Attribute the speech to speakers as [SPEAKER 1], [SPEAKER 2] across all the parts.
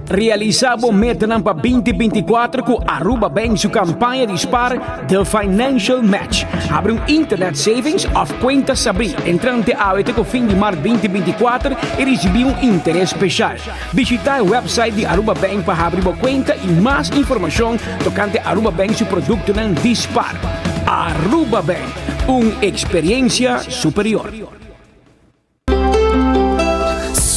[SPEAKER 1] Realisa bo metanan pa 2024 cu Aruba Bank su campaña di spar The Financial Match. Habri un internet savings of cuenta sabri entrante awe te cu fin di maart 2024 y ricibi un interes special. Bishita e website di Aruba Bank pa habri bo cuenta y mas informacion tocante Aruba Bank su productonan di spar. Aruba Bank, un experiencia superior.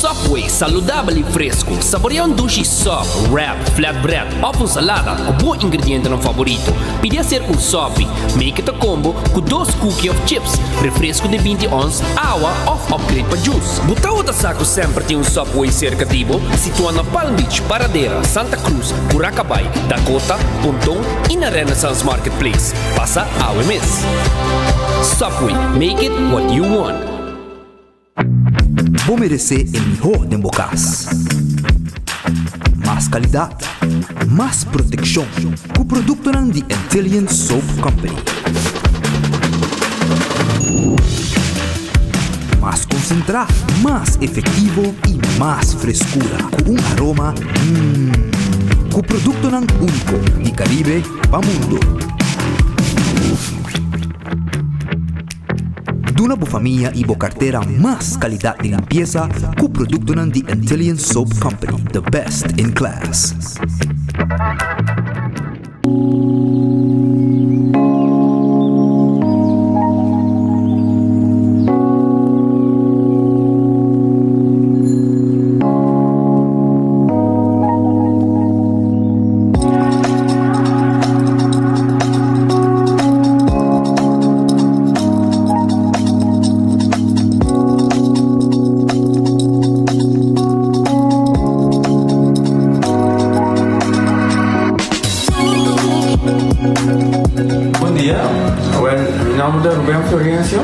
[SPEAKER 2] Subway, saludabel y fresco. Saborea un dushi sub, wrap, flatbread of un salada cu bo ingredientenan favorito. Pidi hacer un sopi. Make it a combo cu dos cookie of chips, refresco di 20 ons, awa of upgrade pa juice. Bo tawata sa cu semper tin un Subway cerca di bo? Situa na Palm Beach, Paradera, Santa Cruz, Curacabay, Dakota, Ponton y na Renaissance Marketplace. Pasa awe mes. Subway, make it what you want.
[SPEAKER 3] Bo meresé e mihó den bo kas. Mas kalidat, mas protekshon ku produktonan di Antillian Soap Company. Mas konsentrá, mas efektivo i mas freskura ku un aroma mmm. Ku produktonan úniko di Karibe pa mundu. Duna bo famia y bo cartera mas calidad di limpieza cu productonan di Antillian Soap Company, the best in class.
[SPEAKER 4] Bon dia, well mi nomber ta Ruben Florencio.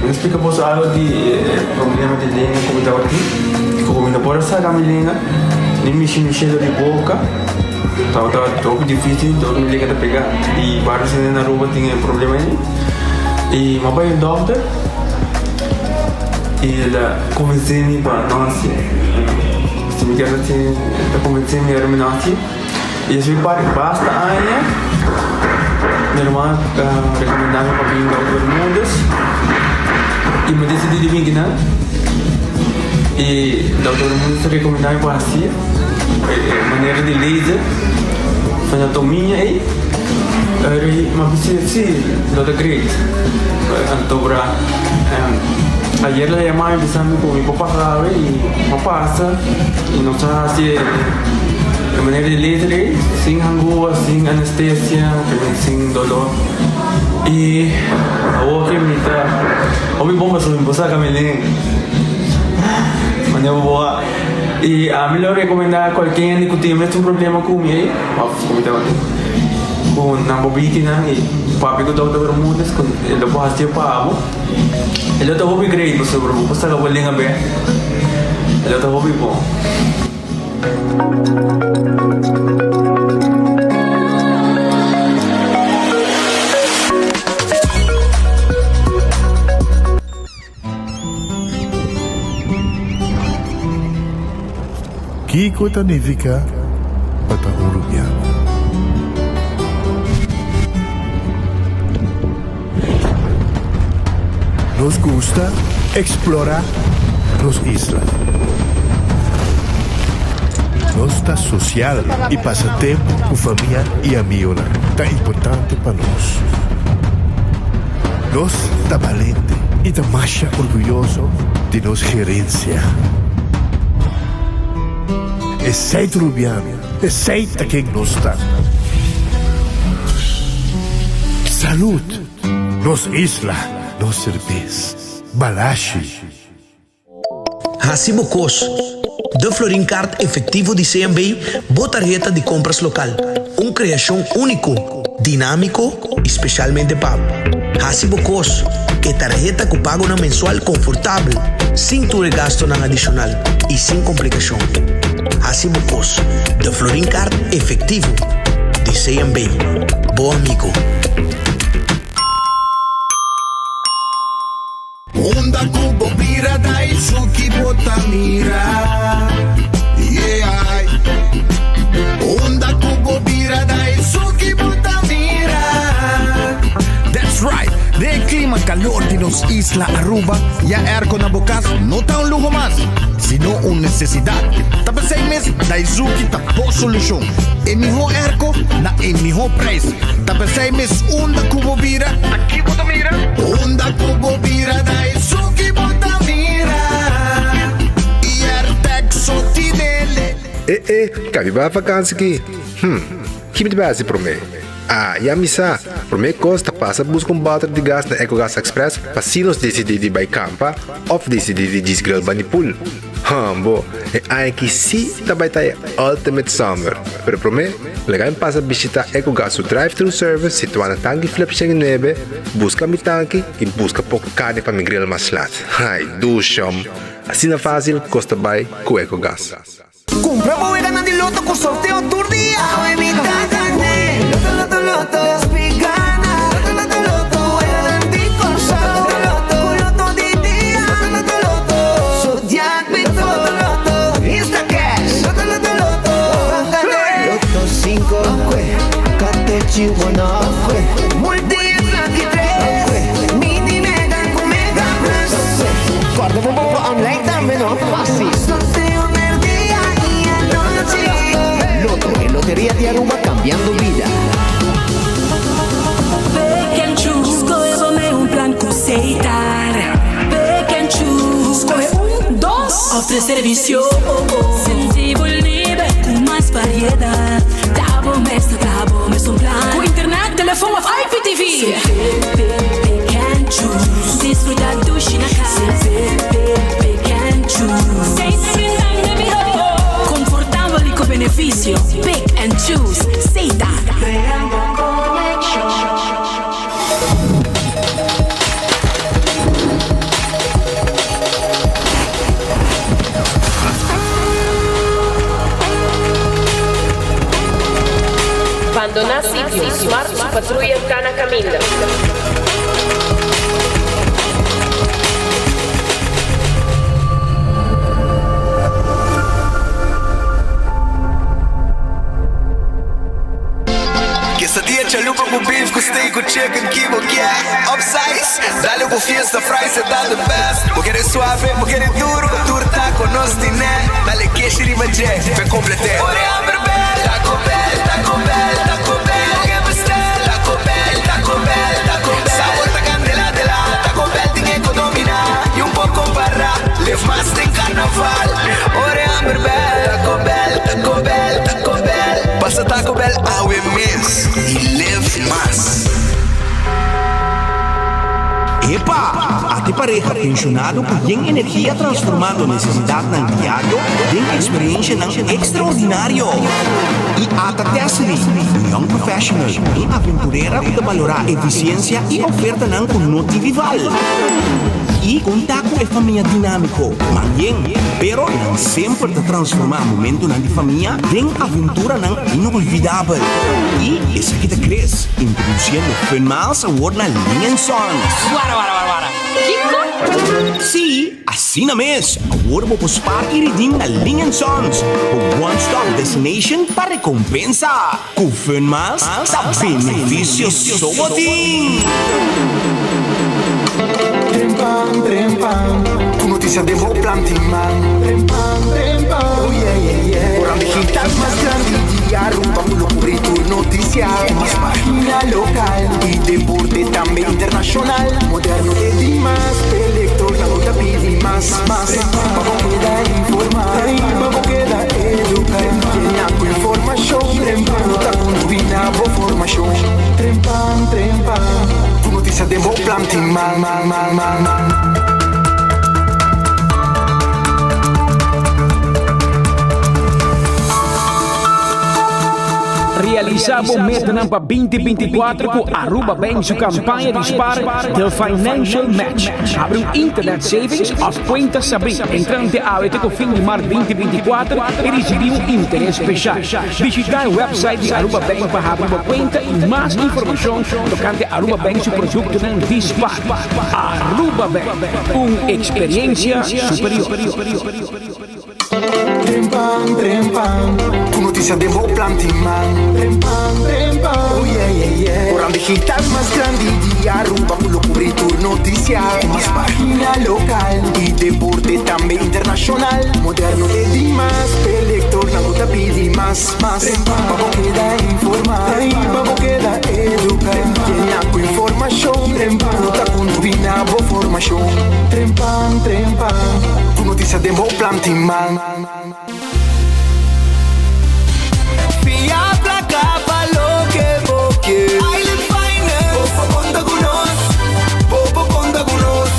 [SPEAKER 4] Mi ta splika boso algo di e problema di lenga ku mi tabatin. Ku mi no por a saka mi lenga ni mishi mishi dor di boka. Tabata hopi dificil dor mi lenga ta pega. I varios hende na Aruba tin e problema ei. I mi a bai un dokter i el a konvensé mi pa no hasi. Si mi kier hasi el ta konvensé mi ora mi no hasi. I esei par basta aña mi hermano a recomendá mi pa bin Dokter Bermudez i mi decidí di bin kinan. I Dokter Bermudez a recomendá mi pa hasi e manera di laser anatomia ei. Eri mi a bisa si lo ta great. Anto bra ayer el a yama mi bisa mi ku mi por pasa awe i mi a pasa i nos a hasi e. E manera di laser ei, sin hangua, sin anestesia, sin dolor. I awor ke mi ta hopi bon pasobra mi por saka mi lenga. Manera bo bo a. I ami lo rekomendá kualke hende ku tin e mesun problema ku mi ei, òf ku mi tabatin, ku nan por bini kinan i papia ku Dòkter Bermudez ku e lo por hasié pa bo. E lo ta hopi great pasobra bo por saka bo lenga bèk. E lo ta hopi bon.
[SPEAKER 5] Kiko ta nifiká pa ta un rubiano? Nos gusta explora nos isla. Nos ta social y pasa tempo cu famia y amigonan ta importante pa nos. Nos ta balente y ta masha orguyoso di nos gerencia. Esey ta Rubiano, esey ta ken nos ta. Salud! Nos isla, nos serbes. Balashi.
[SPEAKER 6] Hasi bo kos. De Florin Card Efectivo di CMB, bo tarheta di compras local. Un creacion unico, dinamico y specialmente pa bo. Hasi bo kos. E tarheta cu pagonan mensual confortabel, sin tur e gastonan adicional y sin complicacion. Hasi bo kos. De Florin Card Efectivo di CMB. Bo amigo.
[SPEAKER 7] Unda ku bo bira ta esun ki bo ta mira, yeah. calor di nos isla Aruba, ya airco na bo cas no ta un luho mas, sino un necesidad. Ta p'esey mes Daizuki ta bo solucion. E miho airco na e miho prijs. Ta p'esey mes unda cu bo bira, aki bo ta mira. Unda cu bo bira, Daizuki bo ta mira. Y Airtec so tinele.
[SPEAKER 8] E e, ka mi bai vakansi ki? Hm, ki mi ta bai hasi promé? Ah, ya mi sa! Promé kos ta pasa buska un bòter di gas na Ecogas Express pa si nos disidí di bai kampa òf disidí di djis grill bani pool. Hòmbo, e aña aki sí ta bai ta e ultimate summer! Pero promé, laga mi pasa bishitá Ecogas su drive-thru service situá na Tanki Flip 109, buska mi tanki i buska poko karni pa mi grill mas lat. Ai, dushòm! Asina fásil kos ta bai ku Ecogas.
[SPEAKER 9] Kumpra bo weganan di loto ku sorteo tur dia. Awe mi ta gané. Loto loto loto. Despi gana. Loto loto loto. Weganan di Kòrsou. Loto loto. Ku loto di dia. Loto loto loto. Zodiac Big Four. Loto loto. Instacash. Loto loto loto. Ban gané. Loto sinku. Katechi one off. Multi es lucky tres. Mini mega ku mega plus. Kòrda bo bo online tambe no. Fácil. Sorteo merdia y anochi.
[SPEAKER 10] Lotto, e loteria di Aruba cambiando bida.
[SPEAKER 11] Pick and choose, scohe bo mee un plan cu Setar. Pick and choose, scohe un, dos of tres servicio. Sinti bo liber cu mas variedad. Ta bo mes ta traha bo mes un plan. Cu internet, telefon of IPTV. Pick, pick, pick and choose. Disfruta dushi na cas. Pick, pick, pick and choose. Confortabel y cu beneficio. Pick and choose. Setar.
[SPEAKER 12] Creando conexion.
[SPEAKER 13] Bandoná sitio, Smart su patruya ta na kaminda.
[SPEAKER 14] Quesadilla chalupa cu beef cu steak cu chicken ki bo kier Upsize, dale cu fiesta fries e ta the best Bo kere suave, bo kere duro, tur taco nos tine Dale keshi riba dje, p'e complete Ora e hamber bel, Taco Bell, Taco Bell, Taco Bell Bo ke bestel, Taco Bell, Taco Bell, Taco Bell Sabor ta candela de la, Taco Bell tin e cu domina Y un poco para, live mas den carnaval Ora e hamber bel, Taco Bell, Taco Bell, Taco Bell Pasa Taco Bell awe mes y live mas.
[SPEAKER 15] Epa! Ate pareha pensionado cu yen energia transformando necesidadnan diario den experiencianan extraordinario. Y ata Tessely, un young professional, un aventurera cu ta balora eficiencia y ofertanan cu no tin rival. Y conta cu e famia dinamico, man yen, pero nan semper ta transforma momentonan di famia den aventuranan inolvidabel. Y esaki ta Chris, introduciendo Fun Miles awor na Ling and Sons.
[SPEAKER 2] Wara wara wara wara. Kiko?
[SPEAKER 15] Sí, asina mes! Awor bo por spaar y redeem na Ling and Sons, bo one stop destination pa recompensa. Cu Fun Miles ta beneficio so bo tin!
[SPEAKER 16] Trempan, trempan, cu noticia den bo plan tin man. Trempan, trempan, oh yeah, yeah, yeah. Corant digital mas grandi di Aruba cu lo cubri tur noticia. Mas pagina local y deporte tambe internacional. Moderno te di mas, p'e lectornan no ta pidi mas, mas. Pa bo keda informa, pa bo keda educa. Yena cu informacion, cu ta contribui na bo formacion. Trempan, trempan, cu noticia den bo plan tin man, man, man, man, man.
[SPEAKER 1] Realisa bo metanan pa 2024 cu Aruba Bank su campaña di spar The Financial Match. Habri un internet savings of cuenta sabri entrante awe te cu fin di mart 2024 y ricibi un interes special. Bishita e website di Aruba Bank pa habri bo cuenta y mas informacion tocante Aruba Bank su productonan di spar. Aruba Bank, un experiencia superior.
[SPEAKER 16] Trempan, trempan, cu noticia den bo plan tin man. Trempan, trempan, oh yeah, yeah, yeah. Corant digital mas grandi di. di Aruba cu lo cubri tur noticia. Cu mas pagina local y deporte tambe internacional. Moderno te dimas, p'e lectornan cu ta pidi mas, mas. Pa bo keda informa y pa bo keda educa. Yena cu informacion cu ta condubi na bo formacion. Trempan, trempan, cu noticia den bo plan tin man.
[SPEAKER 9] Fia placa pa loke bo kier. Island Finance. Bo por conta cu nos. Bo por conta cu nos.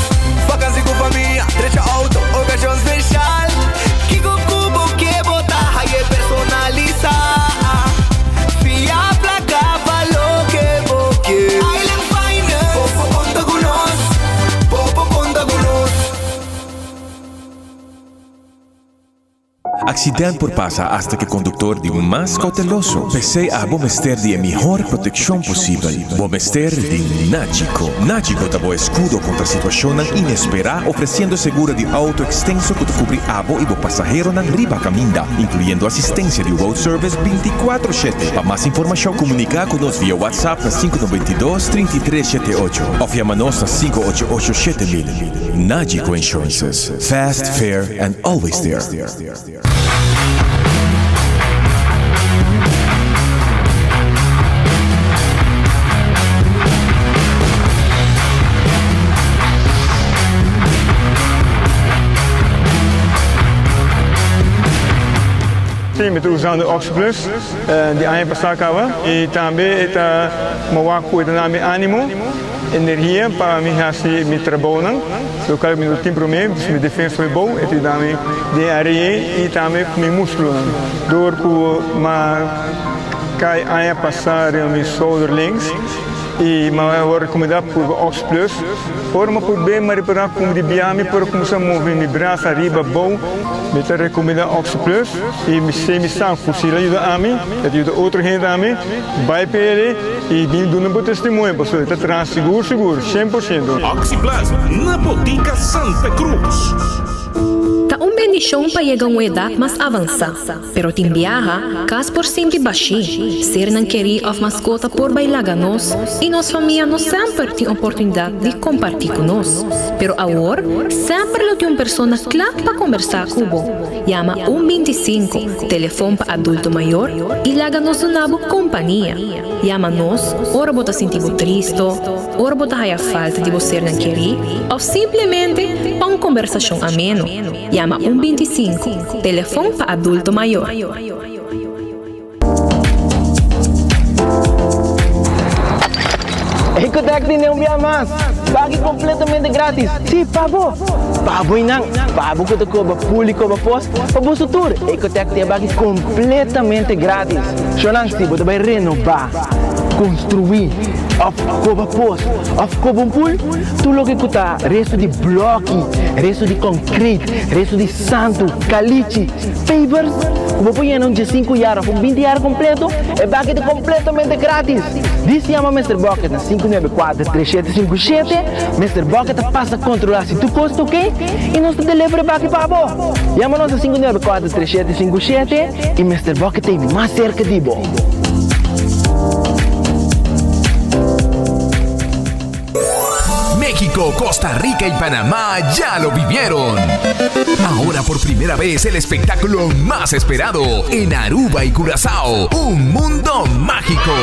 [SPEAKER 9] Vakantie cu famia, drecha auto, ocasion special. Kico cu bo kier bo ta haye personalisa. Fia placa pa loke bo kier. Island Finance. Bo por conta cu nos. Bo por conta cu nos.
[SPEAKER 17] Accident por pasa hasta cu e conductor di mas cauteloso. P'esey abo mester di e mihor proteccion posibel. Bo mester di Nagico. Nagico ta bo escudo contra situacionnan inespera ofreciendo seguro di auto extenso cu ta cubri abo y bo pasaheronan riba caminda, incluyendo asistencia di road service binticuatro shete. Pa mas informacion comunica cu nos via WhatsApp na sinku noventa i dos, trinta i tres shete ocho of yama nos na sinku ocho ocho shete mil. Nagico Insurances. Fast, fair and always there.
[SPEAKER 4] Sí, mi ta usando Oxyplus di aña pasá kaba i tambe e ta mowa ku e ta na mi ánimo. Energia pa mi hasi mi trabounan, local mi no tin prome, dus mi defensa hopi bou, e ta yuda mi den area ei i tambe ku mi muskulonan. Dor ku m'a kai aña pasa riba mi shoulder links i m'a wòrdu rekomendá purba Ox Plus, ora m'a purb'é m'a repará ku di bia mi por a kuminsá move mi brasa ariba abou, mi ta rekomendá Ox Plus i mi se mi sa ku si el a yuda ami, el ta yuda otro hende tambe. Bai p'e i bin duna bo testimonio pasobra e ta traha sigur sigur, 100%.
[SPEAKER 18] Oxi Plus na Botica Santa Cruz.
[SPEAKER 19] Ta un bendishon pa yega un edat mas avansá, pero tin biaha, kas por sinti bashí, sernan kerí òf maskota por bai laga nos i nos famia no semper tin oportunidat di kompartí ku nos. Pero awor, semper lo tin un persona kla pa kombersá ku bo. Yama un bintisinko, telefon pa adulto mayor, i laga nos duna bo kompania. Yama nos ora bo ta sinti bo tristo, ora bo ta haya falta di bo sernan kerí, òf simplemente pa un kombersashon ameno. Yama un bintisinko, telefon pa adulto mayor.
[SPEAKER 20] Ecotec tene un bia mas! Pagi completamente gratis! Si, pa bo! Pa bo y nan! Pa bo cu ta coba pul y coba pos, pa boso tur! Ecotec tin e baki completamente gratis! Shonan, si bo ta bay renoba, construi, of coba pos, of coba un pul, tur loke cu ta resto di bloki, resto di concrete, resto di santu, calichi, Papers ku bo por yena un diesinku yar òf un binti yar kompleto, e baki ta kompletamente gratis! Dis yama Mister Bucket na sinku nuebe kuater tres shete sinku shete, Mister Bucket ta pasa kontrolá si tur kos ta oke i nos ta deliver e baki pa bo! Yama nos na sinku nuebe kuater tres shete sinku shete i Mister Bucket ta ei mas serka di bo!
[SPEAKER 18] México, Costa Rica y Panamá ya lo vivieron. Ahora por primera vez el espectáculo más esperado en Aruba y Curazao, un mundo mágico.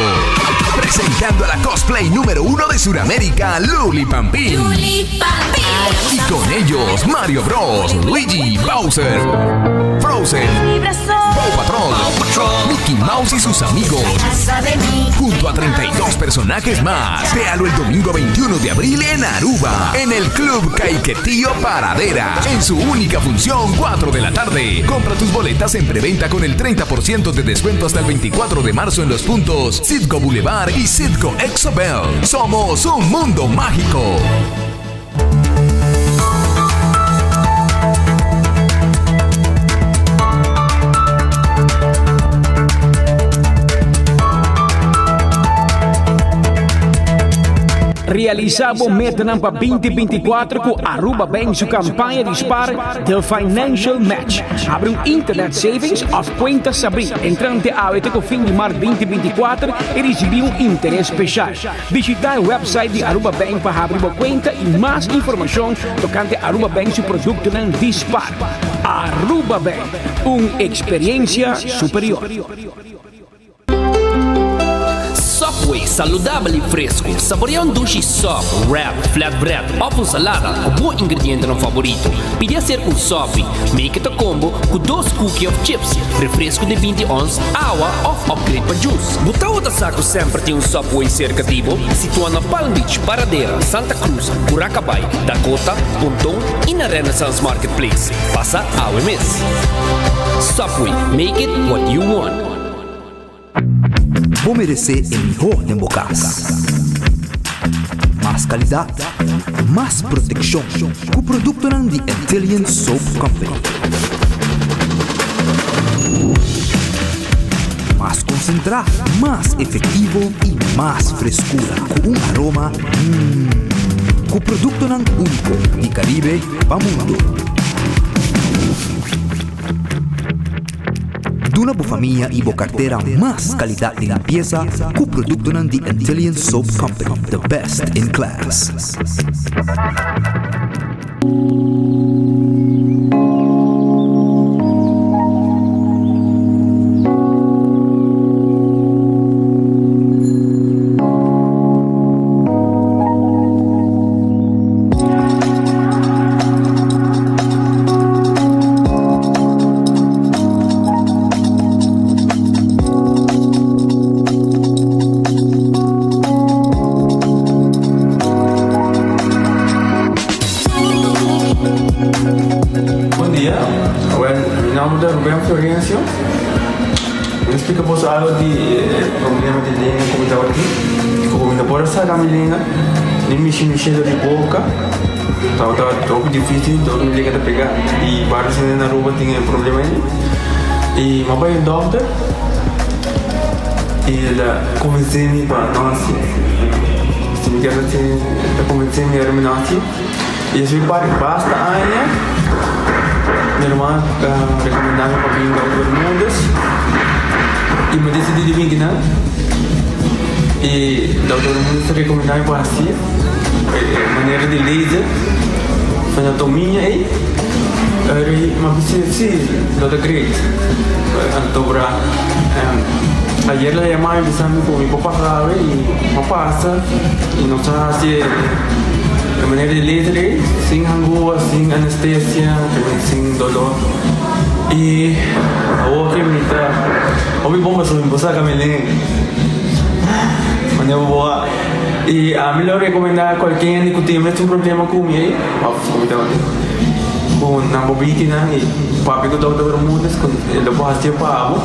[SPEAKER 18] Presentando a la cosplay número uno de Sudamérica, Luli Pampín. Y con ellos, Mario Bros, Luigi, Bowser, Frozen, Paw Patrol, Mickey Mouse y sus amigos. Junto a 32 personajes más. Véalo el domingo 21 de abril en Aruba, en el Club Caiquetío Paradera. En su única función, 4 de la tarde. Compra tus boletas en preventa con el 30% de descuento hasta el 24 de marzo en los puntos Citgo Boulevard y Citgo Exobel. Somos un mundo mágico.
[SPEAKER 1] Realisa bo metanan pa 2024 cu Aruba Bank su campaña di spar The Financial Match. Habri un internet savings of cuenta sabri entrante awe te cu fin di mart 2024 y ricibi un interes special. Bishita e website di Aruba Bank pa habri bo cuenta y mas informacion tocante Aruba Bank su productonan di spar. Aruba Bank, un experiencia superior.
[SPEAKER 2] Subway, saludabel y fresco. Saborea un dushi sub, wrap, flatbread of un salada cu bo ingredientenan favorito. Pidi hacer un sopi. Make it a combo cu dos cookie of chips, refresco di 20 ons, awa of upgrade pa juice. Bo tawata sa cu semper tin un Subway cerca di bo? Situa na Palm Beach, Paradera, Santa Cruz, Curacabai, Dakota, Ponton y na Renaissance Marketplace. Pasa awe mes. Subway, make it what you want.
[SPEAKER 3] Bo meresé e mihó den bo kas. Mas kalidat, mas protekshon ku produktonan di Antillian Soap Company. Mas konsentrá, mas efektivo i mas freskura ku un aroma mmm. Ku produktonan úniko di Karibe pa mundu. Duna bo famia y bo cartera mas calidad di limpieza cu productonan di Antillian Soap Company, the best in class.
[SPEAKER 4] Bon dia, well, mi nomber ta Ruben Florencio. Mi a splika boso algo di e problema di lenga ku mi tabatin. Ku mi no por a saka mi lenga, ni mishi mi shelo di boka. Tabata hopi dificil, todo mi lenga ta pega. Y varios hende na Aruba tin e problema ei. Y mi a bai un dokter y el a convence mi pa no haci. Si mi kier haci, el a convence mi mi no haci. Y esei par basta aña, mi hermano a recomenda mi pa bin Dokter Bermudez. Y mi a decidi di bin kinan. Y Dokter Bermudez a recomenda mi pa haci. Manera di laser anatomia ei mi a bisa si lo ta great anto bra ayer la yama mi bisa mi ku mi por pasa awe i mi a pasa i nos a hasi e manera di laser ei sin hangua sin anestesia sin dolor i awor ke mi ta hopi bon pasobra mi por saka mi lengua manera bo a. I ami lo rekomendá kualke hende ku tin e mesun problema ku mi ei, òf ku mi tabatin, ku nan por bini kinan i papia ku Dòkter Bermudez ku e lo por hasié pa bo.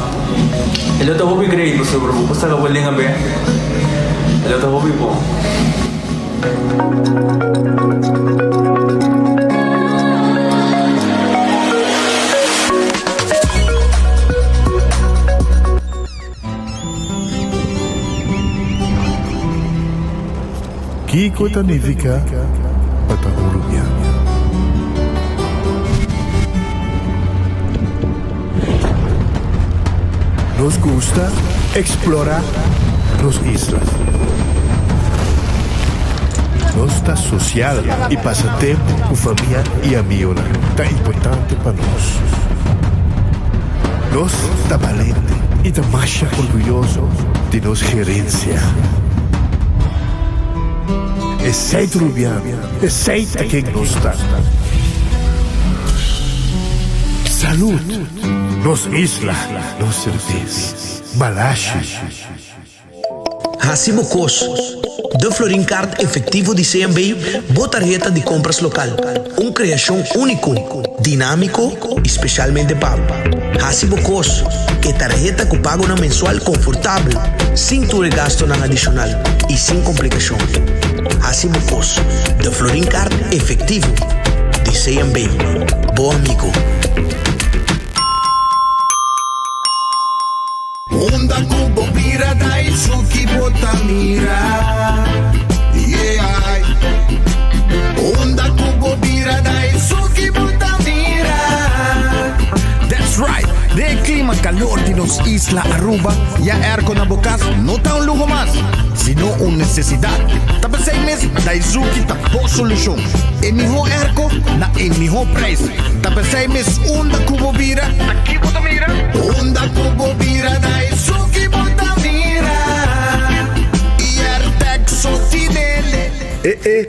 [SPEAKER 4] E lo ta hopi great pasobra bo por saka bo lenga bèk. E lo ta hopi bon.
[SPEAKER 5] Kiko ta nifiká pa ta un rubiano? Nos gusta eksplorá nos isla. Nos ta sosial i pasa tempu ku famia i amionan ta importante pa nos. Nos ta balente i ta masha orguyoso di nos gerensia. Esei ta Rubiano, esei ta ken nos ta. Salud, nos isla, nos serbes. Balashi.
[SPEAKER 6] Hasi bo kos. De Florin Card Efectivo di CMB, bo tarheta di compras local. Un creacion unico, dinamico y specialmente pa bo. Hasi bo kos. E tarheta cu pagonan mensual confortabel, sin tur e gastonan adicional y sin complicacion. Hasi bo kos. De Florin Card Efectivo di CMB. Bo amigo.
[SPEAKER 16] Unda ku bo bira ta esun ki bo ta mira, yeah.
[SPEAKER 7] Unda ku bo bira Daisuki bo ta mira. That's right! Den e klima kalor di nos isla Aruba, ya airco na bo kas no ta un luho mas, sino un nesesidat. Ta p'esei mes Daisuki ta bo solushon. E mihó airco na e mihó prijs. Ta p'esei mes unda ku bo bira, ta ki bo ta mira? Unda ku bo bira Daisuki bo ta mira. I Airtec so tinele.
[SPEAKER 8] E e.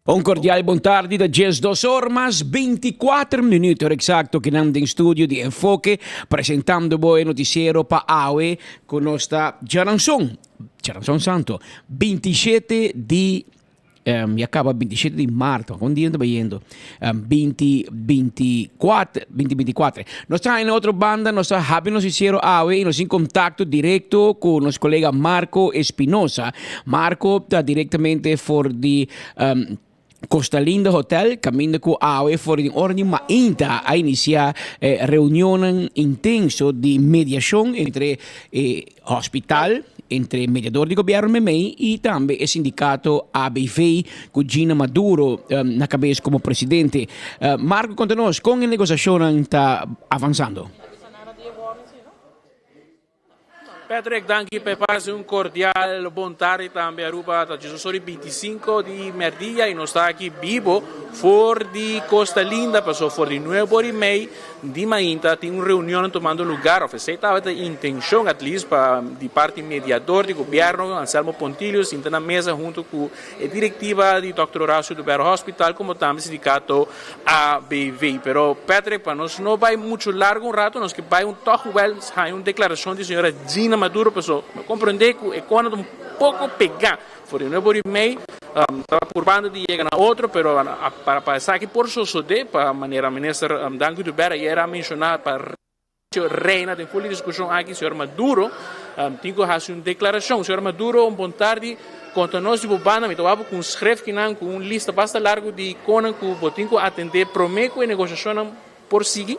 [SPEAKER 1] Un cordial bon tardi ta 12 or mas 24 minuut or exacto ki nan den studio di Enfoke presentando bo e noticiero pa awe cu nos ta djaranson, djaranson santo, 27 di ya caba 27 di maart, un dia ta bayendo, 2024, 2024. Nos ta na otro banda, nos ta habi noticiero awe y nos tin contacto directo cu nos colega Marco Espinosa. Marco ta directamente for di Costa Linda Hotel, caminda cu awe for di ora di mainta a inicia e reunionnan intenso di mediacion entre e hospital, entre mediador di gobierno memey y tambe e sindicato ABV cu Gina Maduro na cabes como presidente. Marco conta nos con e negociacionnan ta avanzando.
[SPEAKER 21] Patrick, danki pa e pase un cordial bon tardi tambe Aruba ta djesos ora y bintisinco di merdia y nos ta aki bibo for di Costa Linda paso for di nuebe ora y mei di mainta tin un reunion tumando lugar of esey tabata e intencion at least pa di parti mediador di gobierno Anselmo Pontilio sinta na mesa hunto cu e directiva di Dòkter Horacio Oduber Hospital como tambe sindicato ABV. Pero Patrick, pa nos no bai mucho largo un rato, nos ke bai un tòg wèl haña un deklarashon di señora Gina Maduro, paso mi komprendé ku e kònde ta un poko pegá. For di nuebe ora i mei ta purbando di yega na otro, pero pa esaki por sosodé, pa manera minister Dangui Dubert ayer a menshoná pa. Reina den ful di diskushon aki señor Maduro tin ku hasi un deklarashon. Señor Maduro un bon tardi, konta nos di bo banda, mi ta wak bo ku un skref kinan ku un lista basta largu di konan ku bo tin ku atendé promé ku e negoshashonnan por sigui.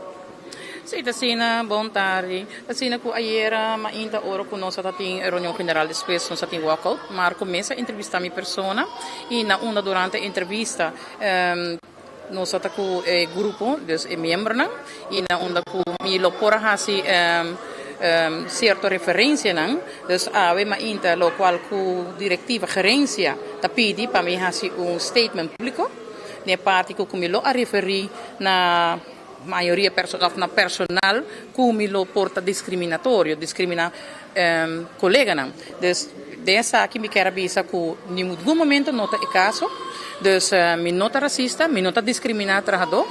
[SPEAKER 22] Sí, ta asina, bon tardi. Ta asina ku ayera mainta ora ku nos a ta tin e reunion general despues nos a tin walkout, Marco mes a entrevistá mi persona i na unda durante e entrevista Nos a ta ku e grupo, dus e miembronan, i na unda ku mi lo por a hasi sierto referensianan. Dus awe mainta lokual ku direktiva, gerensia, ta pidi pa mi hasi un statement públiko den e parti ku mi lo a referí na mayoria òf na personal ku mi lo por ta diskriminatorio, diskriminá koleganan. Dus den esaki mi kier a bisa ku ningun momento no ta e kaso. Dus mi no ta rasista, mi no ta diskriminá trahadó.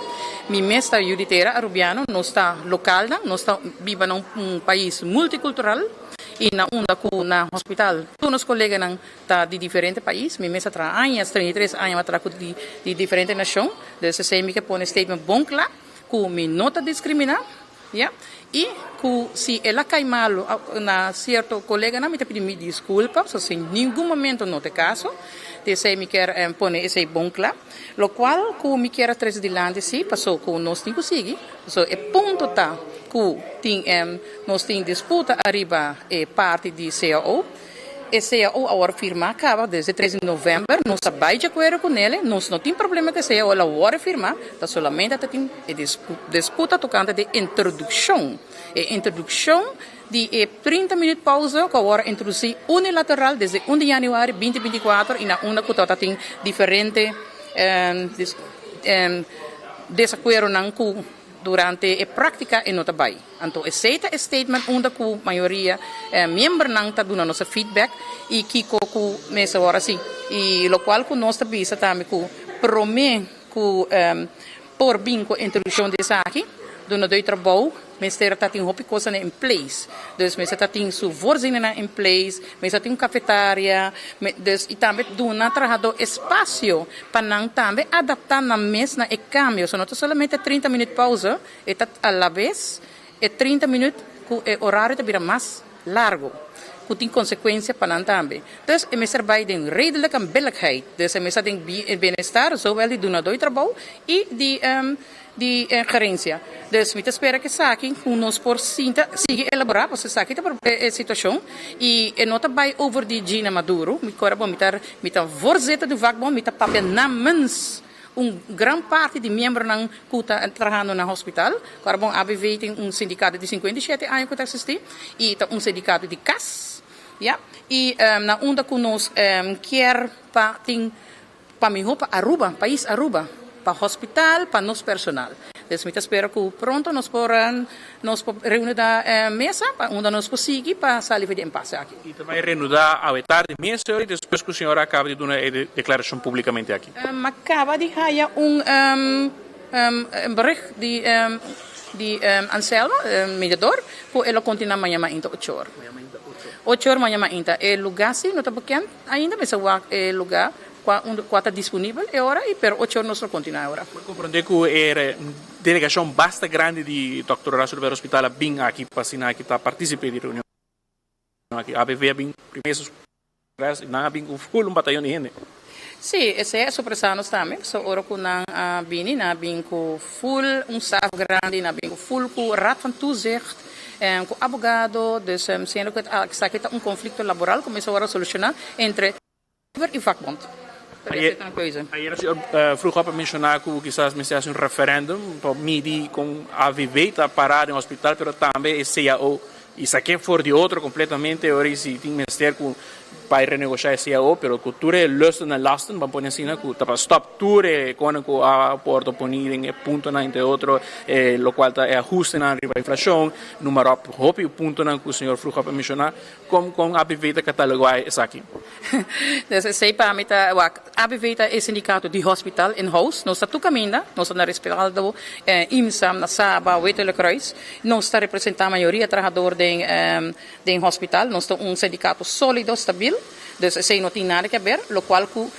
[SPEAKER 22] Mi mes ta yu di tera arubiano, nos ta lokalnan, nos ta biba na un pais multikultural i na unda ku na hospital tur nos koleganan ta di diferente pais. Mi mes a traha añas, 33 aña mi a traha ku di diferente nashon. Dus esei mi ke pone statement bon kla ku mi no ta diskriminá. Ya. I ku si el a kai malu na sierto koleganan mi ta pidi mi diskulpa, so sin ningun momento no ta e kaso. Di esei mi kier pone esei bon kla. Lokual ku mi kier a trese dilanti si, paso ku nos tin ku sigui. Paso e punto ta ku tin nos tin disputa ariba e parti di cao. E cao awor firmá kaba desde tres di novèmber. Nos ta bai di akuerdo ku nele. Nos no tin problema ku e cao, el awor e firmá. Ta solamente ta tin e disputa tokante di introdukshon. E introdukshon di e 30 minüt pauze ku awor a introdusí unilateral desde un di yanüari binti 24 i na unda ku tabata tin diferente desakuerdonan ku durante e práktika e no ta bai. Anto esei ta e statement unda ku mayoria miembernan ta duna nos e feedback i kiko ku mester wòrdu hasi. I lokual ku nos ta bisa tambe ku promé ku por bin ku introdukshon di esaki, duna doi trabou mester ta tin hopi kosanan in place. Dus mester ta tin su voorzieningennan in place, mester tin un kafetaria, dus i tambe duna trahadó espasio pa nan tambe adaptá nan mes na e kambio. So no ta solamente 30 minüt pauze, E ta a la bes e 30 minuut cu e horario ta bira mas largo. ku tin konsekuensia pa nan tambe. Dus e mester bai den redelijk en billijkheid. Dus e mester den bienestar zowel di dunadó di trabou i di di gerensia. Dus mi ta spera ku esaki ku nos por sinta sigui elaborá pasobra esaki ta e situashon i e no ta bai over di Gina Maduro. Mi kora bon mi ta mi ta voorzitter di vakbond mi ta papia namens un gran parti di miembronan ku ta trahando na hospital. Kora bon ABV tin un sindikato di 57 aña ku ta eksistí i ta un sindikato di kas ya i na unda ku nos kier pa tin pa mihó pa Aruba, pais Aruba, pa hospital, pa nos personal. Dus mi ta spera ku pronto nos por nos por reuni na mesa pa unda nos por sigui pa sali for di empase aki.
[SPEAKER 21] I ta bai renudá awe tardi mes señor i despues ku señor a kaba di duna e deklarashon publikamente aki.
[SPEAKER 22] Mi a kaba di haya un bericht di di Anselmo, mediador, ku e lo kontinuá maña mainta ocho or. Ocho or maña mainta. E lugá si no ta bekend ainda, mester wak e lugá kua unda kua ta disponibel e ora ei, pero ocho or nos lo kontinuá e ora.
[SPEAKER 21] Por komprondé ku e delegashon basta grandi di Dòkter Horacio Rivera Hospital a bin aki pa asina aki ta partisipé di reunion aki. ABV a bin primer Nan a bin ku ful un batayon di hende.
[SPEAKER 22] Sí, esei a sorpresá nos tambe, pasobra ora ku nan a bini, nan a bin ku ful un staf grandi, nan a bin ku ful ku Raad van Toezicht, ku abogado, dus siendo ku esaki ta un konflikto laboral ku mester wòrdu solushoná entre labor i vakbond. Pero esei ta un keuze.
[SPEAKER 21] Ayera señor Vroegop a menshoná ku kisas mester hasi un referèndum pa midi kon AVB ta pará den hospital, pero tambe e cao I sak'é for di otro kompletamente ora i si tin mester ku bai renegoshá e cao, pero ku tur e lusten en lasten, ban pone asina, ku ta pa stòp tur e konan ku a wòrdu poni den e puntonan entre otro e lokual ta e ahustenan riba inflashon, numa ròp hopi puntonan ku señor Vroegop a menshoná. Kon kon ABV ta katalogá esaki?
[SPEAKER 22] Dus esei pa mi ta wak. ABV ta e sindikato di hospital in house. Nos ta tur kaminda. Nos ta na Respaldo, IMSA, na Saba, Witte Kruis. Nos ta representá mayoria trahador den den hospital. Nos ta un sindikato sólido, stabil. Dus esei no tin nada ke aber. Lokual ku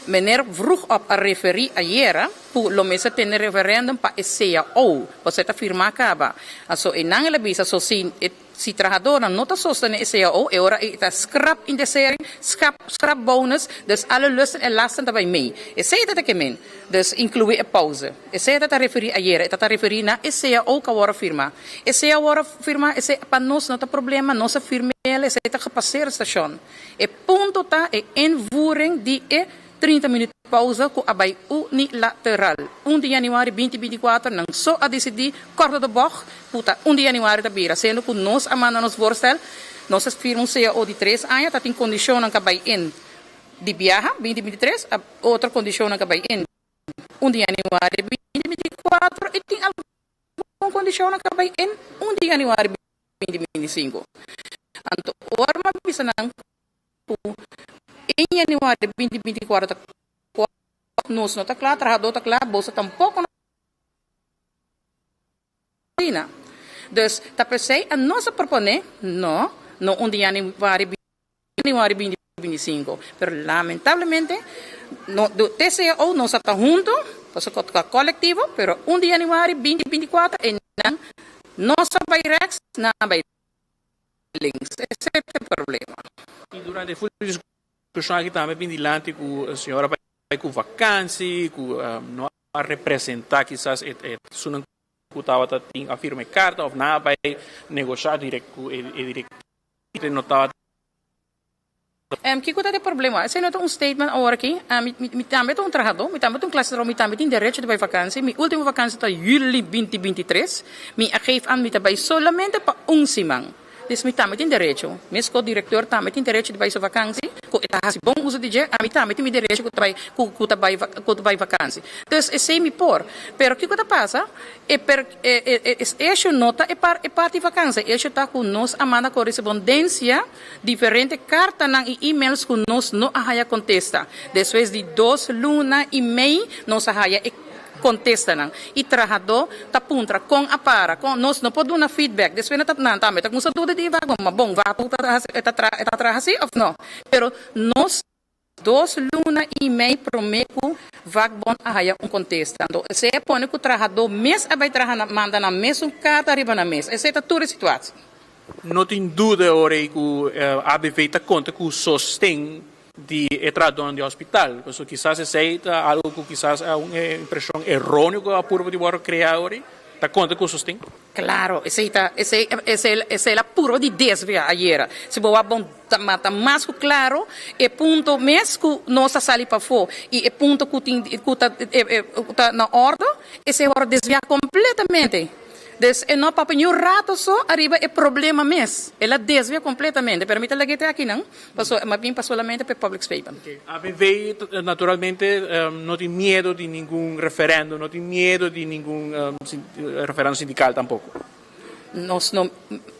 [SPEAKER 22] meneer Vroegop a referí ayera ku lo mester tene referèndum pa e cao. Pasobra e ta firmá kaba. Anto einan el a bisa so si e. Si trahadornan no ta sostené e cao, e ora ei ta scrap indexering, scap, scrap bonus, dus alle lusten en lasten ta bai mee. Esei ta ta ke men, dus inclui e pauze. Esei ta ta referí ayera, e ta ta referí na e cao ku a wòrdu firmá. E cao wòrdu firmá, esei pa nos no ta problema, nos a firm'el, esei ta gepaseer station. E punto ta e invoering di e 30 minuut pauze ku a bai unilateral. Un di januari binti binti kuater nan so a disidí kòrta de bòg ku ta un di januari ta bira, siendo ku nos a manda nos voorstel, nos a firma un cao di tres aña, ta tin kondishonnan ku a bai in di biaha binti binti tres, a otro kondishonnan ku a bai in un di januari binti binti kuater i tin algun kondishonnan ku a bai in un di januari binti binti sinku. Anto ora mi a bisa nan ku en januari binti binti kuater ta kua nos no ta kla, trahadó ta kla, boso tampoko no asina. Dus ta p'esei a nos a proponé, no, no un di januari januari binti binti sinku, pero lamentablemente no TCO nos a ta huntu, pasobra ku ta kolektivo, pero un di januari binti binti kuater e nan nos a bai rèks, nan a bai links. Esei ta e problema.
[SPEAKER 21] I durante e full diskushon aki tambe bin dilanti ku señora bai ku vakansi, ku no a representá kisas e esunnan ku tabata tin a firma e karta òf nan a bai negoshá direkt ku e direktiva no tabata.
[SPEAKER 22] Kiko ta e problema? Esei no ta un statement awor aki. Mi tambe ta un trahadó, mi tambe ta un klase trabou, mi tambe tin derecho di bai vakansi. Mi último vakansi ta juli binti binti tres. Mi a geef an mi ta bai solamente pa un siman. Dus mi tambe tin derecho. Mesco directeur tambe tin derecho di bai su vakansi, cu e ta haci bon uso di dje, ami tambe tin mi derecho cu ta bai cu cu ta bai cu ta bai vakansi. Dus esey mi por. Pero kico ta pasa? E per e e e issue no ta e par e parti vakansi, e issue ta cu nos a manda correspondencia diferente cartanan y emails cu nos no a haya contesta. Despues di dos luna y mei nos a haya e contestanan y trahadó ta puntra con a para, con nos no por duna feedback, despues nan ta nan tambe ta cuminsa duda di vago, ma bon vago ta haci e ta traha e ta traha asi of no? Pero nos dos luna y mei prome cu vakbond a haya un contesta, anto esey a pone cu trahadó mes a bay traha na manda nan mesun carta riba nan mes, esey ta tur e situatie.
[SPEAKER 21] No tin duda ora ei ku ABV ta konta ku sosten di e trahadónan di hospital. Pasobra kisas esei ta algu ku kisas a un impreshon eróneo ku a purba di wòrdu kreá ora ei. Ta konta ku sosten?
[SPEAKER 22] Klaro, esei ta, esei, esei, esei la purba di desviá ayera. Si bo wak bon, ta ta mas ku klaro e punto mes ku nos a sali pafó i e punto ku tin ku ta ku ta na òrdu, esei wòrdu desviá kompletamente. Dus e no papia ni un rato so ariba e problema mes. El a desvia completamente. Pero mi ta lag'e te akinan, paso mi a bin pa solamente pa e public statement.
[SPEAKER 21] ABV naturalmente no tin miedo di ningun referendum, no tin miedo di ningun referendum sindical tampoco.
[SPEAKER 22] Nos no,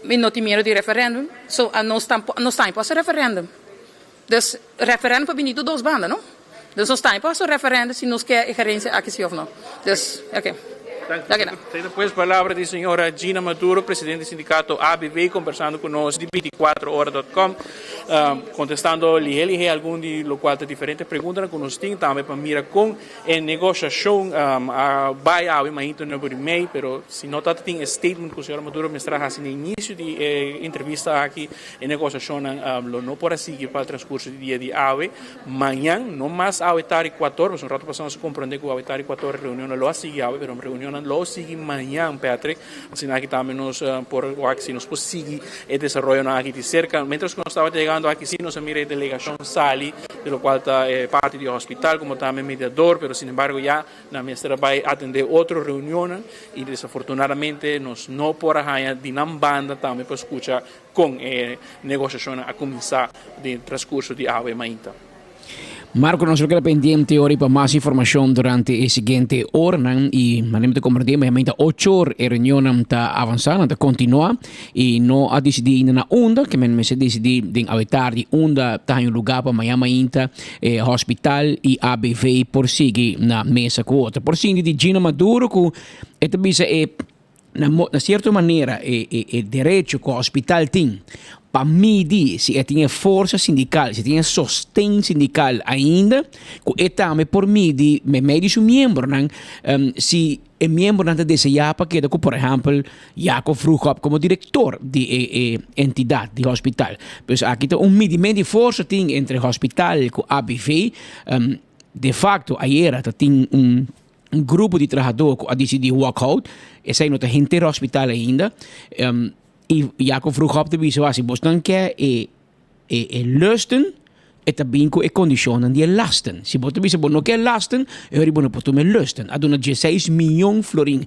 [SPEAKER 22] mi no tin miedo di referendum, so nos tampo, nos tambe por haci referendum. Dus referendum por bini di tur dos banda, no? Dus nos tambe por haci un referendum si nos kier e gerencia aki si of no. Dus, oke.
[SPEAKER 21] Danki. Esei ta pues palabra di señora Gina Maduro, presidente di sindicato ABV, conversando cu nos di binticuatro ora dot com, contestando lihe lihe algun di locual ta diferente preguntanan cu nos tin tambe pa mira con E negosiashon a bai awe mainta nuebe di mei, pero si no ta tin e statement ku señora Maduro mester a hasi na inisio di e entrevista aki, e negosiashonnan lo no por a sigui pa transkurso di dia di awe. Mañan, no mas awe tardi kuator, pasobra un rato pasá nos a komprondé ku awe tardi kuator e reunionnan lo a sigui awe, pero reunionnan lo sigui mañan, Patrick. Asina aki tambe nos por wak si nos por sigui e desaroyonan aki di serka. Mientras ku nos tabata yegando aki si nos a mira e delegashon sali, di lokual ta e parti di hospital komo tambe mediador, pero sin embargo ya nan mester a bai atendé otro reunionnan i desafortunadamente nos no por a haña di nan banda tambe pa skucha kon e negoshashonnan a kuminsá den transkurso di awe mainta.
[SPEAKER 1] Marco, nos lo keda pendiente ora pa mas informacion durante e siguiente oranan y manera mi ta comprende mayormente ocho or e reunionnan ta avansa, nan ta continua y no a dicidi ainda na unda, ke men mester dicidi den awe tardi unda ta haña un lugar pa mañana mainta e hospital y ABV por sigui na mesa cu otro. Por sinti di Gina Maduro cu e ta bisa e Na na cierto manera e e e derecho cu hospital tin pa midi si e tin e forsa sindical, si e tin e sosten sindical ainda, cu e tambe por midi meimei di su miembronan si e miembronan ta desea pa keda cu por ehempel Jacob Vroegop como director di e e entidad di hospital. Pues aki ta un midimento di forsa tin entre hospital cu ABV. De facto ayera ta tin un. Un grupo di trahadó ku a disidí walk out, esei no ta henter hospital ainda. I Jacob Vroegop ta bisa si bosnan ke e e e lusten, e ta bin ku e kondishonnan di e lasten. Si bo ta bisa bo no ke e lasten, e ora bo no por tuma e lusten. A duna dieseis mion florin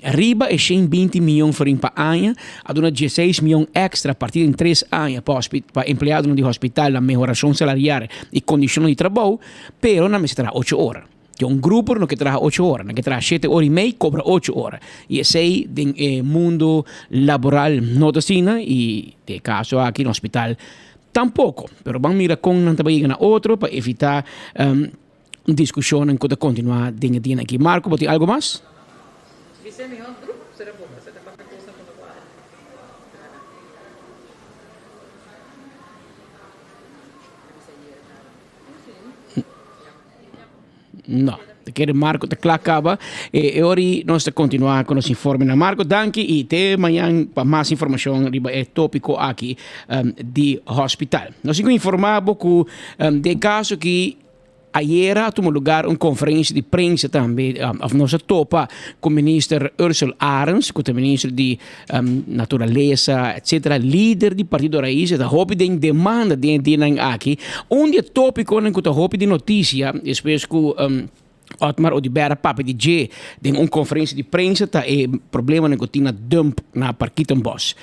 [SPEAKER 1] riba e shen binti mion florin pa aña, a duna dieseis mion èkstra parti den tres aña pa pa empleadonan di hospital na mehorashon salarial i kondishonnan di trabou, pero nan mester traha ocho ora. Tin un grupo no ke traha ocho ora, nan ke traha shete ora i mei, kobra ocho ora. I esei den e mundo laboral no ta asina i den e kaso aki na hospital tampoko. Pero ban mira kon nan ta bai yega na otro pa evita diskushonnan ku ta kontinuá den e dianan aki. Marco, bo tin algu mas? No, ta kere Marco ta kla kaba. E, e ori nos ta kontinuá ku nos informenan. Marco, danki i te mañan pa mas informashon riba e tópiko aki um, di hospital. Nos tin ku informá bo ku um, den kaso ki ayera a tuma lugar un konferensia di prensa tambe, um, of nos a topa ku minister Ursel Arends, ku ta minister di naturalesa etcetera lider di Partido Raiz e ta hopi den demanda den e dianan aki. Un di e topiconan cu ta hopi di noticia despues cu Otmar Oduber a papia di dje den un conferencia di prensa ta e problemanan cu tin na dump na Parkietenbos,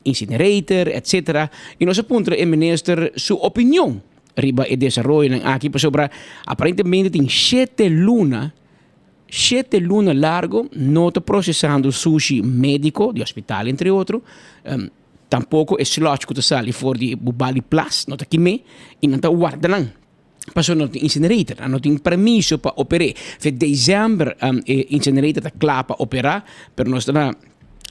[SPEAKER 1] incinerator etcetera y nos a puntra e minister su opinion riba e desaroyonan aki pasobra aparentemente tin shete luna Shete luna largo no ta procesando sushi medico di hospital entre otro, tampoco e sludge cu ta sali for di Bubali Plas no ta kime y nan ta warda nan pasobra no tin incinerator, nan no tin permiso pa opere. Fe december e incinerator ta cla pa opera pero nos ta na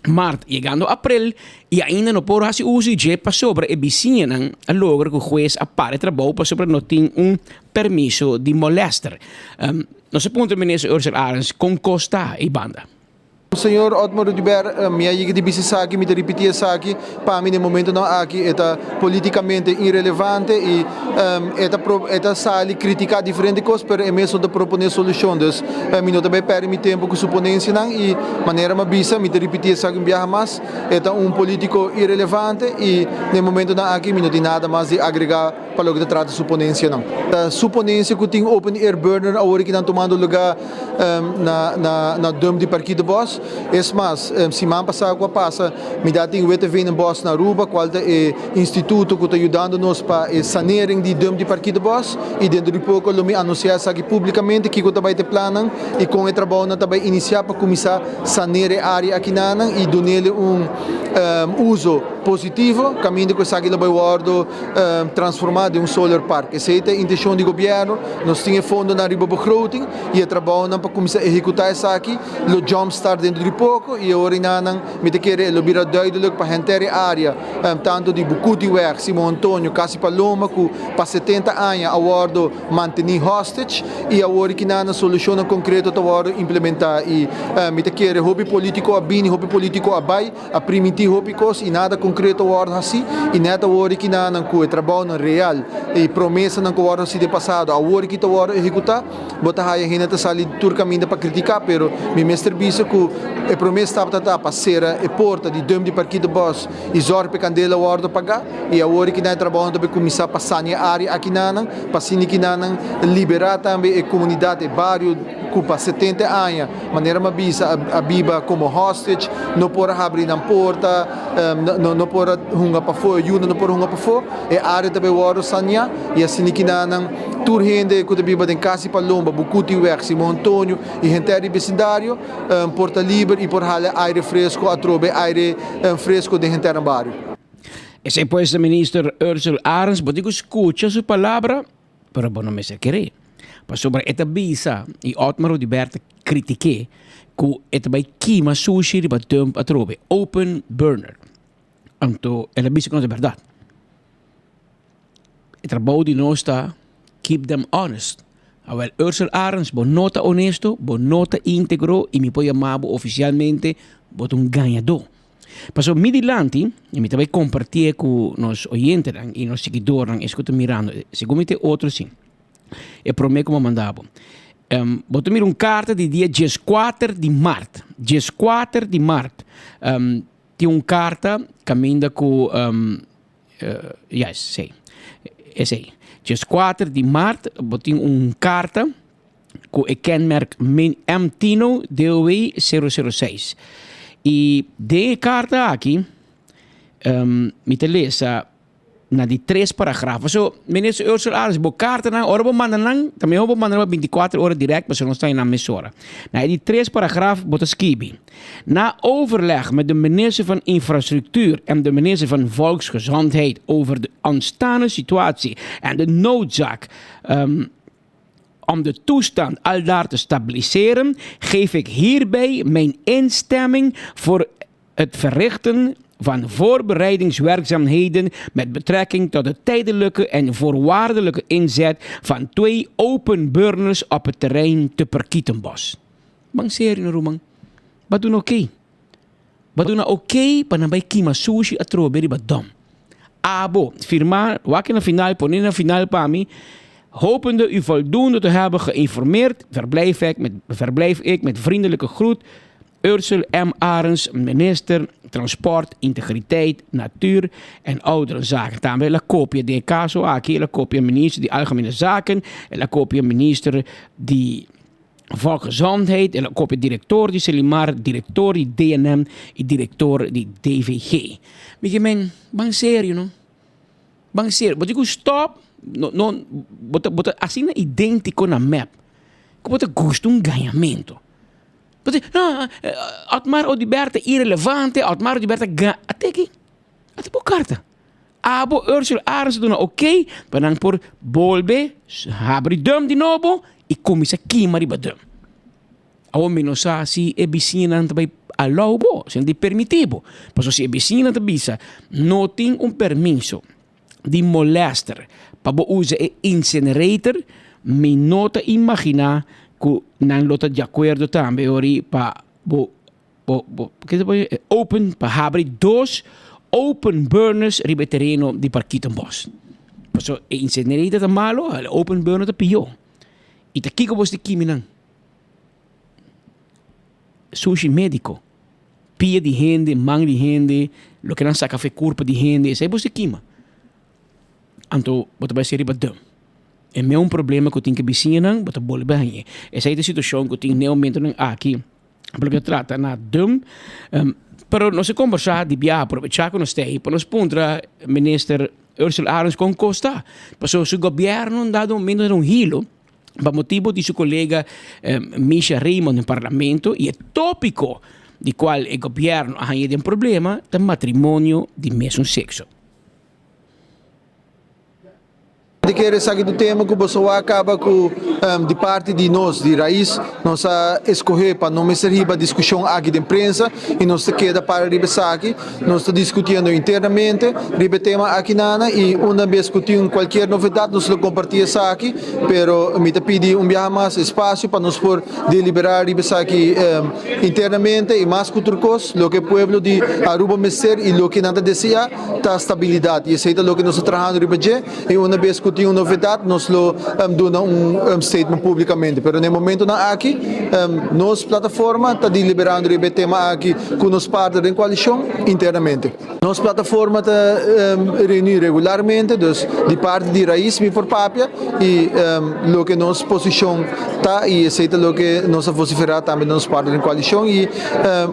[SPEAKER 1] Mart yegando aprel y ainda no por haci uso di dje pasobra e bisiñanan a logra cu hues a para e trabou pasobra no tin un permiso di molester. Nos a puntra Minister Ursel Arends con cos ta e banda.
[SPEAKER 10] Señor Otmar Oduber, mi a yega di bisa esaki, mi ta ripiti esaki, pa mi den momentonan aki e ta politicamente irelevante y e ta e ta sali critica diferente cos pero e mes no ta propone solucion. Dus mi no ta bay perde mi tempo cu su ponencianan y manera mi a bisa, mi ta ripiti esaki un biaha mas, e ta un politico irelevante y den momentonan aki mi no tin nada mas di agrega pa loke ta trata su ponencianan. Ta su ponencia cu tin open air burner awor ki nan tumando lugar na na na dump di Parkietenbos. Es mas, siman pasa cu a pasa mi ta tin Witteveenenbos na Aruba cual ta e instituto cu ta yudando nos pa e sanering di dump di Parkietenbos y dentro di poco lo mi anuncia esaki publicamente kico ta bay ta e plannan y con e trabounan ta bay inicia pa cuminsa saneer e area akinanan y dunele un uso positivo caminda cu esaki lo bay wordo transforma den un solar park. Esey ta e intencion di gobierno. Nos tin e fondonan riba begroting y e trabounan pa cuminsa ehecuta esaki lo jump start dentro di poco y e ora enanan mi ta kere e lo bira duidelijk pa henter e area tanto di Bucutiweg, Simon Antonio, Casi Paloma cu pa 70 aña a wordo manteni hostage y awor kinan solucionnan concreto ta wordo implementa y mi ta kere hopi politico a bini, hopi politico a bay. A primintí hopi kos i nada konkreto wòrdu hasí, i nèt awor ki nan ku e trabounan real i promesanan ku wòrdu hasí den pasado awor ki ta wòrdu ehekutá, bo ta haya hende ta sali tur kaminda pa kritiká, pero mi mester bisa ku e promé stap ta ta pa sera e porta di dump di parkitebòs i zòrg pa e kandela wòrdu pagá, i awor ki nan e trabounan ta bai kuminsá pa sania e área akinan pa asina ki nan liberá tambe e komunidat, e bario ku pa 70 aña. Manera mi a bisa a biba komo hostage, no por a habri nan porta, no por a hunga pafó, e yunan no por a hunga pafó. E área ta bai wòrdu saneá i asina kinanan tur hende ku ta biba den Kasi Palomba, Bukutiweg, Simon Antonio i henter di besindario por ta liber i por hala aire fresko atrobe aire fresko den henter nan bario.
[SPEAKER 1] Esei pues Minister Ursell Arends, bo tin ku skucha su palabra. Pero bo no mester keré. Pasobra e ta bisa, i Otmar Oduber ta kritiké, ku e ta bai kima sushi riba dump atrobe, open burner. Anto el a bisa ku no ta bèrdat. E trabou di nos ta keep them honest. Awel, Ursel Arends, bo no ta honesto, bo no ta íntegro i mi por yama bo ofisialmente, bo ta un gañadó. Pasobra mi dilanti, i mi ta bai kompartié ku nos oyentenan i nos siguidornan, es ku ta mirando, segun mi ta e otro si, e promé ku mi a manda bo. Bo ta mira un karta di dia dieskuater di mart, dieskuater di mart, tin un karta kaminda ku, ya, esei, esei, dieskuater di mart bo tin un karta ku e kenmerk M Tino DOW 006. I den e karta aki mi ta lesa na di tres paragrafo. So, Minister Ursula Arends, bo kartanan, ora bo manda nan, ta mehor bo manda nan pa bintikuater ora dirèkt pasobra nos ta nan mesora. Na e di tres paragraf bo ta skibi, Na overleg met de minister van Infrastructuur en de minister van Volksgezondheid over de ontstane situatie en de noodzaak Om de toestand aldaar te stabiliseren, geef ik hierbij mijn instemming voor het verrichten van voorbereidingswerkzaamheden met betrekking tot de tijdelijke en voorwaardelijke inzet van twee open burners op het terrein te Parkietenbos. Ban serio no ruman. Bo a duna oké. Bo a duna oké pa nan bai kima sushi atrobe riba dom. Abo, firma, wak na final, pone na final pa mi, Hopende u voldoende te hebben geïnformeerd, verblijf ik met, verblijf ik met vriendelijke groet, Ursel M. Arends, minister Transport, Integriteit, Natuur en Ouderenzaken. Tambe el a kopia den e kaso aki, el a kopia minister di Algemene Zaken, el a kopia minister di Volksgezondheid, el a kopia direktor di Selimar, direktor di DNM i direktor di DVG. Mi ke men, ban serio no. Ban serio, bo tin ku stop, no no bo ta bo ta asina identico na mep ku bo ta gusta un gañamento. Bo ta no Otmar Oduber ta irelevante, Otmar Oduber ta ga, ate aki, ate bo karta. Abo Ursula Arends a duna ok pa nan por bolbe habri dum di nobo i kuminsá kima riba dum. Awor mi no sa si e bisiñanan ta bai alou bo, si nan ta permití bo. Pasobra si e bisiñanan ta bisa no tin un permiso di molèster pa bo usa e incinerator, mi no ta imaginá ku nan lo ta di akuerdo tambe ori pa bo. bo bo open pa habri dos open burners riba e tereno di Parkietenbos. Paso e incinerator ta malo, e open burner ta pió. I ta kiko bos di kimi nan? Sushi médiko. Pia di hende, man di hende, loke nan saka for e kurpa di hende, esei bos di kima. Anto bo ta bai ser riba dum. E mes un problema ku tin ku bisiñanan, bo ta bolbe hañ'é. Esei ta e situashon ku tin n'e momentonan aki pa loke ta trata na dum. Pero nos a kombersá di biaha, aprovechá ku nos ta ei pa nos puntra Minister Ursula Arends kon kos ta. Pasobra su gobièrnu un dado momento ta un hilo pa motibu di su kolega Misha Raymond den parlamento i e tópiko di kual e gobièrnu a hañ'é den problema ta matrimonio di mesun sekso.
[SPEAKER 10] Di kere esaki ta un tema ku boso wak kaba ku di parti di nos di Raiz nos a eskohe pa no mester hiba diskushon aki den prensa i nos ta keda para riba esaki. Nos ta diskutiendo internamente riba e tema aki nana i una bes ku tin kualkier novedat nos lo komparti esaki, pero mi ta pidi un biaha mas espasio pa nos por deliberá riba esaki internamente i mas ku tur kos loke pueblo di Aruba mester i loke nan ta deseá. Ta stabilidat i esei ta loke nos ta trahando riba dje i una bes ku tin un novedat nos lo duna un statement publikamente. Pero na e momentonan aki nos plataforma ta deliberando riba e tema aki ku nos partner den koalishon internamente. Nos plataforma ta reuni regularmente, dus di parti di Raiz mi por papia i loke nos posishon ta i esei ta loke nos a vosiferá tambe na nos partner den koalishon i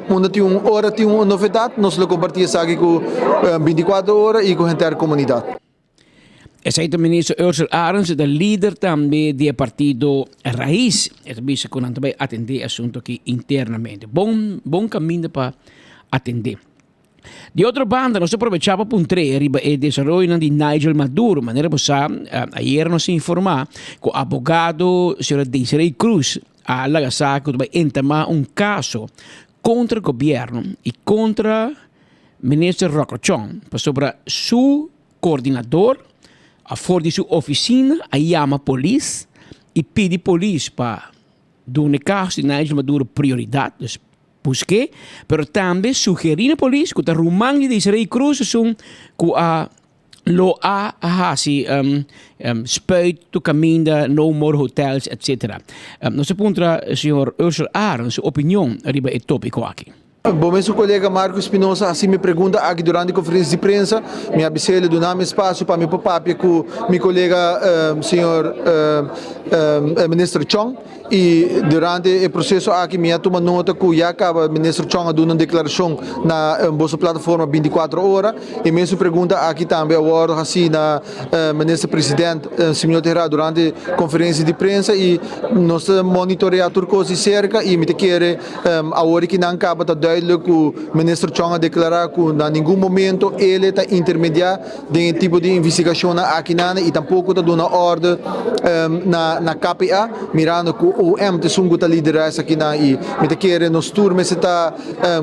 [SPEAKER 10] Unda tin un ora tin un novedad, nos lo comparti esaki cu 24 ora y cu henter comunidad.
[SPEAKER 1] Esei ta minister Ursel Arends, e ta lider tambe di e partido Raiz. E ta bisa cu nan ta bay atende e asunto aki internamente. Bon, bon caminda pa atende. Di otro banda, nos ta aprovecha pa puntr'é riba e desaroyonan di Nigel Maduro. Manera bo sa, ayer nos a informa cu abogado señora Desiree Croes a laga sa cu ta bay entama un caso contra gobierno y contra minister Rocco Chong pasobra su coordinador afor di su oficina a yama polis y pidi polis pa duna e caso di Nigel Maduro prioridad. Dus Busk'é, pero tambe sugerí na polis ku ta ruman di Desiree Cruz esun ku a lo a hasi spuit tur kaminda, no more hotels etc. Nos a puntra señor Ursel Arends su opinion riba e tópiko aki.
[SPEAKER 10] Bo mes su kolega Marco Espinosa hasi mi pregunta aki durante konferensia di prensa. Mi a bis'el duna mi espasio pa mi por papia ku mi kolega señor Minister Chong. I durante e proseso aki mi a tuma nota ku ya kaba Minister Chong a duna un deklarashon na boso plataforma bintikuater ora. E mesun pregunta aki tambe a wòrdu hasi na Minister President Simeon Tejera durante konferensia di prensa i nos ta monitorea tur kos di serka i mi ta kere awor ki nan kaba ta duidelijk ku Minister Chong a deklará ku na ningun momento el ta intermediá den e tipo di investigashonnan akinan i tampoko ta duna òrde na na KPA, mirando ku OM ta esun ku ta liderá esakinan i mi ta kere nos tur mester ta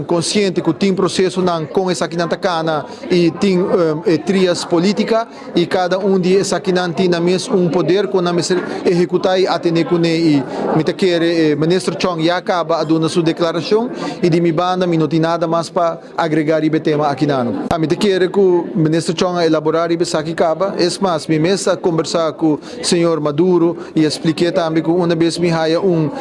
[SPEAKER 10] konsiente ku tin prosesonan kon esakinan ta kana i tin e trias politika i kada un di esakinan tin nan mes un poder ku nan mester ehekutá i atendé kuné i mi ta kere e Minister Chong ya kaba a duna su deklarashon i di mi banda mi no tin nada mas pa Agrega riba e tema akinano. Ami ta kere ku Minister Chong a elaborá riba esaki kaba. Es mas, mi mes a kombersá ku señor Maduro i a splik'é tambe ku una bes mi haya un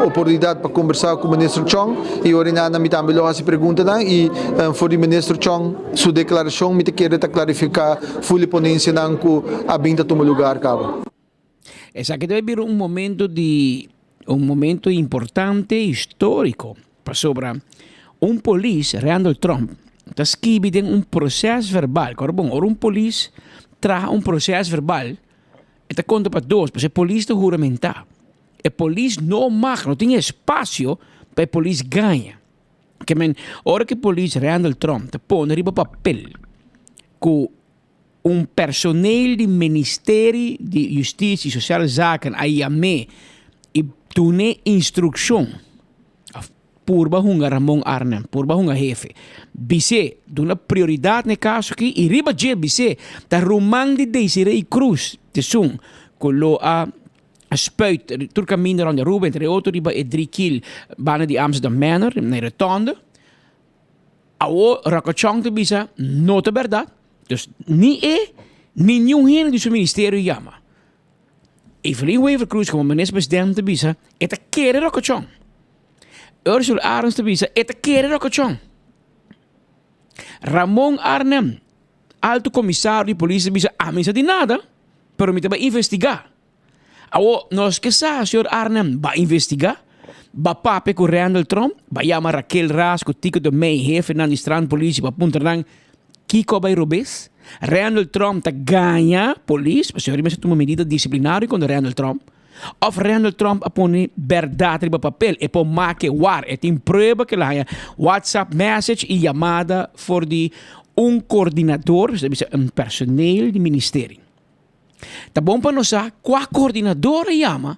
[SPEAKER 10] oportunidat pa kombersá ku Minister Chong i ora inanda mi tambe lo hasi preguntanan i for di Minister Chong su deklarashon mi ta kere ta klarifiká ful e ponensianan ku a bin ta tuma lugar kaba.
[SPEAKER 1] Esaki ta bira un momento di un momento importante historico pasobra un polis Randall Trump ta skibi den un proces verbal kor bon ora un polis traha un proces verbal e ta konta pa dos pasobra e polis ta huramenta e polis no mag no tin espacio pa e polis gaña ke men ora ke polis Randall Trump ta pone riba papel ku Un personeel di Ministerie di Justitie y Sociale Zaken a yam'é y dun'é instrukshon of purba hunga Ramon Arnhem, purba hunga hefe. Bis'é duna prioridat na e kaso aki y riba dje bis'é ta ruman di Desiree Cruz t'esun ku lo a. Spuit tur kaminda rond di Aruba, entre otro riba e Driekiel banda di Amsterdam Manor, na e rotonde. Awor Rocco Chong ta bisa no ta berdad, dus ni e ni niun hende di su ministerio yama. Evelyn Wever-Croes como minister president ta bisa e ta kere Rocco Chong. Ursula Arends ta bisa e ta kere Rocco Chong. Ramon Arnhem, alto comisario di polis ta bisa ami sa di nada, pero mi ta bai investiga. Awor nos ke sa señor Arnhem ba investiga, ba papia ku Randall Tromp, ba yama Raquel Ras ku Tico de Mey hefenan di strandpolitie pa puntra nan kiko a bai robes. Randall Tromp ta gaña polis, pasobra mester tuma medida disiplinario kontra Randall Tromp. Of Randall Tromp a pone bèrdat riba papel, e por make war, e tin prueba ke el a haña WhatsApp message i yamada for di un koordinador, bisa un personeel di ministerie. Ta bon pa nos sa kua koordinador a yama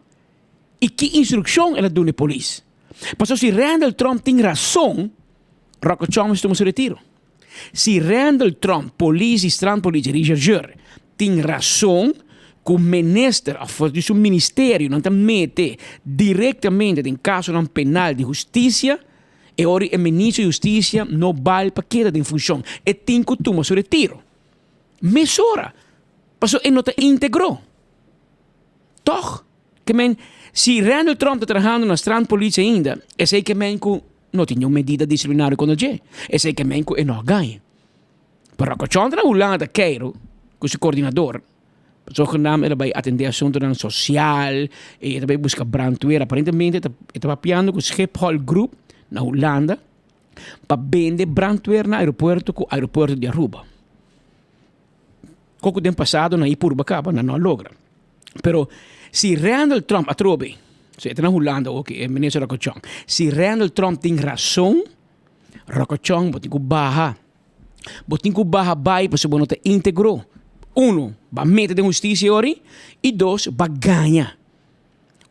[SPEAKER 1] i ki instrukshon el a duna e polis. Pasobra si Randall Trump tin rason, Rocco Chong mester tuma su retiro. Si Randall Trump, polis di strandpolitie, rechercheur, tin rason ku minister òf di su ministerio nan ta mete direktamente den kasonan penal di hustisia, e ora e ministro di hustisia no bal pa keda den funshon. E tin ku tuma su retiro. Mesora, pasobra e no ta íntegro. Tòg, ke men, si Randall Trump ta trahando na strandpolitie ainda, esei ke men ku no tin niun medida disiplinario kontra dje. Esei ke men ku e no a gaña. Pero Rocochon ta na Hulanda keiru ku su koordinador, zogenaamd el a bai atendé asuntunan sosial, e ta bai buska brandweer. Aparentemente e ta papiando ku Schiphol Group na Hulanda. pa bende brandweer na aeropuerto ku aeropuerto di Aruba. Koko den pasado nan i purba kaba, nan no a logra. Pero si Randall Trump atrobe, si e ta na Hulanda oke, e minister Rocco Chong, si Randall Trump tin rason, Rocco Chong bo tin ku baha. Bo tin ku baha bai pasobra bo no ta integro. Uno, bo a mete den hustisia ori, i dos, bo a gaña.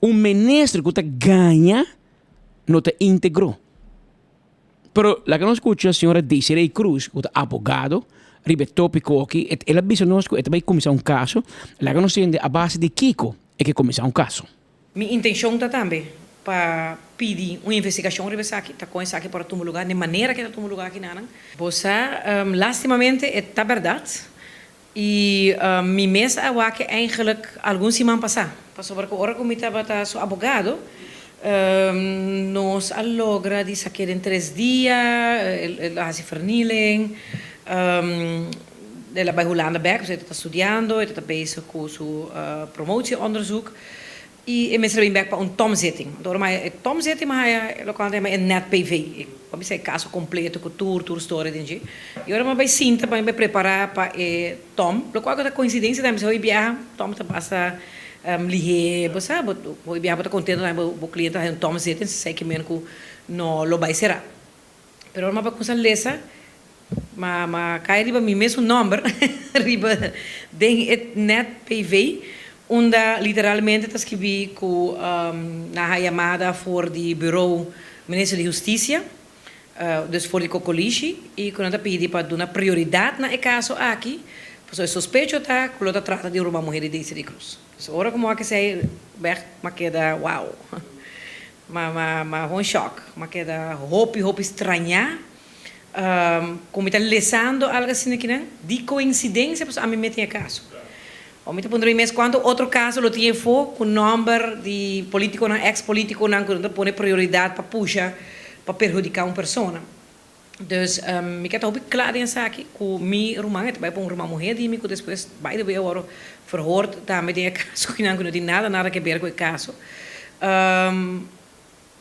[SPEAKER 1] Un minister ku ta gaña no ta íntegro. Pero laga nos skucha señora Desiree Cruz ku ta abogado riba e tópiko aki. El a bisa nos ku e ta bai kuminsá un kaso. Laga nos tende a base di kiko e ke kuminsá un kaso.
[SPEAKER 11] Mi intenshon ta tambe pa pidi un investigashon riba esaki, ta kon esaki por a tuma lugá, den manera ke ta tuma lugá akinanan. Bo sa, lastimamente e ta bèrdat. I mi mes a wak eigenlijk algun siman pasá, pasobra ku ora ku mi tabata su abogado, nos a logra di sak'é den tres dia, el a hasi vernieling, el a bai Hulanda bèk, pasobra e ta studiando, e ta bezig ku su promotieonderzoek. I e mester a bin bek pa un tomzitting. Anto ora mi haya e tomzitting mi haya loke nan ta yama e net PV. E por bisa e kaso kompleto ku tur tur storia den dje. I ora mi a bai sinta pa mi bai prepará pa e tom, lokual ku ta koinsidensia tambe si hopi biaha tom ta basta lihé bo sa, bo hopi biaha bo ta kontento tambe bo kliente ta haya un tomzitting si esei ke men ku no lo bai será. Pero ora mi a bai kumsa lesa Ma ma kai riba mi mesun nomber riba den e net PV unda literalmente ta skibi ku nan a yamada for di bureau Minister di Husticia, dus for di Kokolishi, i ku nan ta pidi pa duna prioridat na e kaso aki, pasobra e sospecho ta ku lo ta trata di un ruman muher di Desiree Cruz. Dus ora ku mi wak esei bèg m'a keda wow. Ma ma ma hon shock. M'a keda hopi hopi strañá. Ku mi ta lesando algu asina kinan, di koinsidensia pasobra ami meti e kaso. O mi ta puntra mi mes kuantu otro kaso lo tin efo ku nòmber di politikonan, eks politikonan ku nan ta pone prioridat pa pusha pa perhudiká un persona. Dus mi ke ta hopi kla den esaki ku mi ruman, e ta bai pa un ruman muhé di mi ku despues by the way a wòrdu verhoord tambe den e kaso kinan ku no tin nada nada ke ber ku e kaso.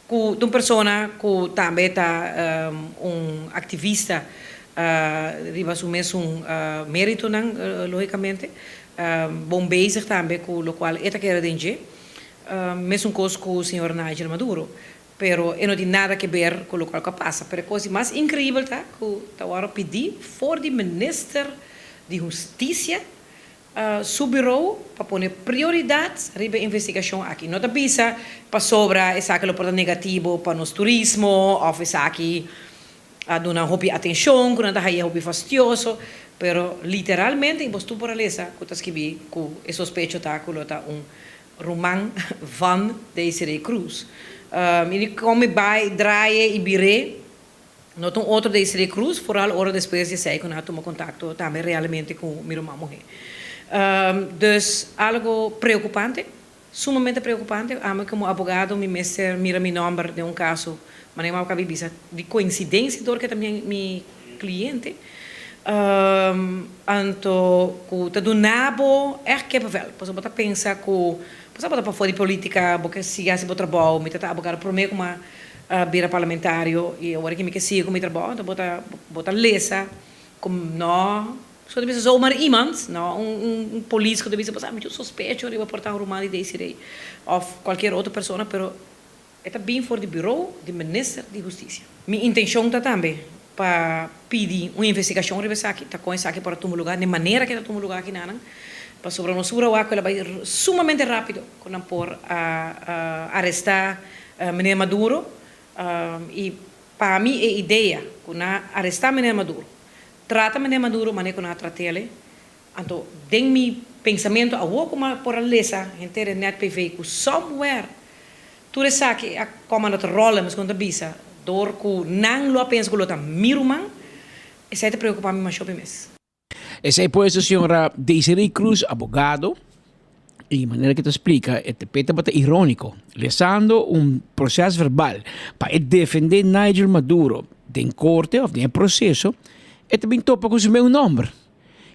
[SPEAKER 11] Ku ta un persona ku tambe ta un aktivista riba su mesun meritonan logikamente, bon bezig tambe ku lokual e ta kere den dje, mesun kos ku señor Nigel Maduro, pero e no tin nada ke ber ku lokual ku a pasa. Pero e kos di mas inkreibel ta ku ta wòrdu pidi for di minister di hustisia su bureau pa pone prioridad riba e investigacion aki. No ta bisa pasobra esaki lo por ta negativo pa nos turismo of esaki a duna hopi atencion cu nan ta haya hopi fastioso, pero literalmente y bos tur por a lesa cu ta skibi cu e sospecho ta cu lo ta un. Ruman van Desiree Croes. Mi di kon mi bai draie i bir'é, no ta un otro Desiree Croes, foral ora despues di esei ku nan a tuma kontakto tambe realmente ku mi ruman muhé. Dus algo preokupante, sumamente preokupante. Ami komo abogado mi mester mira mi nòmber den un kaso, manera mi a kabi bisa, di koinsidensia dor ke ta mi kliente. Anto ku ta duna bo ègt kippenvel, pasobra bo ta pensa ku pasobra bo ta pafó di polítika, bo ke sigui hasi bo trabou, mi ta ta abogado promé ku mi a bira parlamentario i awor aki mi ke sigui ku mi trabou, anto bo ta bo ta lesa ku no so ta bisa zomaar iemand, no un polis ku ta bisa bo sa mi tin un sospecho riba por ta un ruman di Desiree òf kualkier otro persona pero E ta bin for di bureau di Minister di Hustisia. Mi intencion ta tambe pa pidi un investigacion riba esaki, ta con esaki por a tuma lugar, den manera cu e ta tuma lugar akinanan, pasobra nos sura wak cu el a bay sumamente rapido cu nan por a aresta Meneer Maduro y pa mi e idea cu nan a aresta Meneer Maduro, trata Meneer Maduro manera cu nan a tratele, Anto den mi pensamentu awor ku mi por a lesa henter e net PV ku somewhere tur esaki a kòm aan het rollen, meskon ta bisa, dor ku nan lo a pensa ku lo ta mi ruman, esei ta preokupá mi mashopi mes.
[SPEAKER 1] Esei pues señora Desiree Cruz, abogado, y manera que ta splica e TP tabata irónico, lesando un proces verbal pa e defende Nigel Maduro den corte of den e proceso, e ta bin topa cu su meun nomber.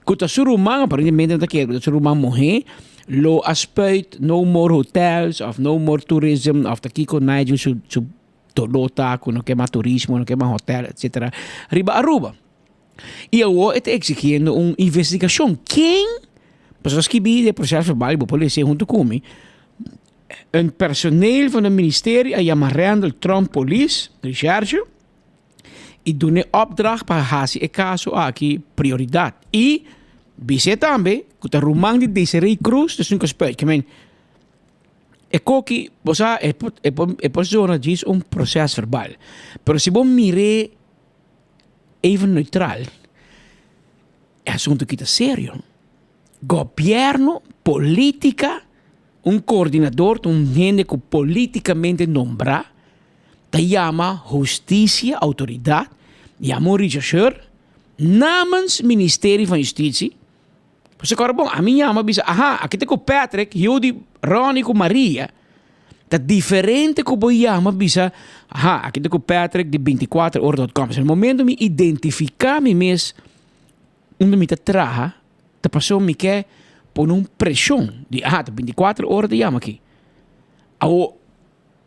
[SPEAKER 1] Ku ta su ruman, aparentemente nan ta kere ku ta su ruman muhé, lo a spuit no more hotels of no more tourism of ta kiko Nigel su su doló ta ku no ke mas turismo, no ke mas hotel etcetera riba Aruba. I awor e ta eksigiendo un investigashon. Ken? Pasobra skibi den proces verbal, bo por lese huntu ku mi, un personeel van e ministerie a yama Randall Tromp polis, recherche, i dun'e opdracht pa hasi e kaso aki prioridat. I bis'é tambe ku ta ruman di Desiree Cruz ta esun ku a spuit. Ke men, e koki, bo sa, e por e por e por zona djis un proses verbal. Pero si bo mir'é even neutral, e asuntu aki ta serio. Gobièrnu, politika, un koordinador ta un hende ku politikamente nombrá, ta yama hustisia, outoridat, yama un rechercheur namens Ministerie van Justitie. Pasobra kòrda bon, ami yama bisa, aha, aki ta ku Patrick, yu di Ronnie ku Maria, ta diferente ku bo yama bisa, aha, aki ta ku Patrick di bintikuater ora dot com. Pasobra na momento mi identifiká mi mes unda mi ta traha, ta pasobra mi ke pone un preshon di, aha, ta bintikuater ora ta yama aki. Awor,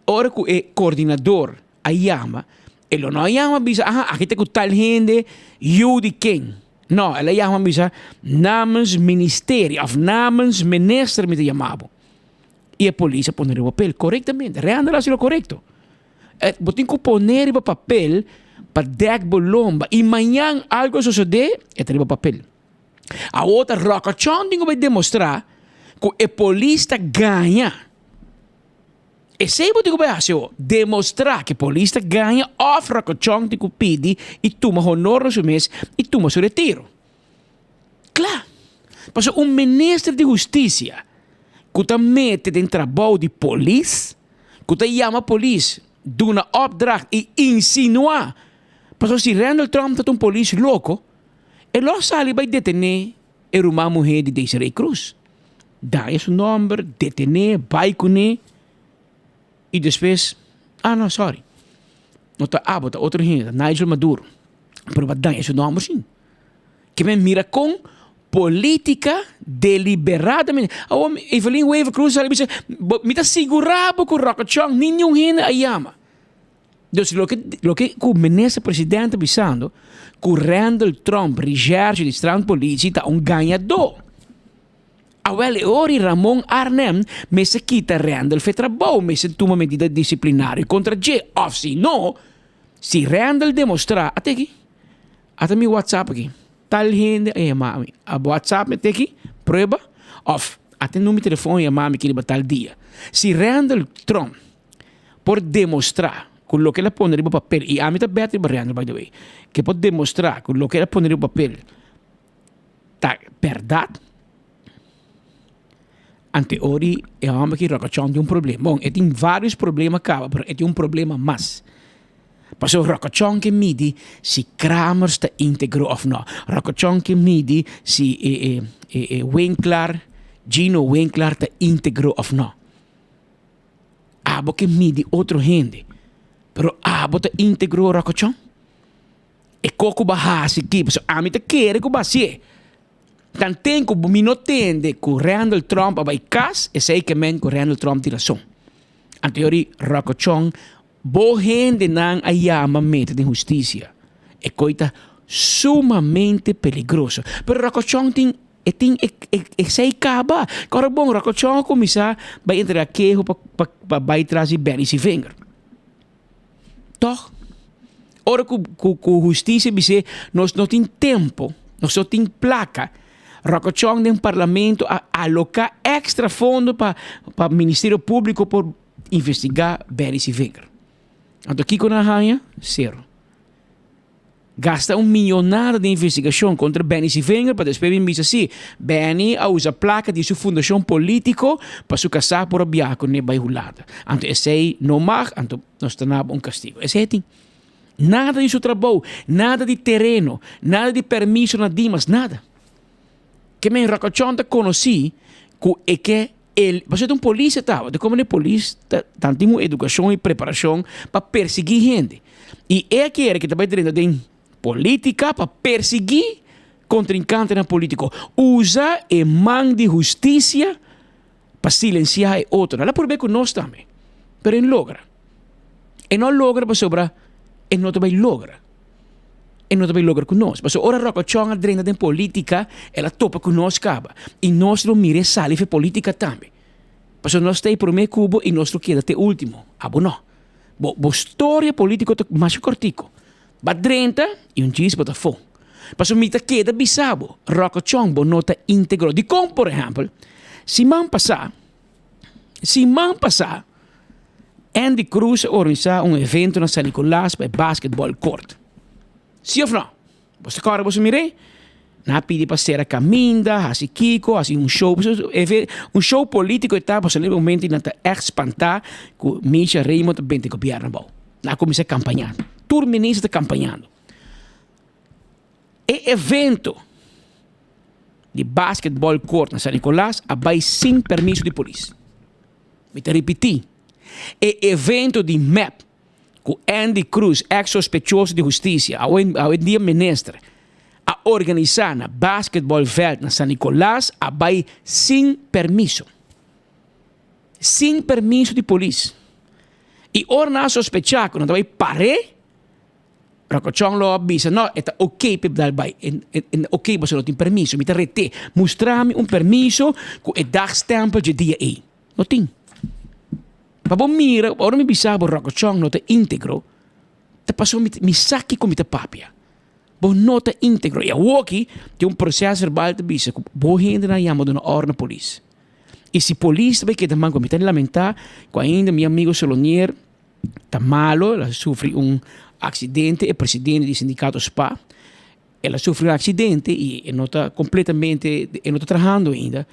[SPEAKER 1] Ora ku e koordinador a yama, e lo no a yama bisa, aha, aki ta ku tal hende, yu di ken. No, el a yama bisa, namens ministerie òf namens minister mi ta yama bo. I e polis a pone riba papel korektamente. Render a hasi lo korekto. Bo tin ku pone riba papel pa dèk bo lomba i mañan algu a sosodé, e ta riba papel. Awor ta ròkòchòn tin ku bai demostrá ku e polis ta gaña. Esei bo tin ku bai hasi awo, demostrá ku e polis ta gaña òf Rokochon tin ku pidi i tuma honor na su mes i tuma su retiro. Kla! Pasobra un minister di hustisia ku ta mete den trabou di polis, ku ta yama polis, duna opdracht i insinuá, pasobra si Randall Trump ta un polis loko, e lo a sali bai detené E ruman muhé di Desiree Cruz. Daña su nòmber, detené, bai kuné i despues, ah no sorry, no ta abo, ta otro hende, ta Nigel Maduro. Pero bo a daña su nòmber sin. Ke men mira kon polítika deliberadamente. Awor Evelyn Wever Croes a sali bisa, mi ta sigurá bo ku Rocket Chong ni niun hende a yama. Dus loke loke ku minister presidente ta bisando ku Randall Tromp recherche di strandpolitie ta un gañadó. Awel e ora Ramon Arnhem mester kita Randall fe trabou, mester tuma medida disiplinario kontra dje òf si no, si Randall demostrá, ata aki, ata mi whatsapp aki, tal hende a yama mi, a whatsapp mi ata aki, prueba, òf ata e numero di telefòn a yama mi aki riba tal dia. Si Randall Tromp por demostrá ku loke el a pone riba papel, i ami ta bèt riba Randall by the way, ke por demostrá ku loke el a pone riba papel ta bèrdat, Anteori e hòmber aki Ròkòchòn tin un problema. Bon, e tin vários problema kaba, pero e tin un problema mas. Pasobra Ròkòchòn ke midi si Kramers ta íntegro òf nò. Ròkòchòn ke midi si e e e e Winklar, Gino Winklar ta íntegro òf nò. Abo ke midi otro hende, pero abo ta íntegro Ròkòchòn? E kos ku bo a hasi aki, pasobra ami ta kere ku bo a hasié. Tanten ku mi no tende ku Randall Trump a bai kas, esei ke men ku Randall Trump tin rason. Anto yori Rokochon, bo hendenan a yama mete den hustisia. E koi ta sumamente peligroso. Pero Rokochon tin e tin e esei kaba. Kòrda bon, Rokochon a kuminsá bai entrega keho pa pa bai tras di Benny Sevinger. Tòg, ora ku ku ku hustisia bis'é nos no tin tempu, nos no tin plaka, Ròkòchòn den parlamento a aloká èkstra fondo pa pa Ministerio Públiko por investigá Benny Sevinger. Anto kiko nan a haña? Sero. Gasta un millonada den investigashon kontra Benny Sevinger pa despues bin bisa si Benny a usa plaka di su fundashon politiko pa su kasá por a biaha kuné bai Hulanda. Anto esei no mag, anto nos ta naba un kastigo. Esei tin. Nada di su trabou, nada di tereno, nada di permiso na Dimas, nada. Ke men Ròkòchòn ta konosí ku e ke El, pasobra ta un polis e tabata, komo e polis ta tan tin un edukashon i preparashon pa persiguí hende. I e a kere ke ta bai drenta den politika pa persiguí kontrinkantenan politiko. Usa e man di hustisia pa silensiá e otronan. El a purba ku nos tambe, pero e no logra. E no a logra pasobra e no ta bai logra. E no ta bay logra cu nos. Pasobra ora Rocco Chong a drenta den politica, el a topa cu nos caba. Y nos lo mira e sali fe politica tambe. Pasobra nos ta e prome cu bo y nos lo keda te ultimo. Abo no. Bo, bo storia politico ta masha cortico. Ba drenta y un djis bo ta fo. Pasobra mi ta keda bisa bo, Rocco Chong, bo no ta integro. Dicon, por ehempel, siman pasa, Siman pasá Andy Cruz a organisá un evento na San Nicolas pa e basketball court. Sí of no? Bo ta kòrda boso mir'é? Nan a pidi pa sera kaminda, hasi kiko, hasi un show. Un show polítiko e ta pasobra na e momento nan ta ègt spantá ku Misha Raymond ta benta e gobièrnu abou. Nan a kuminsá kampañá. Tur minister ta kampañando. E evento di basketball court na San Nicolas a bay sin permiso di polis. Mi ta ripiti, e evento di mep cu Andy Cruz, ex sospechoso di husticia, awendia minister, a organisa na basketball veld na San Nicolas a bay sin permiso. Sin permiso di polis. Y ora nan a sospecha cu nan ta bay pare, Rokochon lo a bisa, No, e ta oké p'e dal bai. E e oké pasobra no tin permiso. Mi ta ret'é. Mustra mi un permiso ku e dagstèmpel dje dia ei. No tin. Pa bo mira, ora mi bisa bo Rokochon no ta íntegro, ta pasobra mi mi sa kiko mi ta papia. Bo no ta íntegro. I awoki tin un proses verbal ta bisa ku bo hendenan yama duna òrdu na polis. I si polis ta bai keda man ku mi ta lamentá ku ainda mi amigo Solonier ta malo, el a sufri un accidente, e presidente di sindicato spa, el a sufri un accidente y e no ta completamente, e no ta trahando ainda,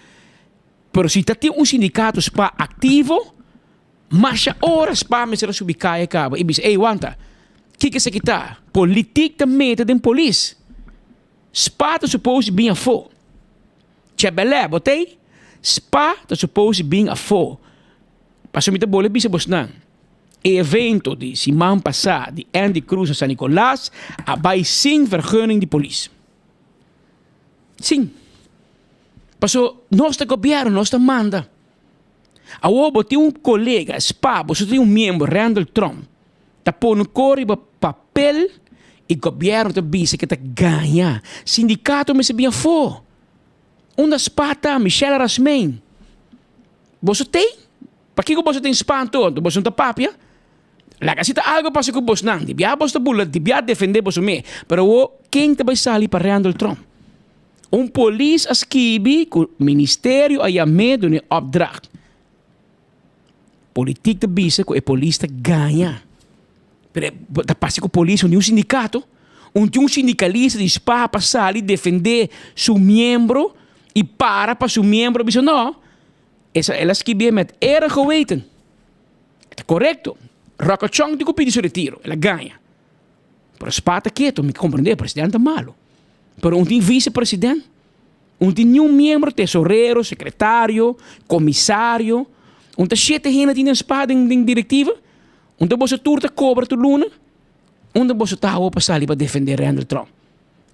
[SPEAKER 1] pero si ta tin un sindicato spa activo, masha ora spa mester a subi caya caba y bisa, ey wanta, kiko esaki ta? Politiek ta mete den polis, spa ta suppose bin afo, Chebelé, bo t'ey? Spa ta suppose bin afo. Pasobra mi ta bole bisa bosnan, e evento di siman pasá di Andy Cruz na San Nicolas a bai sin vergunning di polis. Sin. Pasobra nos ta gobierno, nos ta manda. Awor bo tin un kolega, spa, boso tin un miembro, Randall Tromp, ta pone kor riba papel i gobierno ta bisa ke ta gaña. Sindikato mester bin afó. Unda spa ta, Michelle Rasmijn? Boso tei? Pakiko boso tin spanto anto boso no ta papia? Laga si ta algo pasa ku bosnan, di bia boso ta bula, di bia defende boso me, pero awor ken ta bai sali pa Randall Trump? Un polis a skibi ku ministerio a yam'é duna e opdracht. Politik ta bisa ku e polis ta gaña. Pero e ta pasa ku polis un di un sindikato, un di un sindikalista di spa pa sali defende su miembro i para pa su miembro bisa no. Esa el a skibié met eer en geweten. E ta korekto. Rocco Chong tin ku pidi su retiro. El a gaña. Pero Spa ta ketu. Mi komprendé, president ta malu. Pero un tin vicepresident. Un tin niun miembro, tesorero, sekretario, komisario. Un ta shete hende tin den Spa den den direktiva. Un ta boso tur ta kobra tur luna. Unda boso ta awo pa sali pa defendé Randall Trump?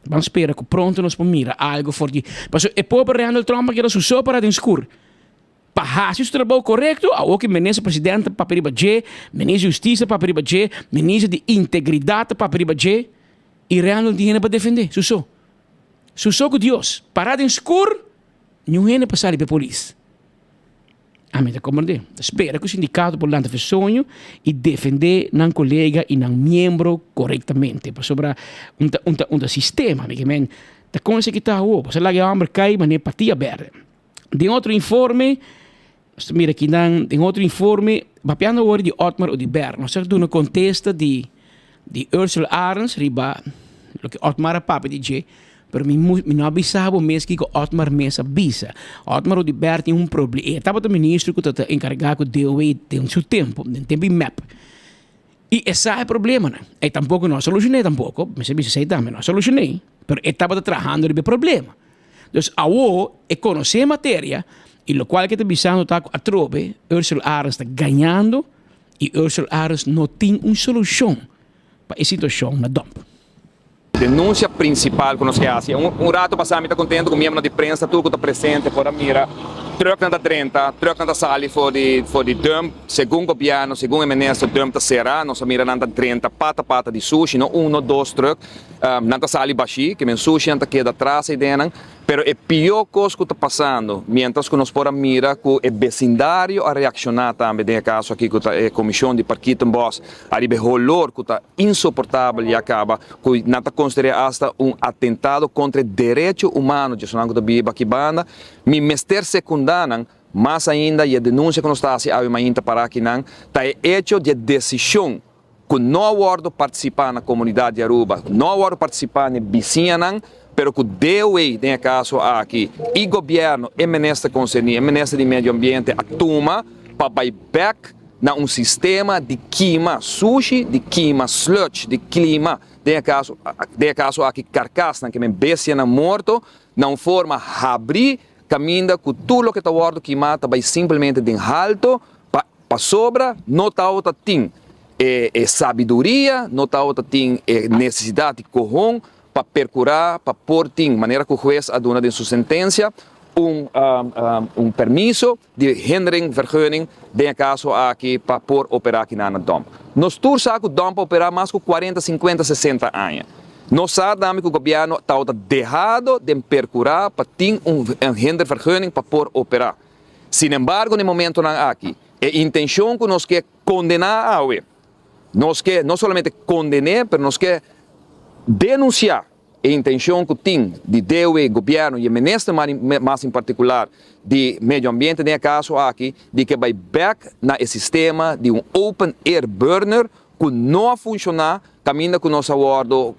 [SPEAKER 1] Ban spera ku pronto nos por mira algu for di. Pasobra e pober Randall Trump a keda su so para den skur. Pa hasi su trabou korekto, awor ku minister president ta papia riba dje, minister di hustisia ta papia riba dje, minister di integridat ta papia riba dje, i Randall no tin hende pa defendé, su so. Su so ku Dios. Para den skur, niun hende pa sali pa e polis. Ami ta komprendé. Ta spera ku sindikato por lanta fesoño i defendé nan kolega i nan miembro korektamente. Pasobra un ta un ta un ta sistema, mi ke men ta kon esaki ta awor. Bo sa laga e hòmber kai manera patia bèrdè. Den otro informe, nos ta mira akinan, den otro informe, papiando awor di Otmar Oduber, nos ta duna kontesta di di Ursula Arends riba loke Otmar a papia di dje, pero mi mi no a bisa bo mes kiko Otmar mes a bisa. Otmar Oduber tin un proble, e tabata ministro ku ta ta enkargá ku DOW den su tempu, den tempu di mep. I e sa e problemanan. E tampoko no a solushoné tampoko, mi sa bisa esei tambe, no a solushoné, pero e tabata trahando riba e problema. Dus awo e konosé e materia i lokual ke ta bisando ta ku atrobe Ursula Arends ta gañando i Ursula Arends no tin un solushon pa e situashon na Domp.
[SPEAKER 12] Denunsia prinsipal ku nos ke hasi. Un ratu pasá mi ta kontentu ku miembronan di prensa tur ku ta presente por a mira trùknan ta drenta, trùknan ta sali for di for di dump. Segun gobièrnu, segun e minister dump ta será. Nos a mira nan ta drenta pata pata di sushi, no un no dos trùk. Nan ta sali bashí, ke men sushinan ta keda tras eidennan. Pero e pió kos ku ta pasando, miéntras ku nos por a mira ku e besindario a reakshoná tambe den e kaso aki ku ta e komishon di Parkietenbos ariba e holor ku ta insoportabel ya kaba ku nan ta konsider'é asta un atentado kontra e derecho humano di esnan ku ta biba aki banda, mi mester sekundá nan mas ainda i e denunsia ku nos ta hasi awe mainta para akinan ta e echo di e desishon ku no a wòrdu partisipá na komunidat di Aruba, no a wòrdu partisipá na e bisiñanan, pero ku DOW den e kaso aki i gobièrnu, e minister konserní, e minister di medio ambiente a tuma pa bai bèk na un sistema di kima sushi, di kima sludge, di klima den e kaso den e kaso aki karkasnan, ke men bestianan morto, na un forma habrí kaminda ku tur loke ta wòrdu kimá ta bai simplemente den halto pa Pasobra no tabata tin e e sabiduria, no tabata tin e nesesidat di kohon pa perkurá pa por tin, manera ku hues a duna den su sentensia, un un permiso di hindering-vergunning den e kaso aki pa por operá kinan na dòmp. Nos tur sa ku dòmp a operá mas ku kuarenta, sinkuenta, sesenta aña. Nos sa tambe ku gobièrnu tabata dehado den perkurá pa tin un hindervergunning pa por operá. Sinembargo, na e momentonan aki, e intencion cu nos ke condena awe, nos ke no solamente conden'é, pero nos ke denuncia e intencion cu tin di DOW, Gobierno y e Minister mas en particular di Medio Ambiente den e caso aki, di ke bay bek na e sistema di un open air burner cu no a funciona caminda cu nos a wordo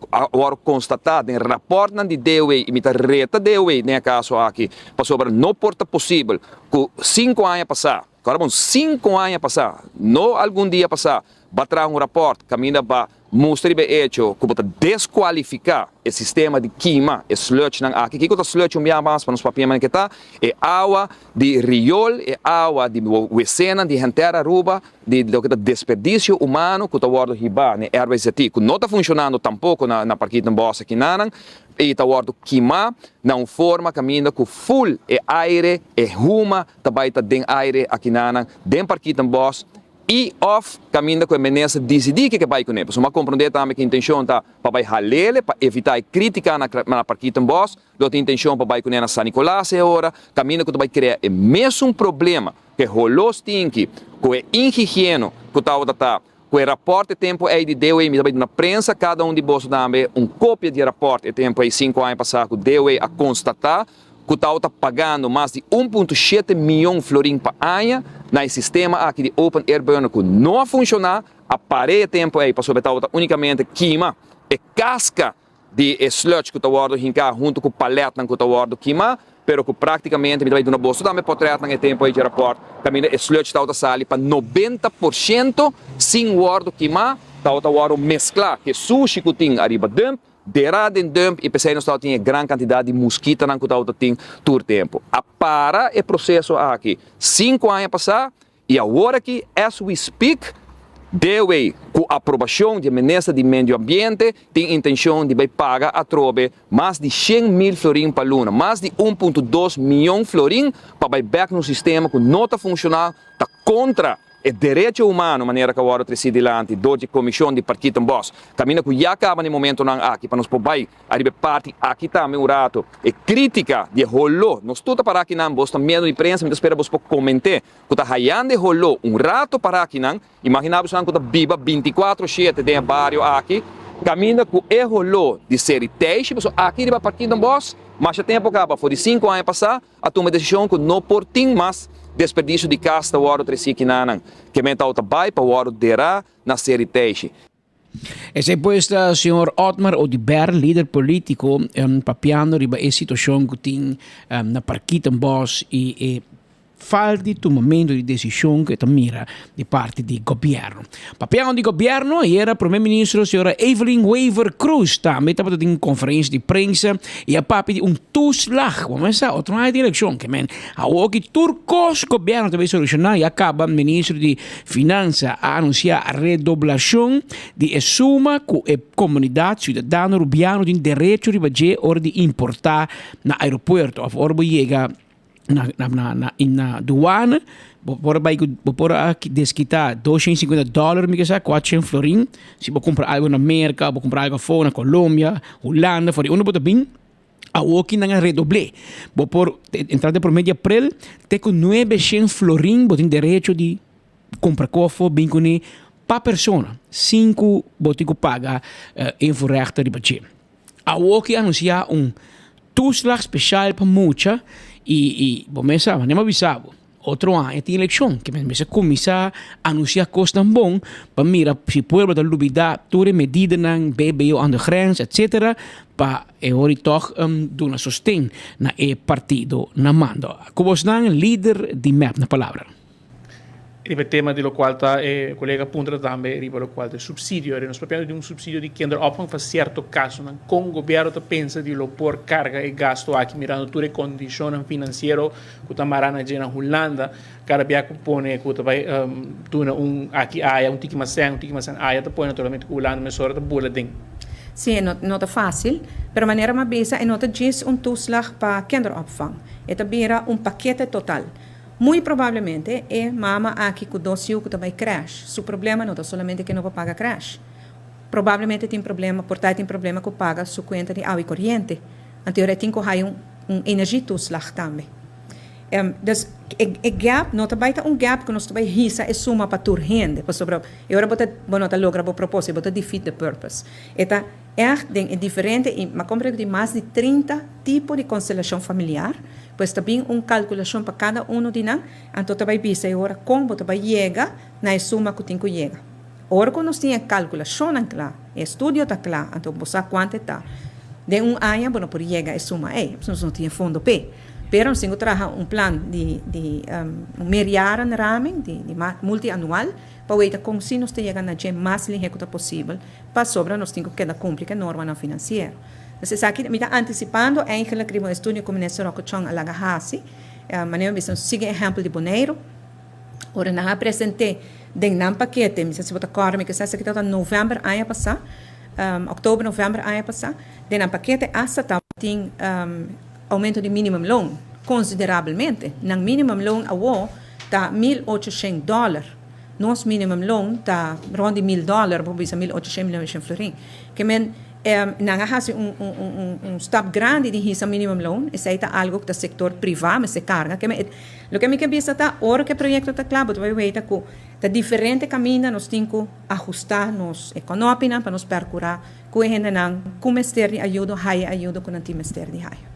[SPEAKER 12] a wordo constata den raportnan di DOW y mi ta reta DOW den e caso aki pasobra no por ta posibel cu cinco aña pasa, cu ahora bon cinco aña pasa, no algun dia pasa, ba traha un raport caminda ba mustra riba e hecho cu bo ta descualifica e sistema di kima e sludgenan aki. Kico ta sludge un biaha mas pa nos papia manera ke ta? E awa di riool, e awa di wesenan di henter Aruba, di loke ta desperdicio humano cu ta wordo hiba n'e RWZI cu no ta funcionando tampoco na na Parkietenbos akinanan y ta wordo kima na un forma caminda cu full e aire, e huma ta bay ta den aire akinanan den Parkietenbos y of caminda cu e minister dicidi ke ke bay cune. Pasobra mi a comprende tambe cu intencion ta pa bay halele pa evita e critica na na Parkietenbos, lo tin intencion pa bay cune na San Nicolas e ora, caminda cu ta bay crea e mesun problema. Ku e holó stinki, ku e inhigieno ku tabata ta, ku e rapòrt e tempu ei di DOE, mi ta bai duna prensa kada un di boso tambe un kopia di e rapòrt e tempu ei sinku aña pasá ku DOE a konstatá ku tabata pagando mas di un punto shete mion florin pa aña na e sistema aki di open air burner ku no a funshoná, a par'é e tempu ei pasobra e tabata únikamente kima e kaska di e sludge ku ta wòrdu hinká huntu ku palètnan ku ta wòrdu kimá. pero ku práktikamente mi ta bai duna boso tambe pòtrètnan e tempu ei dje rapòrt kaminda e sludge tabata sali pa 90% sin wòrdu kimá, tabata wòrdu mesklá ku e sushi ku tin ariba dump, derá den dump i p'esei nos tabata tin e gran kantidat di muskitanan ku tabata tin tur tempu. A para e proseso aki sinku aña pasá I awor aki, as we speak, DW, ku aprobashon di e Minister di Medio Ambiente, tin intenshon di bai paga atrobe mas di 100,000 florin pa luna, mas di 1.2 mion florin pa bai bèk na un sistema ku no ta funshoná, ta kontra e derecho humano manera ku a wòrdu tresí dilanti dor di e Komishon di Parkietenbos, kaminda ku ya kaba na e momentonan aki pa nos por bai Ariba e parti aki tambe un rato e critica di e holó. Nos tur ta para akinan, bos ta miembro di prensa, mi ta spera bos por comente cu ta hayando e holó un rato para akinan. Imagina bosonan cu ta biba binticuatro shete den e bario aki, caminda cu e holó di seri teishi, pasobra aki riba Parkington Bos, masha tempo caba, for di cinco aña pasa, a tuma e decision cu no por tin mas desperdicio di cas ta wordo treci akinanan. Ke men ta bay pa wordo dera na seri teishi.
[SPEAKER 1] Esei pues ta señor Otmar Oduber, lider politico, papiando riba e situacion cu tin na Parkietenbos y e falta di tumamento di decision cu e ta mira di parti di gobierno. Papiando di gobierno, ayera Prome Ministro señora Evelyn Wever Croes tambe tabata tin un conferencia di prensa y a papia di un toeslag. Bo mester sa otro aña tin eleccion, ke men awoki tur cos gobierno ta bay soluciona y a caba Ministro di Finansa a anunsiá redoblashon di e suma ku e komunidat siudadano rubiano tin derecho riba dje ora di importá na aeropuerto òf ora bo yega na duana bo por bai ku bo por a deskitá 250 dòler mi ke sa 400 florin si bo kumpra algu na Merka bo kumpra algu afó na Colombia, Hulanda for di unda bo ta bin. Awoki nan a redobl'é. Bo por entra den promé di aprel te ku 900 florin bo tin derecho di kumpra kofo bin kuné pa persona sin ku bo tin ku paga invoerrechten riba dje. Awoki a anunsiá un toeslag speshal pa mucha i bo mes sa, manera mi a bisa bo. Otro aña tin elekshon, ke mester kuminsá anunsiá kosnan bon pa mira si pueblo ta lubidá tur e medidanan, BBO aan de grens, etsetera, pa e hori tòg duna sosten na e partido na mando. Ku bosnan lider di mep na palabra.
[SPEAKER 21] Riba e tema di lokual ta e kolega puntra tambe riba lokual ta e supsidio. Nos papiando di un supsidio di kinderopvang pa sierto kasonan. Kon gobièrnu ta pensa di lo por karga e gasto aki mirando tur e kondishonnan finansiero ku ta mará na dje na Hulanda? Kada bia ku pone ku ta bai duna un aki aya, un tiki mas sèn, un tiki mas sèn aya ta pone naturalmente ku Hulanda mesora ta bula den.
[SPEAKER 13] Sí, e no ta fásil, pero manera mi a bisa e no ta djis un toeslag pa kinderopvang. E ta bira un pakete total. Muy probablemente e mama aki ku dos yu ku ta bai crèsh, su problema no ta solamente ke no por paga crèsh. Probablemente tin problema, por ta e tin problema ku paga su kuenta di awa i koriente. Anto e tin ku haya un un energietoeslag tambe. Dus e e gap no ta bai ta un gap ku nos ta bai hisa e suma pa tur hende, pasobra e ora bo ta bo no ta logra bo propósito, bo ta defeat the purpose. E ta ègt den e diferente i mi a komprende ku tin mas di 30 tipo di konstelashon familiar. Pues ta bin un kalkulashon pa kada unu di nan, anto ta bai bisa e ora kon bo ta bai yega na e suma ku tin ku yega. Ora ku nos tin e kalkulashonnan kla, e estudio ta kla, anto bo sa kuantu e ta. Den un aña bo no por yega e suma ei, pasobra nos no tin e fondo p'e. Pero nos tin ku traha un plan di di un meerjarenraming, di di multianual, pa weta kon si nos ta yega na dje mas lihé ku ta posibel, pasobra nos tin ku keda kumpli ku e normanan finansiero. Pues esaki mi ta anticipando eigenlijk riba un estudio cu Minister Rocco Chong a laga haci. Manera mi bisa nos sigui ehempel di Boneiru. Ora nan a presente den nan pakete, mi sa si bo ta corda mi kisas esaki tabata november aña pasa, october, november aña pasa, den nan pakete hasta tabatin aumento di minimumloon considerablemente. Nan minimumloon awo ta 1800 dollar. Nos minimumloon ta rond di mil dollar, bo bisa 1800, 1900 florin. Ke men nan a hasi un un un stap grandi di hisa minimumloon, esei ta algo ku ta sektor privá mester karga. Ke men loke mi ke bisa ta ora ku e proyekto ta kla bo ta bai weta ku ta diferente kaminda nos tin ku ahustá nos ekonopinan pa nos perkurá ku e hendenan ku mester di ayudo haya e ayudo ku nan tin mester di haya.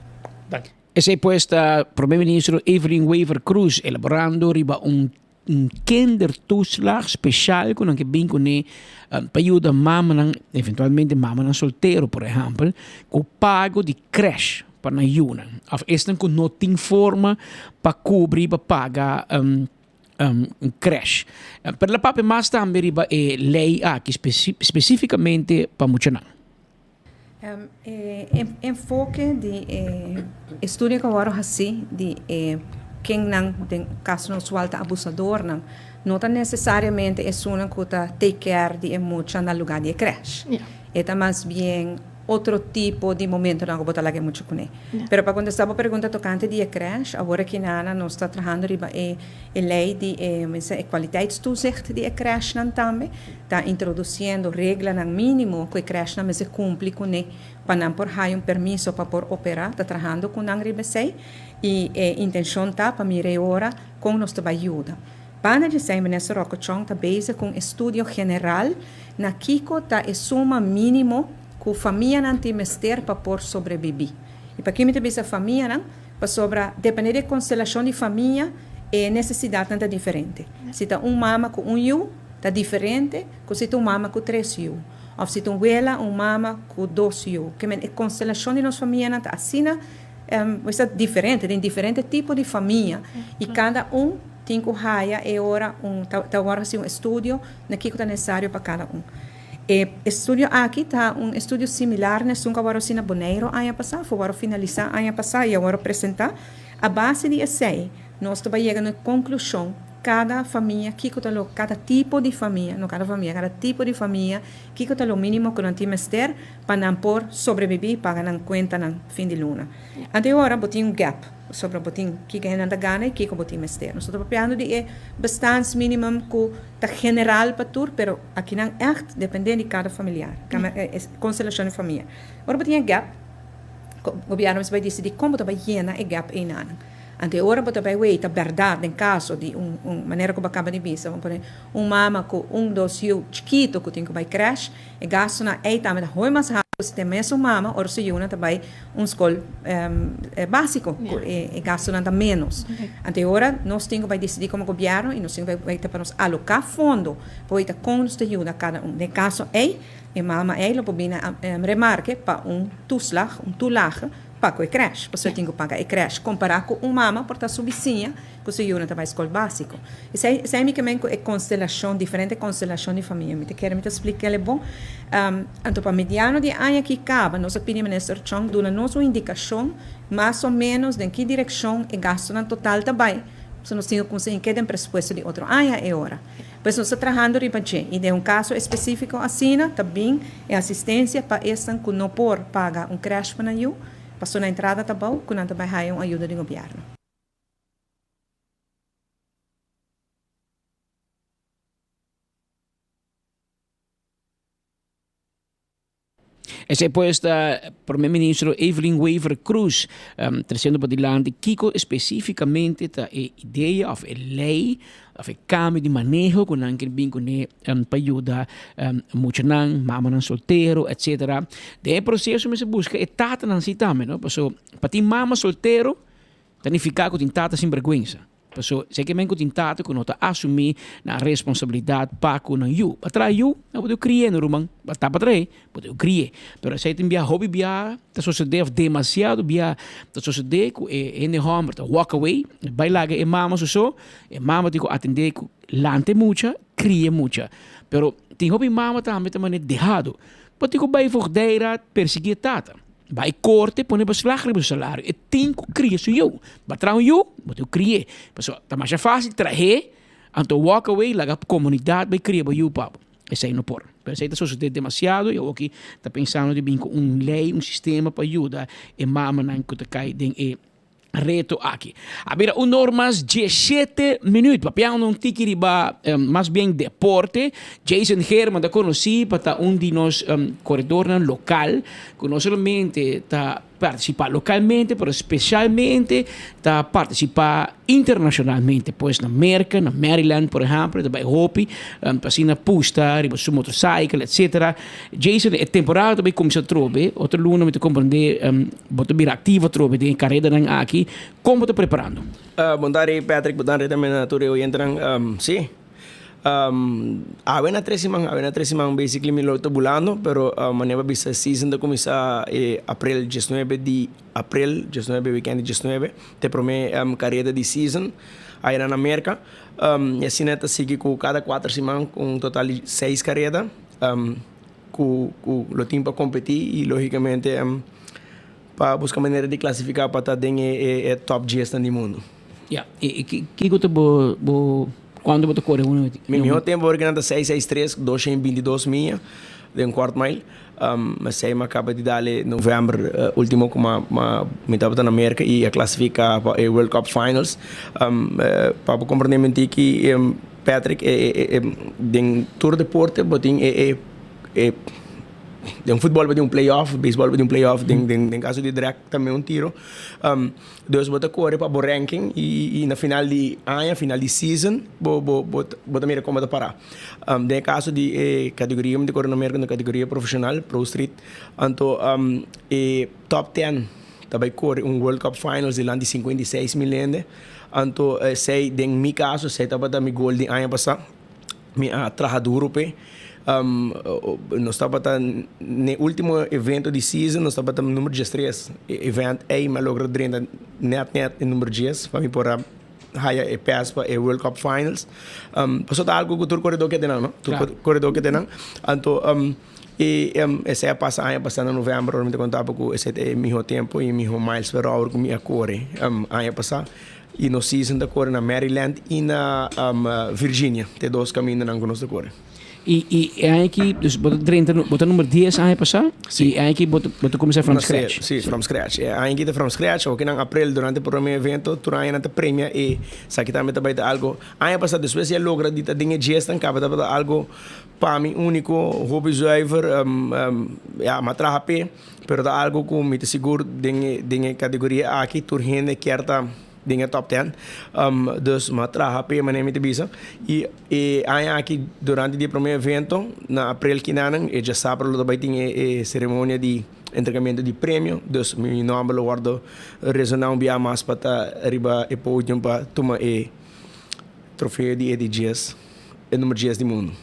[SPEAKER 21] Danki.
[SPEAKER 1] Esei pues ta Prome Ministro Evelyn Wever-Croes elaborando riba un Un kindertoeslag special cu nan ke bin cune pa yuda mamanan, eventualmente mamanan soltero por ehempel, cu pago di crèche. pa nan yunan of esnan ku no tin forma pa kubri pa paga un crèche. Pero la papia mas tambe riba e lei aki spesifikamente pa muchanan.
[SPEAKER 13] E enfoke di e estudio ku a wòrdu hasi di e kennan den kasonan usual ta abusadornan no ta nesesariamente esunnan ku ta take care di e mucha na lugá di e crèche. E ta mas bien otro tipo di momentonan ku bo ta laga e mucha kuné. Pero pa kontestá bo pregunta tokante di e crèche, awor aki nana nos ta trahando riba e lei di e e kwaliteitstoezicht di e crèchenan tambe. Ta introduciendo reglanan minimo cu e crèshnan mester cumpli cune pa nan por haya un permiso pa por opera. Ta trahando cu nan riba esey y e intencion ta pa mira e ora con nos ta bay yuda. Banda di esey Minister Rocco Chong ta bezig cu un estudio general na kico ta e suma minimo cu famianan tin mester pa por sobrebibi. Y paki mi ta bisa famianan? Pasobra depende di e constelacion di famia e necesidadnan ta diferente. Si ta un mama cu un yu, Ta diferente ku si ta un mama ku tres yu, òf si ta un wela, un mama ku dos yu. Ke men e konstelashon di nos famianan ta asina ta diferente, den diferente tipo di famia i kada un tin ku haya e ora un ta wòrdu hasi un estudio na kiko ta nesesario pa kada un. E estudio aki ta un estudio similar na esun ku a wòrdu hasi na Boneiru aña pasá, òf a wòrdu finalisá aña pasá i a wòrdu presentá. A base di esei nos ta bai yega na e konklushon. Kada famia, kiko ta lo, kada tipo di famia, no kada famia, kada tipo di famia, kiko ta lo minimo ku nan tin mester pa nan por sobrebibí i paga nan kuentanan fin di luna. Anto e ora bo tin un gap, pasobra bo tin kiko hendenan ta gana i kiko bo tin mester. Nos ta papiando di e bestaansminimum ku ta general pa tur, pero akinan ègt dependé di kada familiar, konstelashon di famia. Ora bo tin e gap, gobièrnu mester bai disidí kon bo ta bai yena e gap einanan. Anto e ora bo ta bai wei ta bèrdat den kaso di un un manera ku bo a kaba di bisa, bo pone un mama ku un dos yu chikitu ku tin ku bai krèsh, e gastunan ei tambe ta hopi mas haltu ku si ta e mesun mama ora su yunan ta bai un skol básiko ku e gastunan ta ménos. Anto e ora nos tin ku bai disidí komo gobièrnu i nos tin ku bai wei ta pa nos aloká fondo pa wei ta kon nos ta yuda kada un. Den kaso ei e mama ei lo por bini remarke pa un toeslag, un toelage, Pa ku e krèsh, pasobra e tin ku paga e krèsh. Kompará ku un mama por ta su bisiña ku su yunan ta bai skol básiko. Esei, esei mi ke men ku e konstelashon, diferente konstelashon di famia. Mi ta kere mi ta spliká el bon. Anto pa mediano di e aña aki kaba, nos a pidi Minister Chong duna nos un indikashon mas o ménos den ki direkshon e gastunan total ta bai, pasobra nos tin ku kuminsá hink'é den presupuesto di otro aña e ora. Pues nos ta trahando riba dje i den un kaso espesífiko asina ta bin e asistensia pa esnan ku no por paga un krèsh pa nan yu, pasobra nan entrada ta bou ku nan ta bai haya un ayuda di gobièrnu.
[SPEAKER 1] Esei pues ta Prome Ministro Evelyn Wever Croes treciendo padilanti kico especificamente ta e idea of e ley of e cambio di maneho cu nan kier bin cune pa yuda muchanan, mamanan soltero etc. Den e proceso mester busca e tatanan si tambe no, paso pa tin mama soltero ta nifica cu tin tata sinberguensa. Paso esei ke men ku tin tata ku no ta asumí nan responsabilidat pa ku nan yu. Pa traha yu, nan por deu kri'é no ruman. Pa ta pa trahe, por deu kri'é. Pero esei tin bia hopi bia ta sosodé òf demasiado bia ta sosodé ku e hende hòmber ta walk away, e bai laga e mama su so, e mama tin ku atendé ku lanta e mucha, kria e mucha. Pero tin hopi mama tambe ta manera dehado. Bo tin ku bai voogdijraad persiguí e tata. Bai korte pone beslag riba su salario. E tin ku kria su yu. Bo a traha un yu, bo tin ku kri'é. Pasobra ta masha fásil trah'é, anto walk away laga komunidat bai kria bo yu pa bo. Esei no por. Pero esei ta sosodé demasiado i awoki ta pensando di bin ku un lei, un sistema pa yuda e mamanan ku ta kai den e reto aki. A bira un or mas diesshete minuut. Papiando un tiki riba mas bien deporte, Jason Geerman ta conoci pa ta un di nos coredornan local cu no solamente ta participa localmente pero specialmente ta participa internacionalmente. Pues na Merca, na Maryland por ehempel, ta bay hopi pa asina pusta riba su motorcycle etcetera. Jason, e temporada ta bay cuminsa atrobe, otro luna mi ta comprende Bo ta bira aktivo atrobe den e karedanan aki. Kon bo ta preparando?
[SPEAKER 14] Bon tardi Patrick, bon tardi tambe na tur e oyentenan. Sí, Awe na tres siman, awe na tres siman basically mi lo ta bulando, pero manera bo a bisa season ta cuminsa e april diesnuebe di april, diesnuebe weekend di diesnuebe ta e prome careda di season aya na Merca. Y asina ta sigui cu cada cuater siman cu un total di seis careda cu cu lo tin pa competi y logicamente pa busca manera di clasifica pa ta den e top diesnan di mundo.
[SPEAKER 1] Ya, y kico ta bo bo cuanto bo ta core uno?
[SPEAKER 14] Mi miho tempo ora nan ta seis seis tres, doshen y binti dos miya den kwart mile. Esey mi a caba di dale november ultimo cu mi tabata na Merca y a clasifica pa e World Cup Finals. Pa bo comprende mi tiki Patrick den tur deporte bo tin e den futbol bo tin un playoff, beisbol bo tin un playoff, den caso di drag tambe un tiro. Dus bo ta kore pa bo ranking i na final di aña, final di season, bo bo bo bo ta mira kon bo ta pará. Den e kaso di e kategoria mi ta kore na Merka na kategoria profeshonal, Pro Street, anto e top ten ta bai kore un World Cup Finals dilanti 56 mil hende. Anto esei den mi kaso esei tabata mi goal di aña pasá. Mi a traha duro p'e. Nos tabata n'e ultimo evento di season nos tabata number diestres. E event ei mi a logra drenta net net e number dies pa mi por a haya e pass pa e World Cup Finals. Pasobra ta algo ku tur koredó ke tenan no, tur koredó ke tenan. Anto e esei a pasa aña pasa na november ora mi ta konta bo ku esei ta e mihó tempu i e mihó miles per hour ku mi a kore aña pasa. I nos season ta kore na Maryland i na Virginia, ta e dos kamindanan ku nos ta kore.
[SPEAKER 1] I i e aña aki, dus bo ta drenta, bo ta number dies aña pasá, i e aña aki bo ta bo ta kuminsá from scratch.
[SPEAKER 14] Si, from scratch. E aña aki ta from scratch, oke nan aprel durante e prome evento, tur aña nan ta premia e esaki tambe ta bai ta algo. Aña pasá despues di a logra di ta den e diesnan kaba tabata algo pa mi úniko, hopi zuiver, ya, mi a traha p'e. Pero ta algo cu mi ta sigur den e den e categoria aki tur hende kier ta den e top ten. Dus mi a traha p'e manera mi ta bisa. Y e aña aki durante di e prome evento na april kinanan e djasabra lo ta bay tin e e ceremonia di entregamento di premio. Dus mi nomber lo wordo resona un bia mas pa ta riba e podium pa tuma e trofeo di e di djes e number djes di mundo.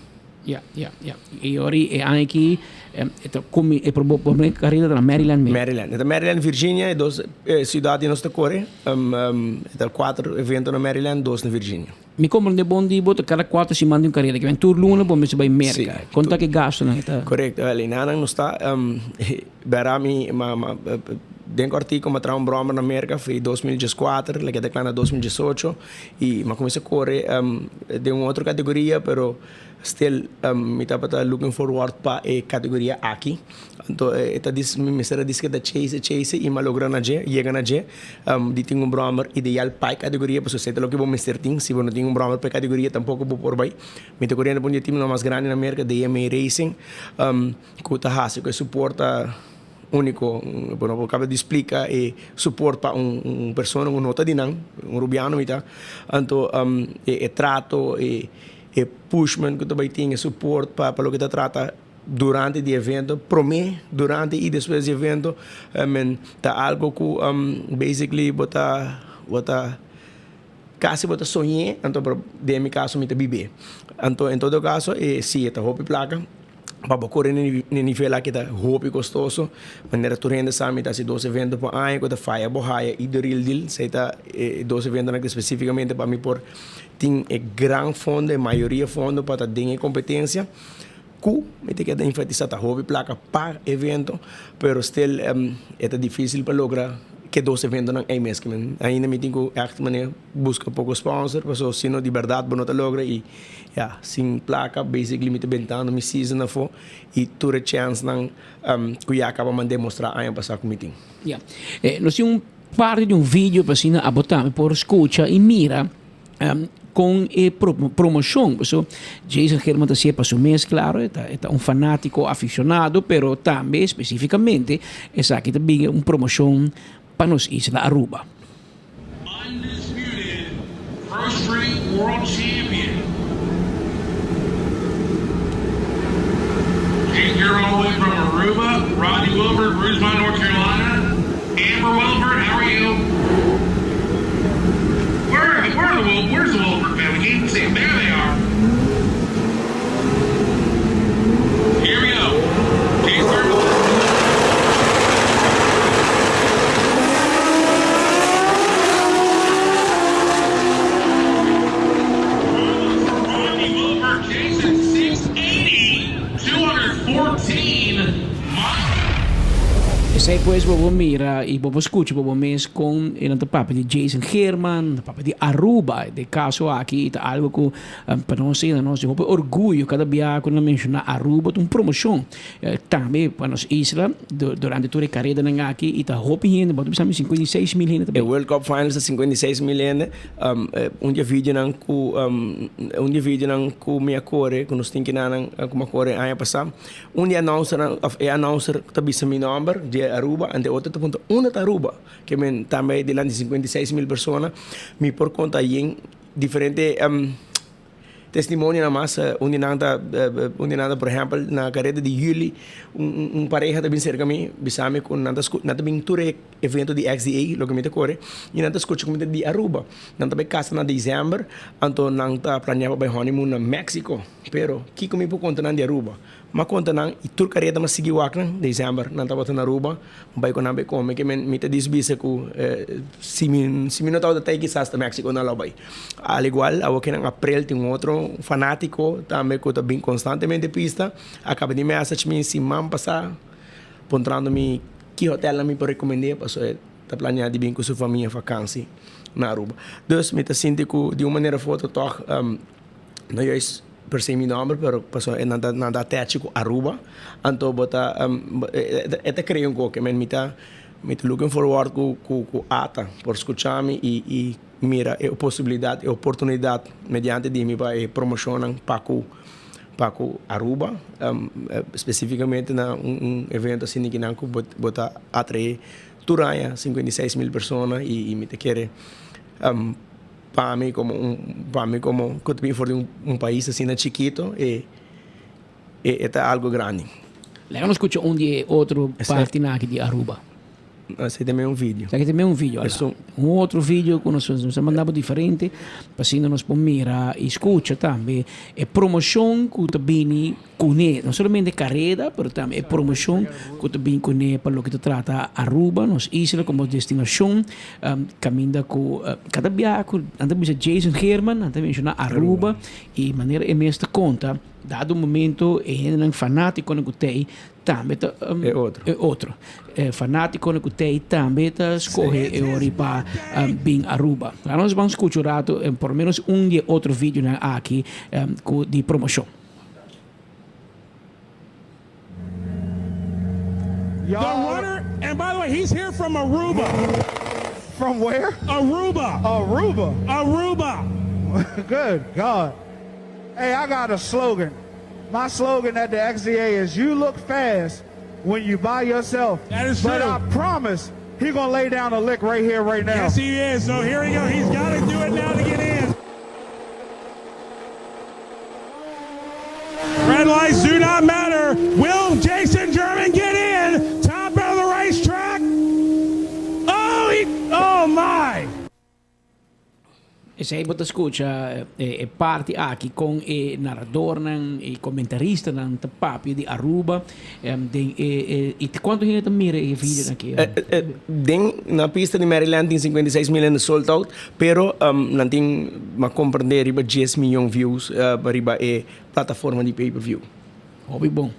[SPEAKER 1] Ya, ya, ya. I ora e aña aki e ta kumi e promé kareda ta na Maryland mes.
[SPEAKER 14] Maryland. E ta Maryland, Virginia, e dos siudat di nos ta kore. E ta kuater evento na Maryland, dos na Virginia.
[SPEAKER 1] Mi komprende bon di bo ta kada kuater siman di un kareda. Kiben tur luna bo mester bai Merka. Kon ta ki gastunan e ta?
[SPEAKER 14] Korekto. Wel, enanan nos ta bera mi ma ma den kòrtiku mi a traha un bròmer na Merka for 2014, loke ta kla na 2018 i mi a kuminsá kore den un otro kategoria pero Still mi tabata looking forward pa e categoria aki. Anto e ta dis mi mester a dis ke ta chase chase y mi a logra na dje, yega na dje. Di tin un brommer ideal pa e categoria pasobra esei ta loke bo mester tin. Si bo no tin un brommer pa e categoria tampoco bo por bai. Mi ta coriendo pa un di e teamnan mas grandi na Merca, DMA Racing, cu ta haci cu e support ta unico. Bo no por caba di splica e support pa un persona cu no ta di nan, un Rubiano mi ta. Anto e trato, e. E pushman ku ta bai tin e support pa pa loke ta trata durante di evento, promé, durante i despues di evento. I mean, ta algo ku basically bo ta bo ta kasi bo ta soñ'é, anto pero den mi kaso mi ta bib'é. Anto en todo kaso e si e ta hopi plaka pa bo kore na e nivel aki ta hopi kostoso. Manera tur hende sa mi ta hasi dos evento pa aña ku ta Faya Bohaya i The Real Deal. Esei ta e dos eventonan ku spesífikamente pa mi por Tin e gran fondo, e mayoria fondo pa ta den e competencia cu mi ta keda enfatisa ta hopi placa pa evento, pero still e ta dificil pa logra ke dos eventonan ey mes. Ainda mi tin cu echt manera busca poco sponsor pasobra si no di berdad bo no ta logra y ya sin placa basically mi ta bentando mi season afo y tur e chensnan cu ya caba man demostra aña pasa cu mi tin.
[SPEAKER 1] Ya. Nos tin un Parti di un video pa asina abo tambe por scucha y mira con e promocion. Paso Jason Geerman ta hacié pa su mes, claro, e ta e ta un fanatico aficionado, pero tambe specificamente esaki ta bin un promocion pa nos isla Aruba.
[SPEAKER 15] Undisputed Pro Street World Champion. Jake here all the way from Aruba, Rodney Wilbert, Rougemont, North Carolina. Amber Wilbert, how are you? Where, where are the, where's the Wilbert family? Can't see them. There they are.
[SPEAKER 1] Esei pues bo por mira y bo por scucha bo mes con e nan ta papia di Jason Geerman, ta papia di Aruba. De caso aki ta algo cu pa nos yena nos di hopi orguyo cada bia cu nan menciona Aruba ta un promocion tambe pa nos isla durante tur e caredanan aki y ta hopi hende, bo ta bisa mi 56 mil hende ta
[SPEAKER 14] E World Cup Finals ta 56 mil hende. Un di e videonan cu un di e videonan cu mi a core cu nos tin kinanan cu mi a core aña pasa. Un di e announcernan of e announcer ta bisa mi nomber di Aruba anto e otro ta puntra unda ta Aruba? Ke men tambe dilanti 56 mil persona mi por konta yen diferente testimonionan mas. Un di nan ta un di nan ta por ehempel na kareda di juli un un pareha ta bin serka mi bisa mi ku nan ta nan ta bin tur e evento di XDA loke mi ta kore i nan ta skucha ku mi ta di Aruba. Nan ta bai kasa na december anto nan ta planea pa bai honeymoon na Mexico. Pero, kiko mi por konta nan di Aruba? M'a konta nan i tur kareda m'a sigui wak nan. December nan tabata na Aruba, mi bai ku nan bai kome. Ke men mi ta disbisa ku si mi si mi no tabata ta ei kisas ta Mexico nan lo bai. Al igual awo ke nan april tin un otro fanatiko tambe ku ta bin konstantemente pista a kaba di message mi siman pasa puntrando mi ki hotelnan mi por rekomend'é pasobra e ta planea di bin ku su famia fakansi na Aruba. Dus mi ta sinti ku di un manera of otro tòg. No juist per se mi nomber, pero pasobra e nan ta nan ta attach cu Aruba, anto bo ta e ta crea un koke, men mi ta mi ta looking forward cu cu cu ata por scucha mi y y mira e posibilidad e oportunidad mediante di mi pa e promocionnan pa cu pa cu Aruba, specificamente na un un evento asina kinan cu bo bo ta atrae tur aña 56 mil persona y y mi ta kere. Pa mi como un pa mi como cu ta bin for di un pais asina chikito e e ta algo grandi.
[SPEAKER 1] Laga nos scucha un di e otro partinan aki di Aruba.
[SPEAKER 14] Esaki ta un video.
[SPEAKER 1] Esaki ta un video. Esun. Un otro video cu nos nos a manda bo diferente pa asina nos por mira y scucha tambe e promocion cu ta bini Kuné, no solamente kareda, pero tambe e promoshon ku ta bin kuné pa loke ta trata Aruba, nos isla komo destinashon, kaminda ku kada biaha ku nan ta bisa Jason Geerman, nan ta menshoná Aruba i manera e mes ta konta, dado momento e hendenan fanátikonan ku t'ei tambe ta
[SPEAKER 14] E otro.
[SPEAKER 1] E otro. E fanátikonan ku t'ei tambe ta skohe e ora pa bin Aruba. Laga nos ban skucha un rato por lo menos un di e otro videonan aki ku di promoshon.
[SPEAKER 15] The runner, and by the way, he's here from Aruba.
[SPEAKER 9] From where?
[SPEAKER 15] Aruba.
[SPEAKER 9] Aruba.
[SPEAKER 15] Aruba.
[SPEAKER 9] Good God. Hey, I got a slogan. My slogan at the XDA is you look fast when you by yourself.
[SPEAKER 15] That is
[SPEAKER 9] But
[SPEAKER 15] true.
[SPEAKER 9] I promise he gonna lay down a lick right here, right now.
[SPEAKER 15] Yes, he is. So here we go. He's got to do it now to get in. Red lights do not matter. Will Jason German get in? Top of the racetrack. Oh, he, oh my.
[SPEAKER 1] Esei bo ta scucha e parti aki con e narradornan y comentaristanan ta papia di Aruba den e y cuanto hende ta mira e videonan aki?
[SPEAKER 14] Den na pista di Maryland tin 56 mil hende sold out. Pero nan tin m'a comprende riba dies miyon views riba e plataforma di pay per view.
[SPEAKER 1] Hopi bon.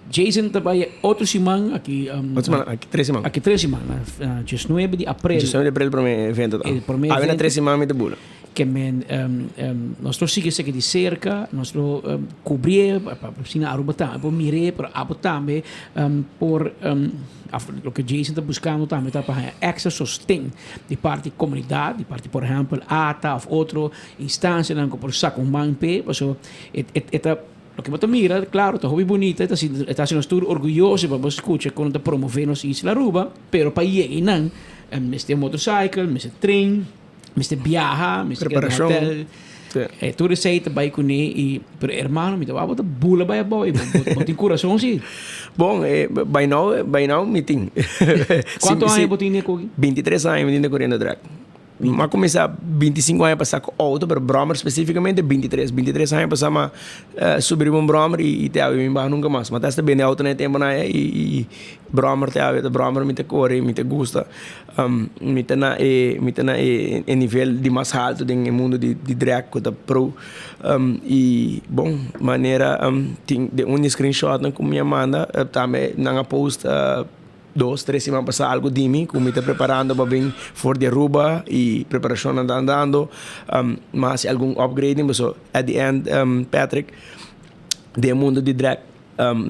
[SPEAKER 1] Jason ta bai otro siman aki.
[SPEAKER 14] Otro siman aki tres siman.
[SPEAKER 1] Aki tres siman na diesnuebe di aprel.
[SPEAKER 14] Diesnuebe di aprel prome evento ta.
[SPEAKER 1] E prome evento.
[SPEAKER 14] Awe na tres siman mi ta bula.
[SPEAKER 1] Ke men nos lo sigui esaki di serka, nos lo kubrié pa asina Aruba tambe por mir'é, pero abo tambe por loke Jason ta buskando tambe ta pa haña extra sosten di parti komunidat, di parti por ehèmpel ata òf otro instansianan ku por saka un man p'e, pasobra e ta loke bo ta mira klaro ta hopi bunita e ta sinti e ta hasi nos tur orguyoso pa bo skucha kon nan ta promové nos isla Aruba, pero pa yega einan mester motorcycle, mester tren. Mester biaha, mester keda den hotel.
[SPEAKER 14] Sí.
[SPEAKER 1] Tur esei ta bai kuné i pero hermano mi ta wak bo ta bula bai abou i bo tin kurason si.
[SPEAKER 14] Bon, by now, by now mi tin.
[SPEAKER 1] Kuantu aña bo tin den koki?
[SPEAKER 14] 23 aña mi tin den koriendo drag. Mi a kuminsá 25 aña pasá ku outo, pero bròmer spesífikamente 23. 23 aña pasá mi a subi riba un bròmer i te awe mi baha nunka mas. Mi a ta hasta bende outo na e tempunan ei i bròmer te awe ta bròmer mi ta kore, mi ta gusta. Mi ta na e mi ta na e e nivel di mas haltu den e mundu di di drag ku ta pro i bon manera tin den un di screenshotnan ku mi a manda tambe nan a post. Dos, tres siman pasá algu di mi ku mi ta preparando pa bin for di Aruba i preparashonnan ta andando. Mi a hasi algun upgrading pasobra at the end Patrick den e mundo di drag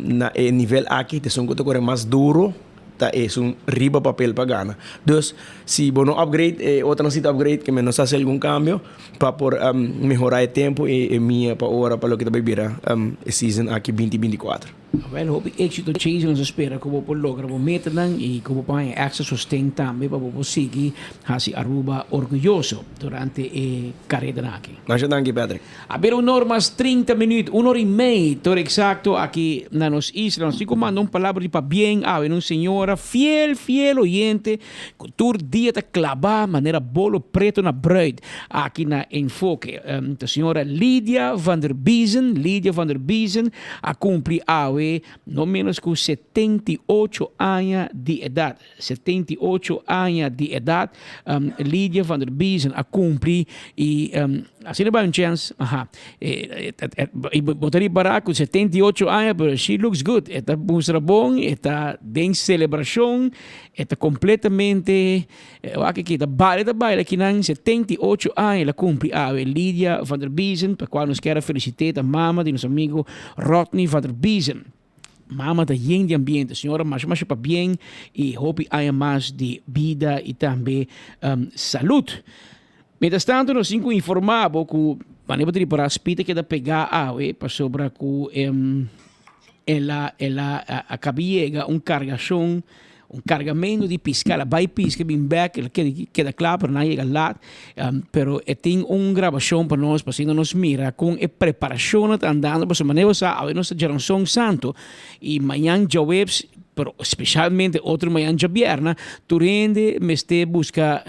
[SPEAKER 14] na e nivel aki ta esun ku ta kore mas duro ta esun riba papel pa gana. Dus si bo no upgrade e otronan si ta upgrade ke men nos hasi algun kambio pa por mehora e tempo i e mia pa ora pa loke ta bai bira e season aki binti 24.
[SPEAKER 1] Wel hopi éxito Chase, nos a spera ku bo por logra bo metanan i ku bo por haña extra sosten tambe pa bo por sigui hasi Aruba orguyoso durante e karedanan aki.
[SPEAKER 14] Masha danki Patrick.
[SPEAKER 1] A bira un or mas 30 minuut, un or i mei tur eksakto aki na nos isla. Nos tin ku manda un palabra di pabien awe na un señora fiel fiel oyente ku tur dia ta klabá manera bolo preto na bruid aki na Enfoke. Ta señora Lydia van der Biezen, Lydia van der Biezen. A cumpli awe no menos cu 78 aña di edad. 78 aña di edad Lydia van der Biezen a cumpli y asina bay un chance, aha, y bo ta ripara cu 78 aña pero she looks good, e ta mustra bon, e ta den celebracion, e ta completamente. Wak aki ta baila ta baila kinan 78 aña el a cumpli awe Lydia van der Biezen pa cual nos kier a felicite ta mama di nos amigo Rodney van der Biezen. Mama ta yen di ambiente señora masha masha pabien y hopi aña mas di bida y tambe salud. Mientras tanto nos tin cu informa bo cu manera bo ta ripara Speed a keda pega awe pasobra cu el a el a a caba yega un cargacion un cargamento di pisca el a bay pisca bin bek el a keda keda cla pero nan a yega laat pero e tin un grabacion pa nos pa asina nos mira con e preparacionnan ta andando pasobra manera bo sa awe nos ta djaranson santo y mañan djaweps pero specialmente otro mañan djabierna tur hende mester busca.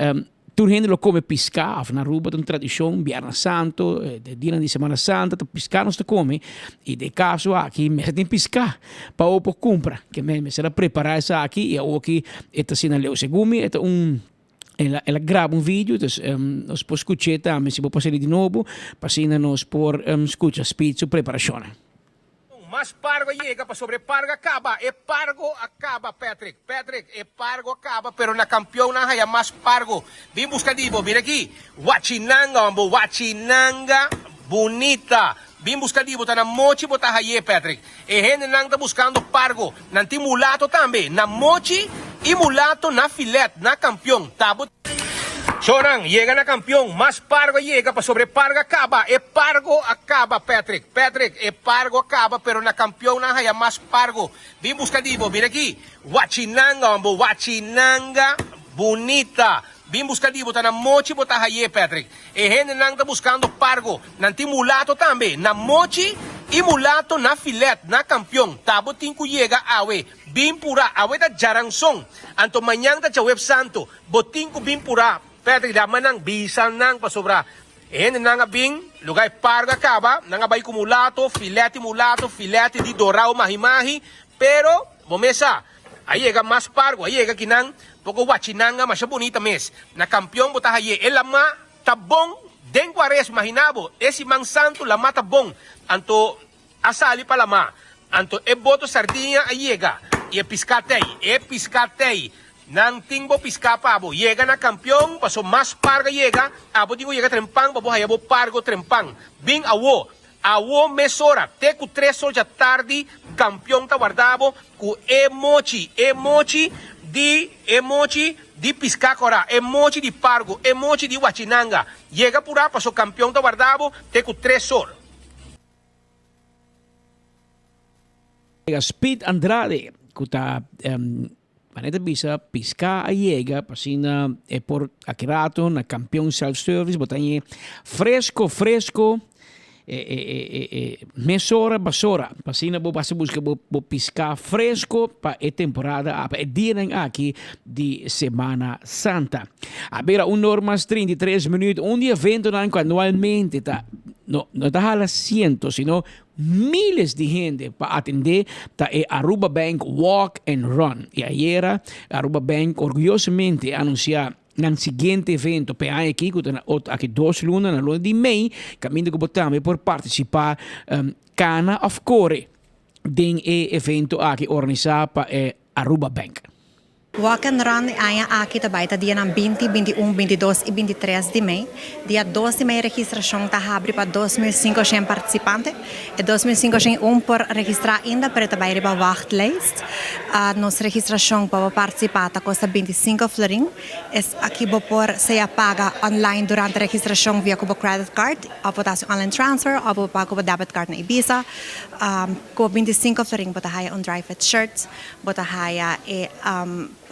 [SPEAKER 1] Tur hende lo come pisca, of na Aruba ta un tradicion, Bierna Santo, de dianan di Semana Santa ta pisca nos ta come, y den caso aki mester tin pisca pa bo por cumpra, ke men mester a prepara esaki y awoki e ta asina leu. Segun mi e ta un, el a el a graba un video, dus nos por scuch'e tambe si bo por haci'e di nobo, pa asina nos por scucha Speed su preparacionnan.
[SPEAKER 17] Mas pargo a yega pasobra e pargo a caba. E pargo a caba, Patrick. Patrick, e pargo a caba, pero na campeon nan haya mas pargo. Bin busca di bo. Mira aki. Wachinanga, hombo. Wachinanga bunita. Bin busca di bo. Ta na mochi bo ta haye, Patrick. E hendenan ta buscando pargo. Nan tin mulato tambe. Na mochi y mulato na filet, na campeon. Ta bo. Shownan, yega na campeon, mas pargo a yega pasobra e pargo a caba, e pargo a caba Patrick, Patrick, e pargo a caba pero na campeon nan haya mas pargo, bin busca di bo, mira aki, wachinanga hombo, wachinanga bunita, bin busca di bo, ta na mochi bo ta haye Patrick, e hendenan ta buscando pargo, nan tin mulato tambe, na mochi y mulato na filet, na campeon, ta bo tin cu yega awe, bin pura, awe ta djaranson, anto mañan ta djahueb santo. Bo tin ku bin purá. Patrick dama nan, bisa nan pasobra e hendenan a bin, lugá e pargo a kaba, nan a bai ku mulato, filèt i mulato, filèt di dorao mahi-mahi, pero bo mes sa, a yega mas pargo, a yega kinan, poko wachinanga masha bunita mes. Na kampion bo ta haye e lamá ta bon den kuaresma, imaginá bo, e siman santu lamá ta bon, anto a sali pa lamá. Anto e boto sardiña a yega, i e piská t'ei, e piská t'ei. Nan tin bo piská pa bo. Yega na kampion, paso mas pargo a yega, abo tin ku yega trempan pa bo haya bo pargo trempan. Bin awo, awo mesora, te ku tres or djatardi, kampion ta warda bo ku e mochi, e mochi di, e mochi di piská kòrá, e mochi di pargo, e mochi di wachinanga. Yega purá, paso kampion ta warda bo te ku tres or.
[SPEAKER 1] Speed Andrade ku ta manera ta bisa piská a yega pa asina e por aki rato na Kampeon Self Service bo ta hañ'e fresko fresko e mesora basora pa asina bo pasa buska bo piská fresko pa e temporada pa e dianan aki di Semana Santa. A bira un or mas 33 minuut un di eventonan ku anualmente ta no no ta hala cientos sino miles di hende pa atende ta e Aruba Bank Walk and Run. Y ayera Aruba Bank orguyosamente a anuncia nan siguiente evento p'e aña aki cu ta na ot aki dos luna na luna di mei caminda cu bo tambe por participa cana of core den e evento aki organisa pa e Aruba Bank.
[SPEAKER 19] Walk and Run e aña aki ta bai ta dianan 20, 21, 22 i 23 di mei. Dia 2 di mei registrashon ta habri pa 2500 partisipante. E 2501 por registrá ainda pero e ta bai riba wachtlijst. Nos registrashon pa bo partisipá ta kosta 25 florin. Esaki bo por sea paga online durante registrashon via ku bo credit card òf bo ta hasi online transfer òf bo paga ku bo debit card na Ibisa. Ku bo 25 florin bo ta haya un dry fit shirt. Bo ta haya e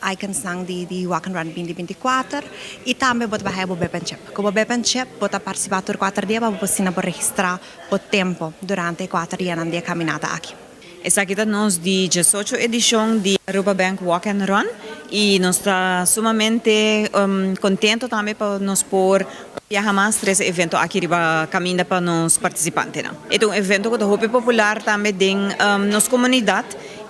[SPEAKER 19] iconsnan di di Walk and Run 2024 y tambe bo ta bai haya bo bib and chip. Cu bo bib and chip bo ta participa tur cuater dia pa bo por asina por registra bo tempo durante e cuater dianan di e caminata aki.
[SPEAKER 20] Esaki ta nos di diesocho edicion di Aruba Bank Walk and Run y nos ta sumamente contento tambe pa nos por un biaha mas trece evento aki riba caminda pa nos participantenan. E ta un evento cu ta hopi popular tambe den nos comunidad.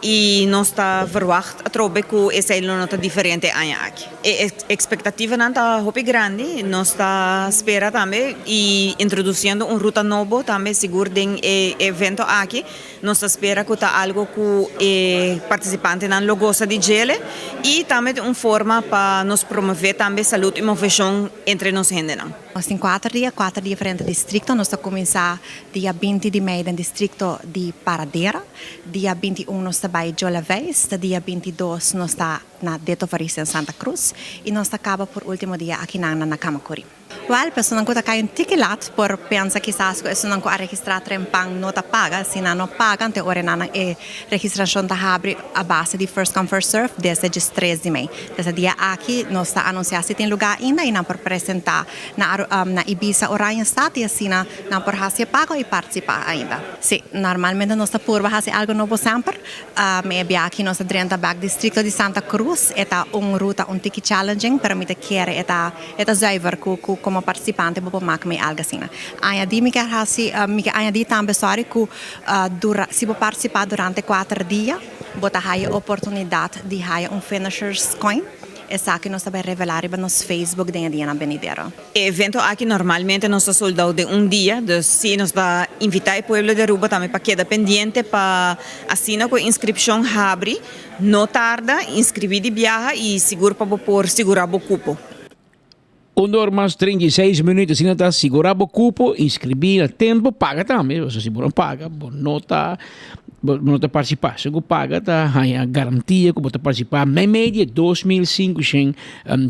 [SPEAKER 20] I nos ta verwacht atrobe ku esei lo no ta diferente e aña aki. E ekspektativanan ta hopi grandi, nos ta spera tambe i introdusiendo un ruta nobo tambe sigur den e evento aki, nos ta spera ku ta algo ku e partisipantenan lo gosa di djele i tambe ta un forma pa nos promove tambe salud i moveshon entre nos hendenan.
[SPEAKER 19] Nos tin kuater dia, kuater diferente distrikto. Nos ta kuminsá dia 20 di mei den distrikto di Paradera. Dia 21 nos ta bai Jolaveis, ta dia 22 nos ta na Deto Varista en Santa Cruz i nos ta kaba por último dia akinan na Nakamacuri. Wèl, personan ku ta kai un tiki lat por pensa kisas ku esunnan ku a registrá trempan no ta paga. Si nan no paga, anto e ora nan e registrashon ta habri a base di first come first serve desde djes tres di mei. Desde dia aki nos ta anunsiá si tin lugá ainda i nan por presentá na na Ibisa Oranjestad i asina nan por hasi e pago i partisipá ainda. Sí, normalmente nos ta purba hasi algo nobo semper. E bia aki nos ta drenta bek distrikto di Santa Cruz. E ta un ruta un tiki challenging pero mi ta kere e ta e ta zuiver ku ku komo partisipante bo por mak mei algo asina. Añadí mi kier hasi mi ke añadí tambe sorry ku dura si bo partisipá durante kuater dia bo ta haya oportunidat di haya un finishers coin. Esaki nos ta bai revelá riba nos Facebook den e dianan benidero.
[SPEAKER 20] E evento aki normalmente nos ta sold out den un dia, dus si nos ta invita e pueblo di Aruba tambe pa keda pendiente pa asina cu e inscripcion habri no tarda, inscribi di biaha y sigur pa bo por sigura bo cupo.
[SPEAKER 1] Un or mas 36 minuut asina ta sigura bo cupo, inscribi na tempo, paga tambe, pasobra si bo no paga bo no ta bo no ta participa. Si bo paga ta haña garantia cu bo ta participa meimei di e 2500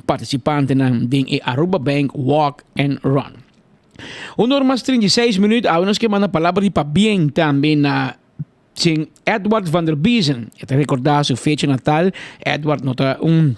[SPEAKER 1] participantenan den e Aruba Bank Walk and Run. Un or mas 36 minuut, awe nos ke manda palabra di pabien tambe na Sin Edward van der Biezen. E ta recorda su fecha natal. Edward no ta un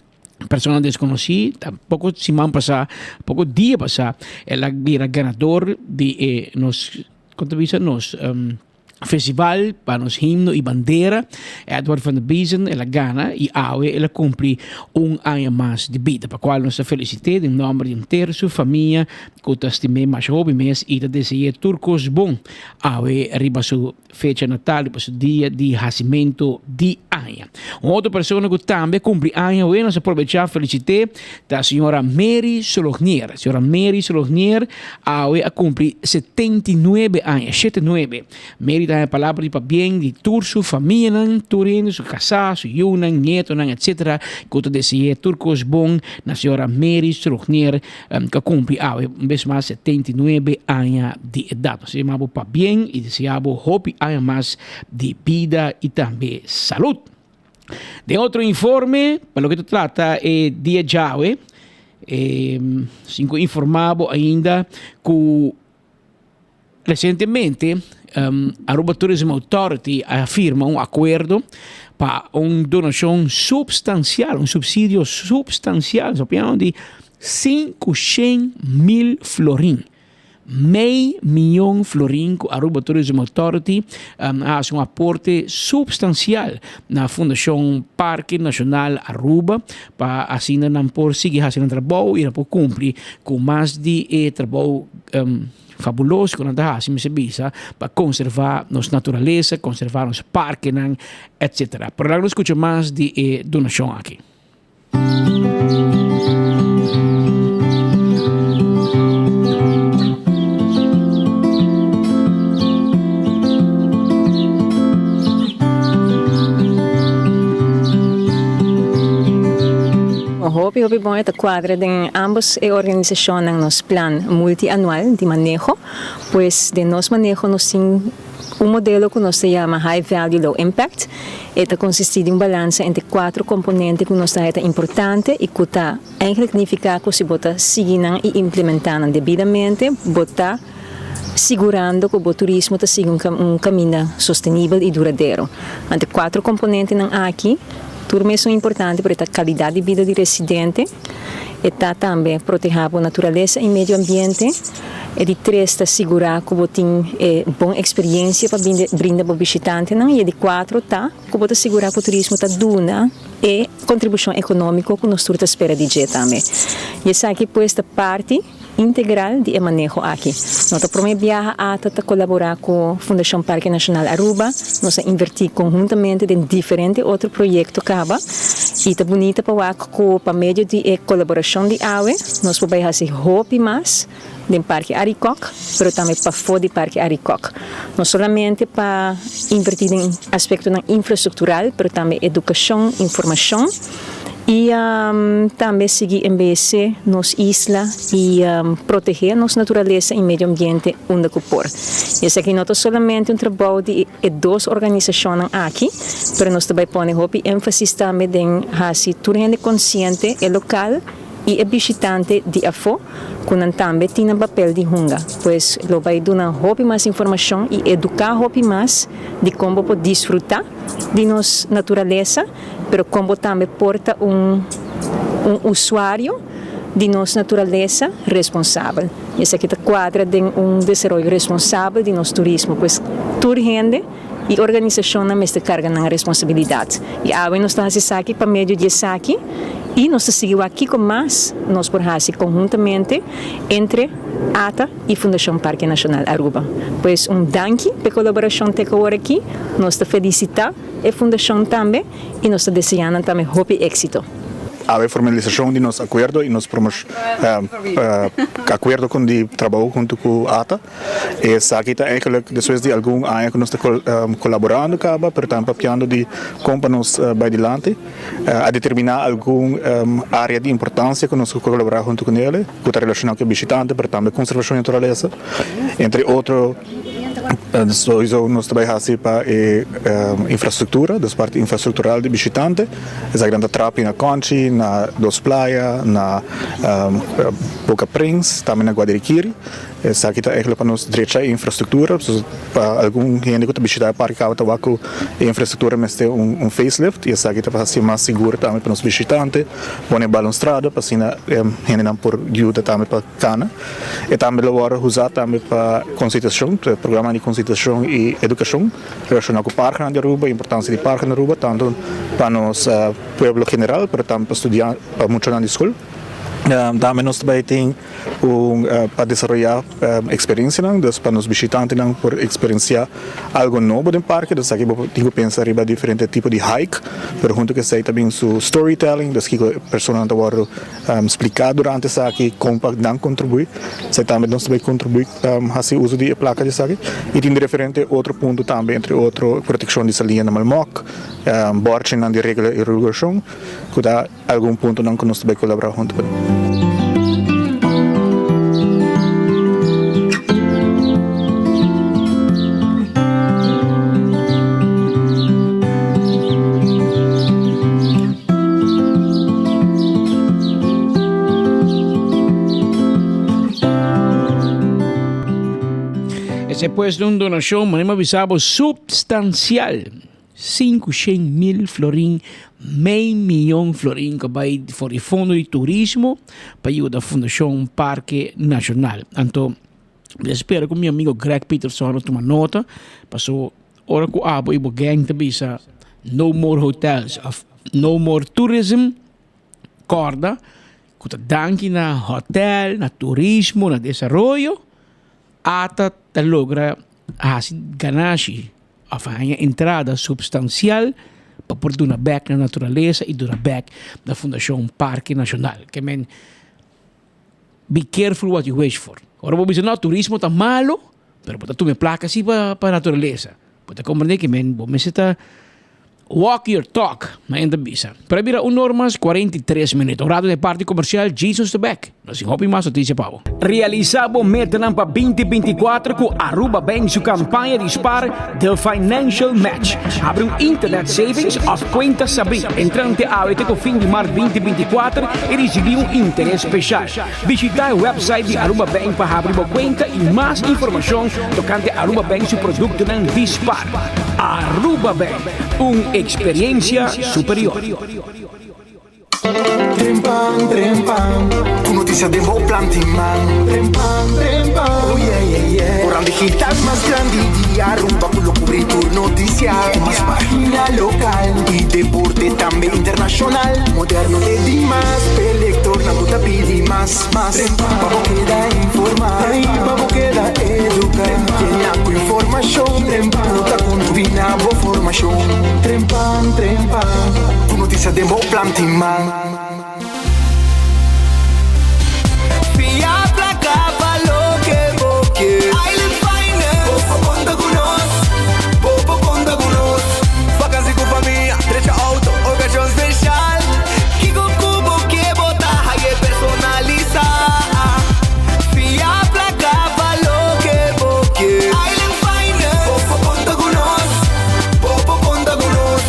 [SPEAKER 1] persona desconoci. Ta poco siman pasa, poco dia pasa, el a bira ganador di e nos, con ta bisa nos um, festival pa nos himno y bandera. Edward van der Biezen, el a gana y awe el a cumpli un aña mas di bida, pa cual nos ta felicite den nomber di henter su famia cu ta stim'é masha hopi mes y ta dese'é tur cos bon awe riba su fecha natal riba su dia di hacimentu di aña. Un otro persona cu tambe cumpli aña hoy, nos a probecha felicit'é, ta señora Mary Solognier. Señora Mary Solognier awe a cumpli 79 aña, shete nuebe. Mary ta haña palabra di pabien di tur su famianan, tur hende, su casá, su yunan, nietonan, etc. Cu ta dese'é tur cos bon na señora Mary Solognier. Ka kumpli awe un bes mas 79 aña di edat. Nos ta yama bo pabien i desea bo hopi aña mas di bida i tambe salud. Den otro informe, pa loke ta trata e dia djawe, e sin ku informa bo ainda ku Recientemente Aruba Tourism Authority a firma un acuerdo pa un donacion substancial, un subsidio substancial, nos papiando di 500.000 florin. Mei miyon florin cu Aruba Tourism Authority a haci un aporte substancial na Fundacion Parke Nacional Aruba pa asina nan por sigui haci nan trabou y nan por cumpli cu mas di e trabou fabuloso ku nan ta hasi mester bisa pa konservá nos naturalesa, konservá nos parkenan, etsetera. Pero laga nos skucha mas di e donashon aki.
[SPEAKER 13] Hopi hopi bon e ta cuadra den ambos e organisacionnan nos plan multianual di maneho. Pues den nos maneho nos tin un modelo cu nos ta yama High Value Low Impact. E ta consisti di un balansa entre cuatro componente cu nos ta haya ta importante y cu ta eigenlijk nifica cu si bo ta sigui nan y implementa nan debidamente bo ta sigurando cu bo turismo ta sigui un caminda sostenibel y duradero. Ante cuatro componentenan aki, tur mes son importante pero e ta calidad di bida di residente, e ta tambe proteha bo naturalesa y medio ambiente, e di tres ta sigura cu bo tin e bon experiencia pa brinda bo bishitantenan y e di cuatro ta cu bo ta sigura cu turismo ta duna e contribucion economico cu nos tur ta spera di dje tambe. Y esaki pues ta parti. Integral di e maneho aki. No ta prome biaha ata ta kolabora ku Fundashon Parke Nashonal Aruba. Nos a invertí konhuntamente den diferente otro proyekto kaba i ta bunita pa wak ku pa medio di e kolaborashon di awe nos por bai hasi hopi mas den Parke Arikok pero tambe pafó di Parke Arikok. No solamente pa invertí den aspektonan infrastruktural pero tambe edukashon, informashon. I tambe sigui embeyesé nos isla i protegé nos naturalesa i medio ambiente unda ku por. I esaki no ta solamente un trabou di e dos organisashonnan aki, pero nos ta bai pone hopi énfasis tambe den hasi tur hende konsiente, e lokal i e bishitante di afó, ku nan tambe tin nan papel di hunga. Pues lo bai duna hopi mas informashon i eduká hopi mas di kon bo por disfrutá di nos naturalesa. Pero kon bo tambe por ta un un usuario di nos naturalesa responsabel. I esaki ta kuadra den un desaroyo responsabel di nos turismo. Pues tur hende i organisashonnan mester karga nan responsabilidat. I awe nos ta hasi esaki pa medio di esaki i nos ta sigui wak kiko mas nos por hasi konhuntamente entre ata i Fundashon Parke Nashonal Aruba. Pues un danki p'e kolaborashon te ku awor aki. Nos ta felisitá. E fundashon tambe i nos ta deseá nan tambe hopi éksito.
[SPEAKER 2] Awe formalisashon di nos akuerdo i nos akuerdo kon di trabou huntu ku ata. Esaki ta eigenlijk despues di algun aña ku nos ta kolaborando kaba pero tambe papiando di kon pa nos bai dilanti. A determiná algun área di importansia ku nos ku kolaborá huntu ku nele ku ta relashoná ku e bishitante pero tambe konservashon di naturalesa entre otro. Sowieso nos ta bai hasi pa e infrastructura, dus parti infrastructural di bishitante. Esaki nan ta trapi na Conchi, na Dos Playa, na Boca Prins, tambe na Guadirikiri. Esaki ta eigenlijk pa nos drecha e infrastructura, pa algun hende ku ta bishita e parke kaba ta wak ku e infrastructura mester un facelift i esaki ta pa hasi mas sigur tambe pa nos bishitante, pone balonstrada pa asina hendenan por yuda tambe pa Cana. E tambe lo wòrdu usá tambe pa konsitashon, programa di konsitashon i edukashon relashoná ku parkenan di Aruba, importansia di parke na Aruba, tantu pa nos pueblo general pero tambe pa studian, pa muchanan di skol. Tambe nos ta bai tin un pa desaroyá eksperensianan, dus pa nos bishitantenan por eksperensiá algu nobo den parke, dus aki bo tin ku pensa riba diferente tipo di hike, pero huntu ku esei ta bin su storytelling, dus kiko e personanan ta wòrdu Spliká durante esaki kon pa nan kontribuí. Esei tambe nos ta bai kontribuí hasi uso di e plaka di esaki. I tin diferente otro punto tambe, entre otro protekshon di saliña na Malmok, bòrchinan di regla i regulashon, ku ta algun puntonan ku nos ta bai kolaborá huntu kuné.
[SPEAKER 1] Esei pues un donashon, manera mi a bisa bo, supstansial. 500.000 florin, mei miyon florin ku bai for di fondo di turismo pa yuda Fundashon Parke Nashonal. Anto mi ta spera ku mi amigo Greg Peterson a tuma nota, paso Ora ku abo i bo gang ta bisa no more hotels of no more tourism, kòrda ku ta danki na hotel, na turismo, na desaroyo, ata ta logra hasi ganashi òf haña entrada supstansial pa por duna bèk na naturalesa i duna bèk na Fundashon Parke Nashonal. Ke men, be careful what you wish for. Ora bo bisa no turismo ta malo. Pero bo ta tuma e plaka si pa pa naturalesa. Bo ta komprende ki men bo mester ta. Walk your talk, na enta bisa. Pero a bira un or mas 43 minuut. Un rato den parti comercial, Jesus ta back. Nos tin hopi mas noticia pa bo. Realisa bo metanan pa 2024 cu Aruba Bank su campaña di spar The Financial Match. Habri un internet savings of cuenta sabí entrante awe te cu fin di mart 2024 y ricibi un interes special. Bishita e website di Aruba Bank pa habri bo cuenta y mas informacion tocante Aruba Bank su productonan di spar. Aruba Bank, un experiencia superior.
[SPEAKER 16] Trempan, trempan, ku notisia den bo planti man. Trempan, trempan, oh yeah, yeah, yeah. Koran digital mas grandi di Aruba ku lo kubri tur notisia. Ku mas pagina lokal i deporte tambe internashonal. Moderno e dimas, p'e lektornan ku ta pidi mas, mas. Pa bo keda informá i pa bo keda eduká. Yena ku informashon ku ta kontribuí na bo formashon. Trempan, trempan, ku notisia den bo planti man.
[SPEAKER 3] Fia placa pa loke bo ke. Island Finance. Bo por conta cu nos. Bo por conta cu nos. Vakantie cu famia, drecha auto, ocasion special. Kico cu bo ke bo ta haye personalisa. Fia placa pa loke bo ke. Island Finance. Bo por conta cu nos. Bo por conta cu nos.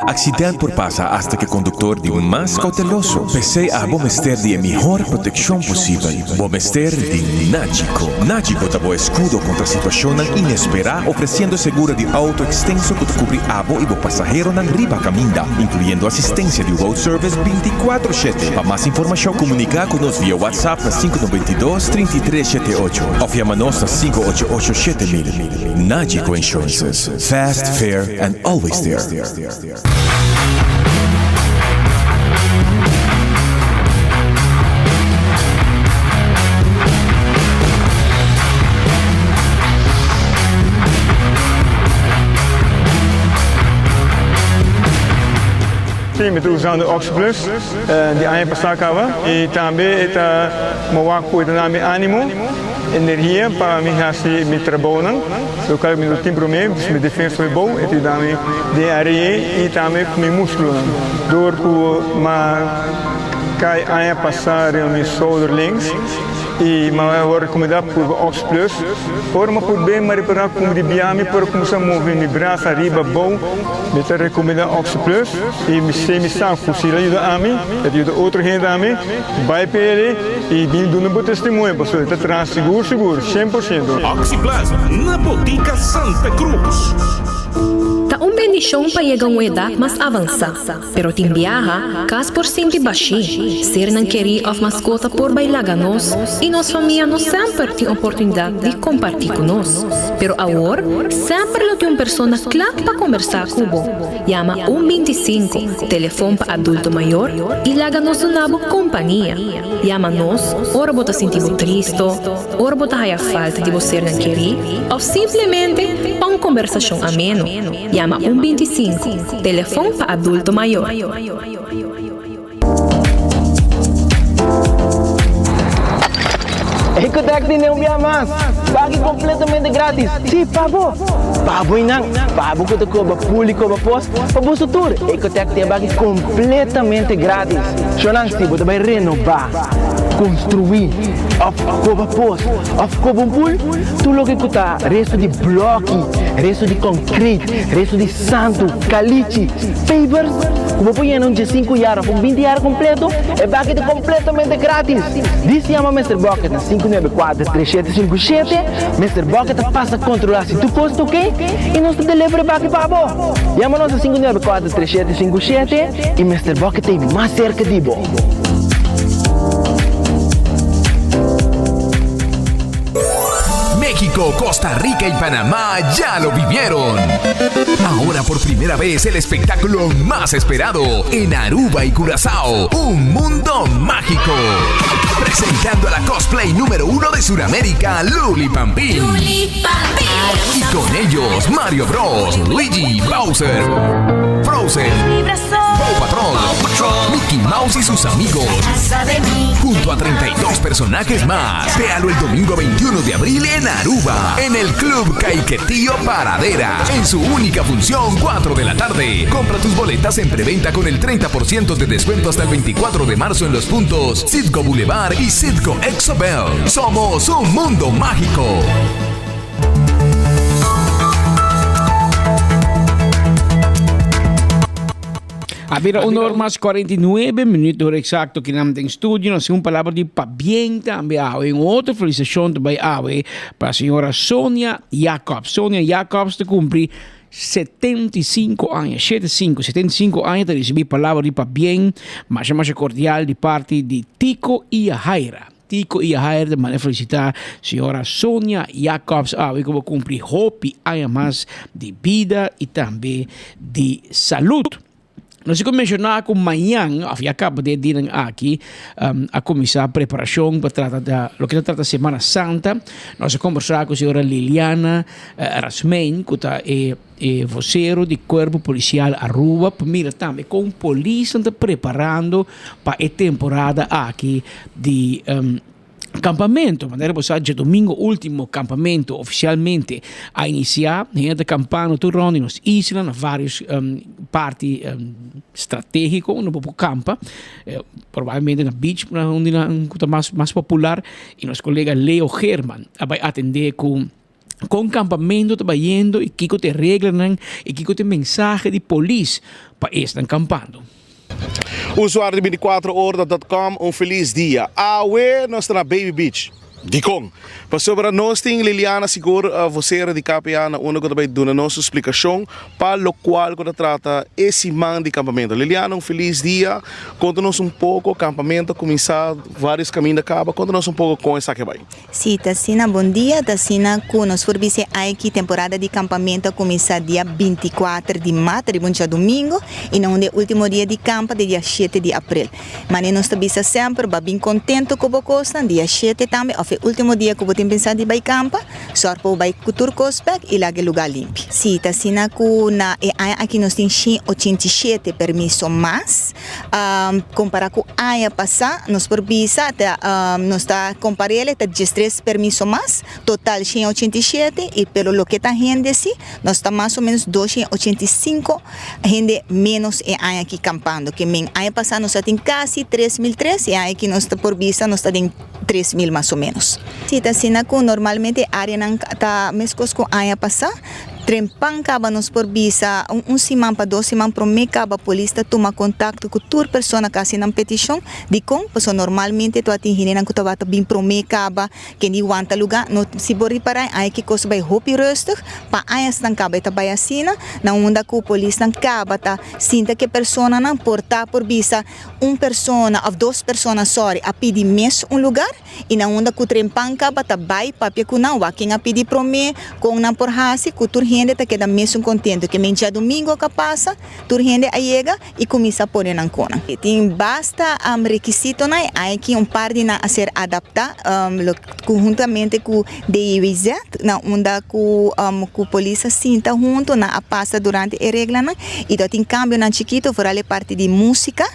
[SPEAKER 18] Accident por pasa hasta cu e conductor di mas cauteloso. P'esey abo mester di e mihor proteccion posibel. Bo mester di Nagico. Nagico ta bo escudo contra situacionnan inespera, ofreciendo seguro di auto extenso cu ta cubri abo y bo pasaheronan riba caminda, incluyendo asistencia di road service binticuatro shete. Pa mas informacion comunica cu nos via WhatsApp na 592 33 shete ocho of yama nos na 588 7000. Nagico Insurances. Fast, fair and always there.
[SPEAKER 4] Sí, mi ta usando Oxplus di aña pasá kaba i tambe e ta mowa ku e ta na mi ánimo. Energia pa mi hasi mi trabounan, lokual mi no tin promé, pues mi defensa hopi bon, e ta yuda mi den are'e i tambe ku mi muskulonan. Dor ku m'a kai aña pasá riba mi shoulder links i m'a wòrdu rekomendá purba Ox Plus. Ora m'a purb'é m'a ripará ku di bia mi por a kuminsá move mi brasa ariba abou. Mi ta rekomendá Ox Plus i mi sé mi sa ku si el a yuda ami, e ta yuda otro hende tambe. Bai p'e i bin duna bo testimonio pasobra e ta traha sigur sigur, 100%.
[SPEAKER 23] Oxi Plus na Botica Santa Cruz.
[SPEAKER 24] Ta un bendishon pa yega un edat mas avansá, pero tin biaha, kas por sinti bashí, sernan kerí òf maskota por bai laga nos i nos famia no semper tin oportunidat di kompartí ku nos. Pero awor, semper lo tin un persona kla pa kombersá ku bo. Yama un 25, telefon pa adulto mayor, i laga nos duna bo kompania. Yama nos ora bo ta sinti bo tristo, ora bo ta haya falta di bo sernan kerí, òf simplemente pa un kombersashon ameno. Yama un 25, telefon pa adulto mayor.
[SPEAKER 25] Ecotec tene un bia mas! Pagi completamente gratis! Si, pa bo! Pa bo y nan! Pa bo cu ta coba pool y coba pos, pa boso tur! Ecotec tin e baki completamente gratis! Shonan, si bo ta bay renoba, construi, of coba pos, of coba un pool, tur loke cu ta resto di bloki, resto di concrete, resto di santu, kalichi, pavers, ku bo por yena un diesinku yar òf un binti yar kompleto, e baki ta kompletamente gratis! Dis yama Mister Bucket na 594 3757, Mister Bucket ta pasa kontrolá si tur kos ta oke i nos ta deliver e baki pa bo! Yama nos na 594 3757 i Mister Bucket ta ei mas serka di bo!
[SPEAKER 23] México, Costa Rica y Panamá ya lo vivieron. Ahora por primera vez el espectáculo más esperado en Aruba y Curazao, un mundo mágico. Presentando a la cosplay número uno de Sudamérica, Luli Pampín. Y con ellos Mario Bros, Luigi, Bowser, Frozen, Paw Patrol, Mickey. Mickey Mouse y sus amigos. Junto a 32 personajes más. Véalo el domingo 21 de abril en Aruba, en el Club Caiquetío Paradera, en su única función 4 de la tarde. Compra tus boletas en preventa con el 30% de descuento hasta el 24 de marzo en los puntos Citgo Boulevard y Citgo Exobel. Somos un mundo mágico.
[SPEAKER 1] A bira un or mas 49 minuut hora exacto ki nan den studio. Nos un palabra di pabien tambe awe. Un otro felicitacion ta bay awe pa señora Sonia Jacobs. Sonia Jacobs ta cumpli 75 aña. 75, 75 aña ta ricibi palabra di pabien masha masha cordial di parti di Tico y Yahaira. Tico y Yahaira ta manda felicita señora Sonia Jacobs awe cu bo cumpli hopi aña mas di bida y tambe di salud. Nos a menciona cu mañan, of ya caba den dianan aki, a cuminsa preparacion pa trata da loke ta trata Semana Santa. Nos a conversa cu señora Liliana Rasmijn cu ta e E vocero di Cuerpo Policial Aruba pa mira tambe con polisnan ta preparando pa e temporada aki di campamento. Manera bo sa djadomingo ultimo campamento oficialmente a inicia. Hende ta campando tur rond di nos isla na varios parti strategico unda bo por campa. Probablemente na beach unda nan cu ta mas popular y nos colega Leo Geerman a bay atende cu. Kon kampamentu ta bayendo i kiko ta e reglanan i kiko ta e mensahe di polis pa esnan kampando.
[SPEAKER 5] Usuario di 24 Ora dot com un felis dia. Awe nos ta na Baby Beach. Dikon? Pasobra nos tin Liliana Sigur, vocera di KPA na unda ku ta bai duna nos su splikashon pa lokual ku ta trata e siman di kampamentu. Liliana un felis dia. Konta nos un poko, kampamentu a kuminsá, vários kaminda kaba, konta nos un poko kon esaki a bai.
[SPEAKER 6] Sí, ta asina. Bon dia. Ta asina ku nos por bisa aiki temporada di kampamentu a kuminsá dia 24 di mart, riba un djadumingu, i na unda e último dia di kampa ta dia shete di aprel. Manera nos ta bisa semper, ba bin kontentu ku bo kosnan dia shete tambe òf e último dia ku bo tin pensá di bai kampa, sòr pa bo bai ku tur kos bèk i laga e lugá limpi. Sí, ta asina ku na e aña aki nos tin 187 permiso mas. Kompará ku aña pasá nos por bisa ta nos ta kompar'el ta diestres permiso mas, total 187 i pero loke ta hende si nos ta mas o menos 285 hende menos e aña aki kampando ke men aña pasá nos a tin kasi 3003 e aña aki nos ta por bisa nos ta den 3000 mas o menos. Si ta asina ku normalmente e areanan ta meskos ku aña pasá. Trempan kaba nos por bisa un un siman pa dos siman promé kaba polis ta tuma kontakto ku tur persona ku hasi nan petishon. Dikon? Pasobra normalmente tabata tin hendenan ku tabata bin promé kaba ken di wanta lugá. No si bo ripará e aña ki kos bai hopi rustig pa añasnan kaba e ta bai asina na unda ku polisnan kaba ta sinta ku e personanan por ta por bisa un persona òf dos persona sòri a pidi mes un lugar. I na unda ku trempan kaba ta bai papia ku nan, wak ken a pidi promé, kon nan por hasi ku tur hende ta keda mesun kontentu. Ke men djadumingu ka pasa, tur hende a yega i kuminsá pone nan konan. Tin basta rekisitonan i aiki un par di nan a ser adaptá konhuntamente ku DIWZ, na unda ku ku polis a sinta huntu, nan a pasa durante e reglanan i ta tin kambionan chikitu, foral e parti di músika.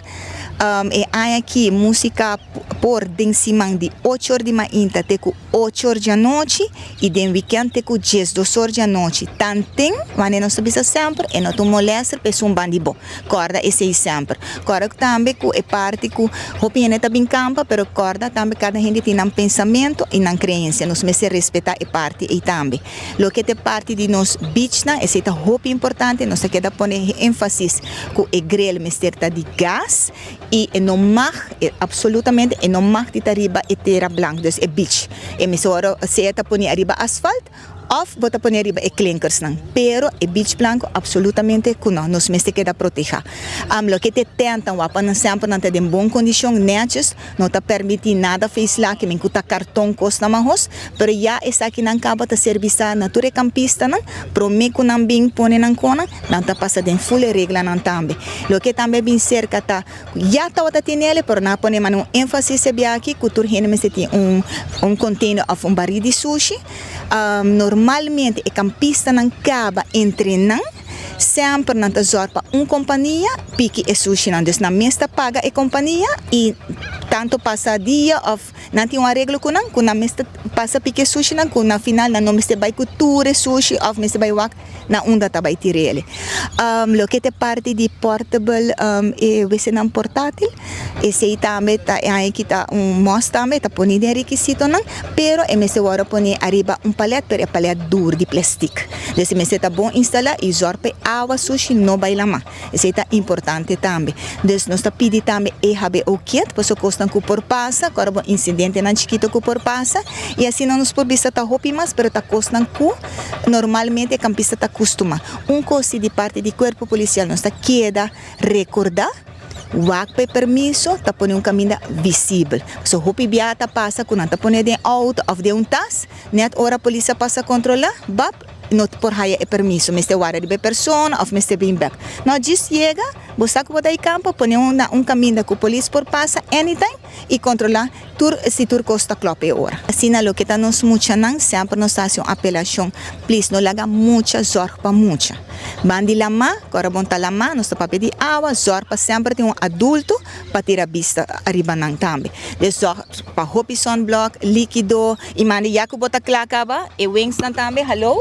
[SPEAKER 6] E aña aki músika por den siman di ocho or di mainta te ku ocho or djanochi i den wikènt te ku diesdos or djanochi. Tanten, wanneer nos ta bisa semper, e no ta un molèster pa esun ban di bo. Kòrda esei semper. Kòrda tambe ku e parti ku hopi hende ta bin kampa, pero kòrda tambe kada hende tin nan pensamentu i nan kreensia. Nos mester respetá e parti ei tambe. Loke ta e parti di nos beachnan, esei ta hopi importante, nos ta keda pone énfasis ku e grill mester ta di gas i e no mag, absolutamente e no mag di ta riba e tera blank, dus e beach. E mester wòrdu sea ta pone ariba asfalt òf bo ta pone riba e klinkersnan, pero e beach blanku absolutamente ku no, nos mester keda protehá. Loke ta e tèntnan wak pa nan semper nan ta den bon kondishon, nètjes. No ta permití nada feisla ke men ku ta karton kosnan mahos, pero ya esakinan kaba ta ser bisá na tur e kampistanan, promé ku nan bin pone nan konan, nan ta pasa den ful e reglanan tambe. Loke tambe a bin serka ta ku ya tabata tinele, pero nan a pone mane un énfasis e bia aki ku tur hende mester tin un un container òf un barí di sushi. Normalmente e kampistanan kaba entre nan. Semper nan ta zòrg pa un kompania piki e sushinan. Dus nan mes ta paga e kompania i tantu pasa dia òf nan tin un areglo ku nan ku nan mes ta pasa piki e sushinan ku na final nan no mester bai ku tur e sushi òf mester bai wak na unda ta bai tir'el. Loke ta e parti di portable e wesenan portátil esei tambe ta e aña ki ta un must tambe e ta poni den rekisitonan pero e mester wòrdu pone ariba un palet pero e palet dur di plestik. Dus e mester ta bon instalá i zòrg pa e awa sushi no bai lamá. Esei ta importante tambe. Dus nos ta pidi tambe EHBO kiet pasobra kosnan ku por pasa, ku ora bo insidentenan chikito ku por pasa i asina nos por bisa ta hopi mas pero ta kosnan ku normalmente e kampista ta kustumá. Un kos si di parti di kuerpo polisial nos ta keda rekordá, wak pa e permiso ta pone un kaminda visibel. Pasobra hopi biaha ta pasa ku nan ta pone den outo òf den un tas, nèt ora polis a pasa kontrolá, bap, no por haya e permiso. Mester warda riba e persona òf mester bin bèk. No, djis yega, bo sa ku bo ta e kampo, pone un na un kaminda ku polis por pasa anytime i kontrolá tur si tur kos ta klòp e ora. Asina loke ta nos muchanan, semper nos ta hasi un apelashon, plis no laga mucha zòrg pa mucha. Ban di lamá, ku ora bon ta lamá, nos ta papia di awa, zòrg pa semper tin un adulto pa tira bista ariba nan tambe. Dus zòrg pa hopi sunblock, líkido, i manda ya ku bo ta kla kaba, e wingsnan tambe, hallo,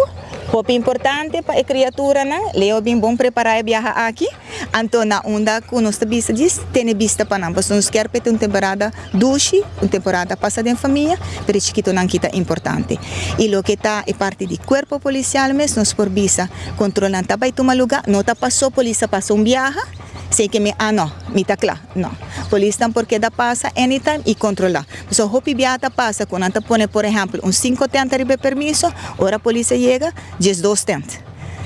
[SPEAKER 6] hopi importante pa e kriaturanan. Leo bin bon prepará e biaha aki. Anto na unda ku nos ta bisa djis tene bista pa nan, pasobra nos kier p'e ta un temporada dushi, un temporada pasa den famia, pero e chikitonan ki ta importante. I loke ta e parti di kuerpo polisial mes, nos por bisa kontrolnan ta bai tuma lugá, no ta paso polis a pasa un biaha, sin ke mi a no, mi ta kla, no. Polisnan por keda pasa anytime i kontrolá. Pasobra hopi biaha ta pasa ku nan ta pone por ehèmpel un sinku tènt ariba e permiso, ora polis a yega, diesdos tènt.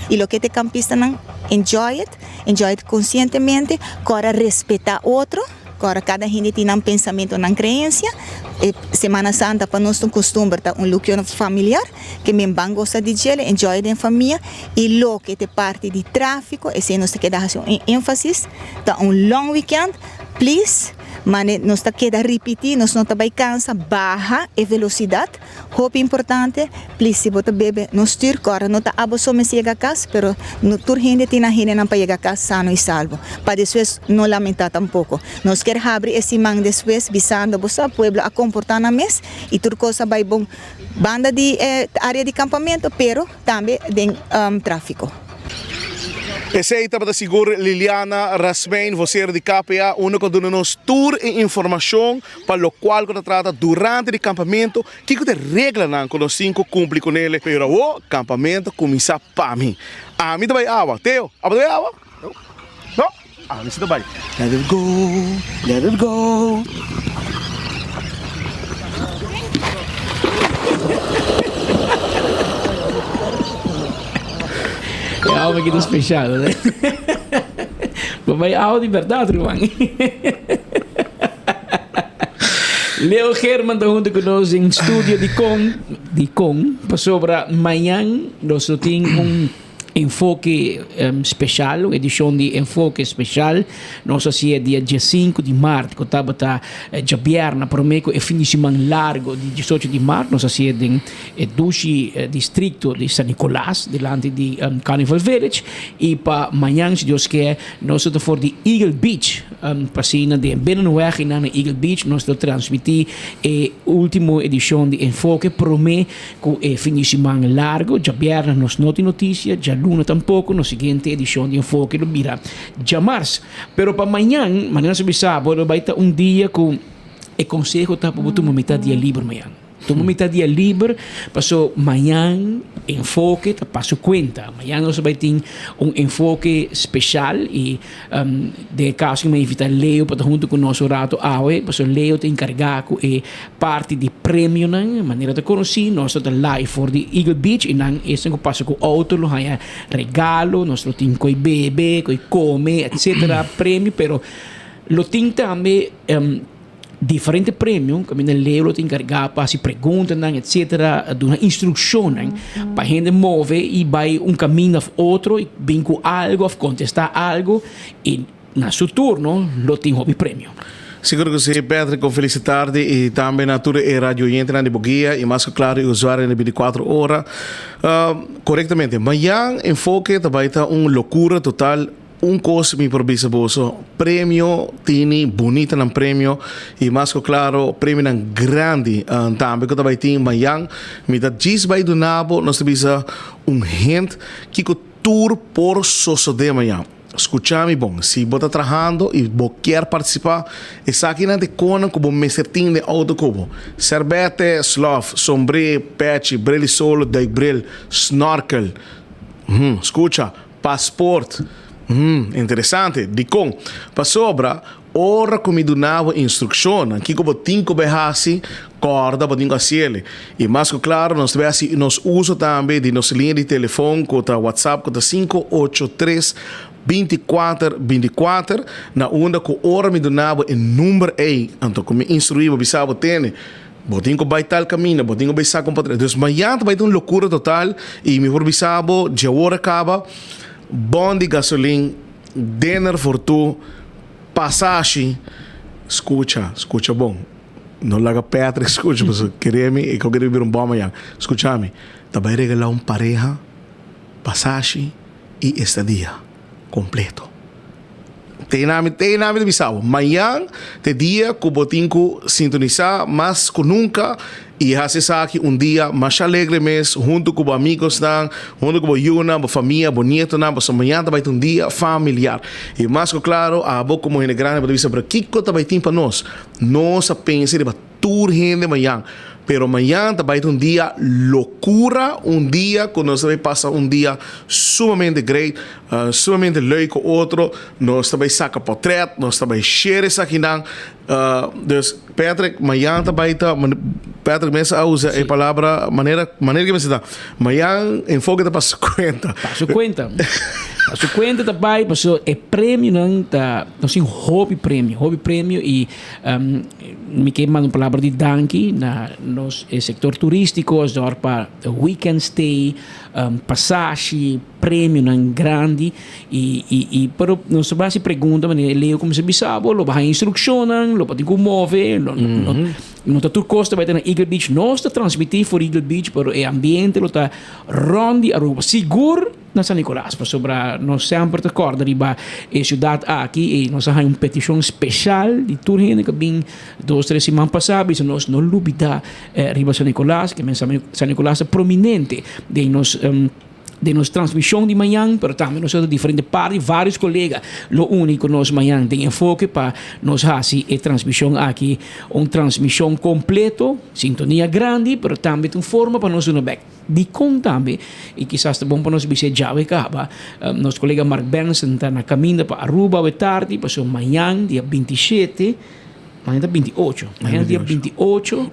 [SPEAKER 6] I loke ta e kampistanan enjoy it, enjoy it konsientemente, kòrda respetá otro, kòrda kada hende tin nan pensamentu, nan kreensia. E Semana Santa pa nos ta un kustumber, ta un lukio familiar, ke men ban gosa di djele, enjoy den famia. I loke ta e parti di tráfiko, esei nos ta keda hasi un énfasis, ta un long weekend, please, mane nos ta keda ripití, nos no ta bai kansa, baha e velosidat. Hopi importante, please si bo ta bebe no stuur, kòrda no ta abo so mester yega kas, pero no tur hende tin nan hendenan pa yega kas sano i salvo, pa despues no lamentá tampoko. Nos kier habri e siman despues bisando bo sa pueblo a komportá nan mes i tur kos a bai bon banda di e área di kampamentu pero tambe den tráfiko.
[SPEAKER 5] Esey tabata sigur Liliana Rasmijn, vocero di KPA, unda cu a duna nos tur e informacion pa locual cu ta trata durante di campamento, kico ta e reglanan cu nos tin cu cumpli cu nele. Pero awo campamento a cuminsa pa mi. Ami ta bay awa. Teo, abo ta bay awa? No? Ami si ta bay. Let it go, let it go.
[SPEAKER 1] E awa aki ta special, né? Bo bai awa di berdad, ruman. Leo Geerman ta hunto ku nos den studio di Con, di Con, pasobra mañan nos lo tin un Enfoke Special, un edicion di Enfoke Special. Nos a haci'e dia diesinco di maart, cu tabata djabièrna prome cu e fin di siman largo di diesocho di maart. Nos a haci'e den e dushi districto di San Nicolas, dilanti di Carnival Village. Y pa mañan, si Dios kier, nos lo ta for di Eagle Beach, pa asina den Binnenweg y nan na Eagle Beach nos lo transmiti e ultimo edicion di Enfoke prome Ku e fin di siman largo, djabièrnè nos no tin notisia, djaluna tampoko, nos siguiente edishon di Enfoke lo bira djamars. Pero pa mañan, manera nos a bisa bo, lo bai ta un dia ku e konseho ta pa bo tuma mitad dia liber mañan. Tuma mitad dia liber paso mañan Enfoke ta pa su kuenta. Mañan nos a bai tin un enfoke speshal i den e kaso mi a invita Leo pa ta huntu ku nos un rato awe, pasobra Leo ta enkargá ku e Parti di premionan, manera ta konosí, nos lo ta live for di Eagle Beach i nan esnan ku pasa ku outo lo haña regalo, nos lo tin koi bebe, koi kome, etcetera, premio, pero lo tin tambe diferente premio kaminda Leo lo ta enkargá pa hasi preguntanan, etcetera, duna instrukshonnan pa hende move i bai un kaminda òf otro i bin ku algu òf kontestá algu i na su turno lo tin hopi premio.
[SPEAKER 5] Sigur ku si, Patrick, un felis tardi i tambe na tur e radio oyentenan di bo guia i mas ku klaro e usuarionan di 24 ora. Korektamente, mañan Enfoke ta bai ta un lokura total. Un kos mi por bisa boso, premio tini bunita nan premio i mas ku klaro premionan grandi tambe ku ta bai tin mañan. Mi ta djis bai duna bo, nos ta bisa un hint kiko tur por sosodé mañan. Skucha mi bon, si bo ta trahando i bo kier partisipá, esakinan ta e konan ku bo mester tin den outo ku bo, sèrbètè, slòf, sombré, pèchi, bril di solo, duikbril, snorkel. Hm, skucha, pasport. Hm, interesante. Dikon? Pasobra ora ku mi duna bo instrukshonnan kiko bo tin ku bai hasi, kòrda bo tin ku hasiel. I mas ku klaro nos ta bai hasi nos uso tambe di nos liña di telefon ku ta WhatsApp ku ta 583 24 24 na unda ku ora mi duna bo e number ei anto ku mi instruí bo bisa bo tene bo tin ku bai tal kaminda bo tin ku bai sa kon pa traha. Dus mañana ta bai ta un lokura total i mi por bisa bo dje ora kaba bon di gasolin dinner for two pasashi skucha skucha bon. No laga Patrick skucha pasobra kere mi e kau kere bira un bòm mañana. Skucha mi, ta bai regalá un pareha pasashi i estadia kompleto. Te na mi, te na mi ta bisa bo, mañan ta e dia ku bo tin ku sintonisá mas ku nunka i hasi esaki un dia masha alegre mes huntu ku bo amigosnan, huntu ku bo yunan, bo famia, bo nietonan, pasobra mañan ta bai ta un dia familiar. I mas ku klaro abo komo hende grandi bo ta bisa, pero kiko ta bai tin pa nos? Nos a pensa riba tur hende mañan, pero mañan ta bai ta un dia locura, un dia cu nos ta bai pasa un dia sumamente great, sumamente leuk cu otro, nos ta bai saca potret, nos ta bai share esakinan, dus Patrick mañan ta bai ta, Patrick mes a usa e palabra manera, manera ki mester ta, mañan enfoke ta pa su cuenta.
[SPEAKER 1] Pa su cuenta, pa su cuenta ta bai pasobra e premionan ta. Nos tin hopi premio, hopi premio y mi ke manda un palabra di danki na nos e sector turistico a zorg pa weekend stay, pasashi, premionan grandi y y y pero nos ta haci pregunta manera Leo cuminsa bisa bo lo baha instruccionnan, lo bo tin cu move, lo no no ta tur cos ta bay ta na Eagle Beach, nos ta transmiti for Eagle Beach pero e ambiente lo ta rond di Aruba sigur. Na San Nicolas, pasobra nos semper ta kòrda riba e siudat aki i nos a haña un petishon speshal di tur hende ku a bin dos tres siman pasá bisa nos no lubidá riba San Nicolas, ke men San Nicolas ta prominente den nos den nos transmishon di mañan, pero tambe nos ta diferente parti, vários kolega lo uni ku nos mañan den enfoke pa nos hasi e transmishon aki un transmishon kompleto, sintonia grandi, pero tambe ta un forma pa nos duna bèk. Dikon tambe, i kisas ta bon pa nos bis'é djawe kaba, nos kolega Mark Benson ta na kaminda pa Aruba awe tardi, pasobra mañan dia 27, mañan ta 28, mañan dia 28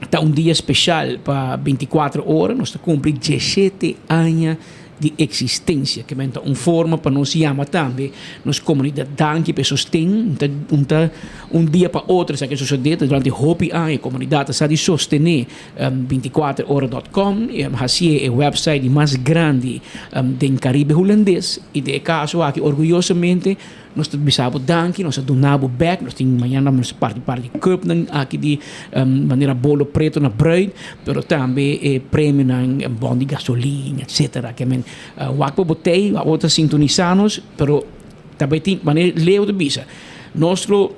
[SPEAKER 1] ta un dia speshal pa 24 ora, nos ta kumpli 17 aña di eksistensia, ke men ta un forma pa nos yama tambe nos komunidat danki pa e sosten, un ta un dia pa otro esaki a sosodé, ta durante hopi aña e komunidat a sa di sostené 24 ora dot com i a hasié e wèpsait di mas grandi den Karibe Hulandes i den e kaso aki orguyosamente nos ta bisa bo danki, nos ta duna bo bèk, nos tin mañana nos ta parti parti cupnan aki di manera bolo preto na bruid, pero tambe e premionan bon di gasolin etcetera. Ke men wak pa bo tei, wak bo ta sintonisa nos, pero ta bai tin manera Leo ta bisa nos lo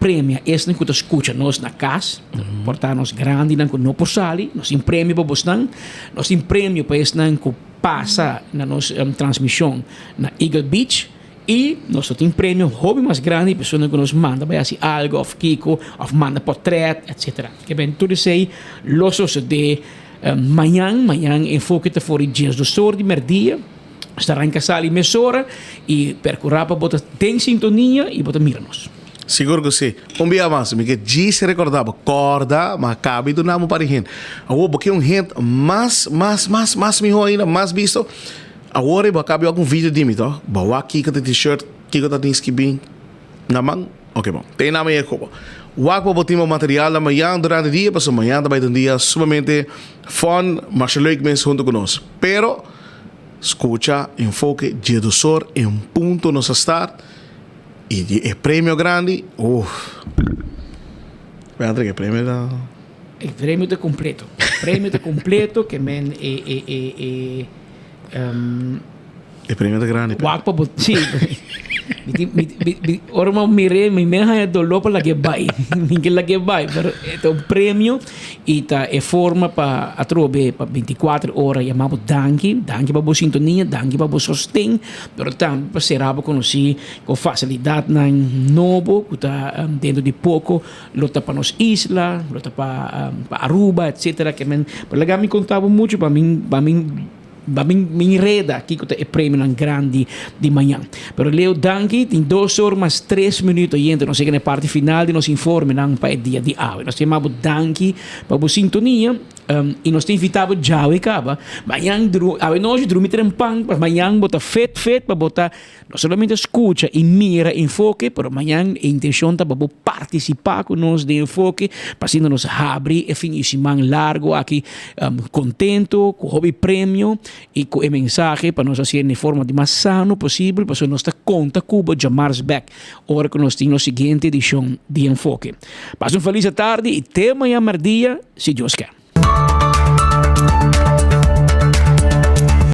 [SPEAKER 1] premia esnan ku ta skucha nos na kas, por ta nos grandinan ku no por sali, nos tin premio pa bosnan, nos tin premio pa esnan ku pasa na nos transmishon na Eagle Beach i nos lo tin premio hopi mas grandi pa esunnan ku nos manda bai hasi algu òf kiko òf manda pòtrèt etsetera. Ke ben tur esei lo sosodé mañan, mañan enfoke ta for di diesdos or di mèrdia. Nos ta ranka sali mesora i perkurá pa bo ta den sintonia i bo ta mira nos.
[SPEAKER 5] Sigur ku si. Un bia mas, mi ke djis rekordá bo, kòrda, ma kabi duna bo un par di hint. Awor bo ke un hint mas, mas, mas, mas mihó ainda, mas bisto? Awor bo a kabi wak un video di mi, toh? Bo a wak kiko ta t-shirt, kiko ta tin skibí na man? Oke bon, te na mañana kobo. Wak pa bo tin bo material na mañan durante dia, pasobra mañan ta bai ta un dia sumamente fun, masha leuk mes huntu ku nos. Pero. Skucha Enfoke Djedusor en punto nos a start. I di e premio grandi, uff. Patrick, e premio ta.
[SPEAKER 1] E premio ta completo. Premio ta completo ke men e e e e um,
[SPEAKER 5] E premio ta grandi.
[SPEAKER 1] Wak pa bo sí. Mi tin mi mi mi ora mi mir'é mi me haña doló pa lag'é bai. Mi ke lag'é bai pero e ta un premio i ta e forma pa atrobe pa bintikuater ora yama bo danki, danki pa bo sintonia, danki pa bo sosten, pero tambe pa sera bo konosí ku fasilidatnan nobo ku ta dentro di poko lo ta pa nos isla, lo ta pa pa Aruba etcetera ke men por laga mi konta bo muchu pa mi pa mi Pa mi mi reda kiko ta e premionan grandi di mañan. Pero Leo danki, tin dos or mas tres minuut oyente nos yega na e parti final di nos informenan pa e dia di awe. Nos ta yama bo danki pa bo sintonia y nos ta invita bo djawe caba. Mañan dru awe nochi drumi trempan pa mañan bo ta fit fit pa bo ta No solamente scucha y mira Enfoke, pero mañan e intencion ta pa bo participa cu nos den Enfoke, pa asina nos habri e fin di siman largo aki contento, cu hopi premio y cu e mensahe pa nos haci den e forma di mas sano posibel, pasobra nos ta conta cu bo djamars bek ora cu nos tin nos siguiente edicion di Enfoke. Pasa un feliz atardi y te mañan merdia, si Dios kier.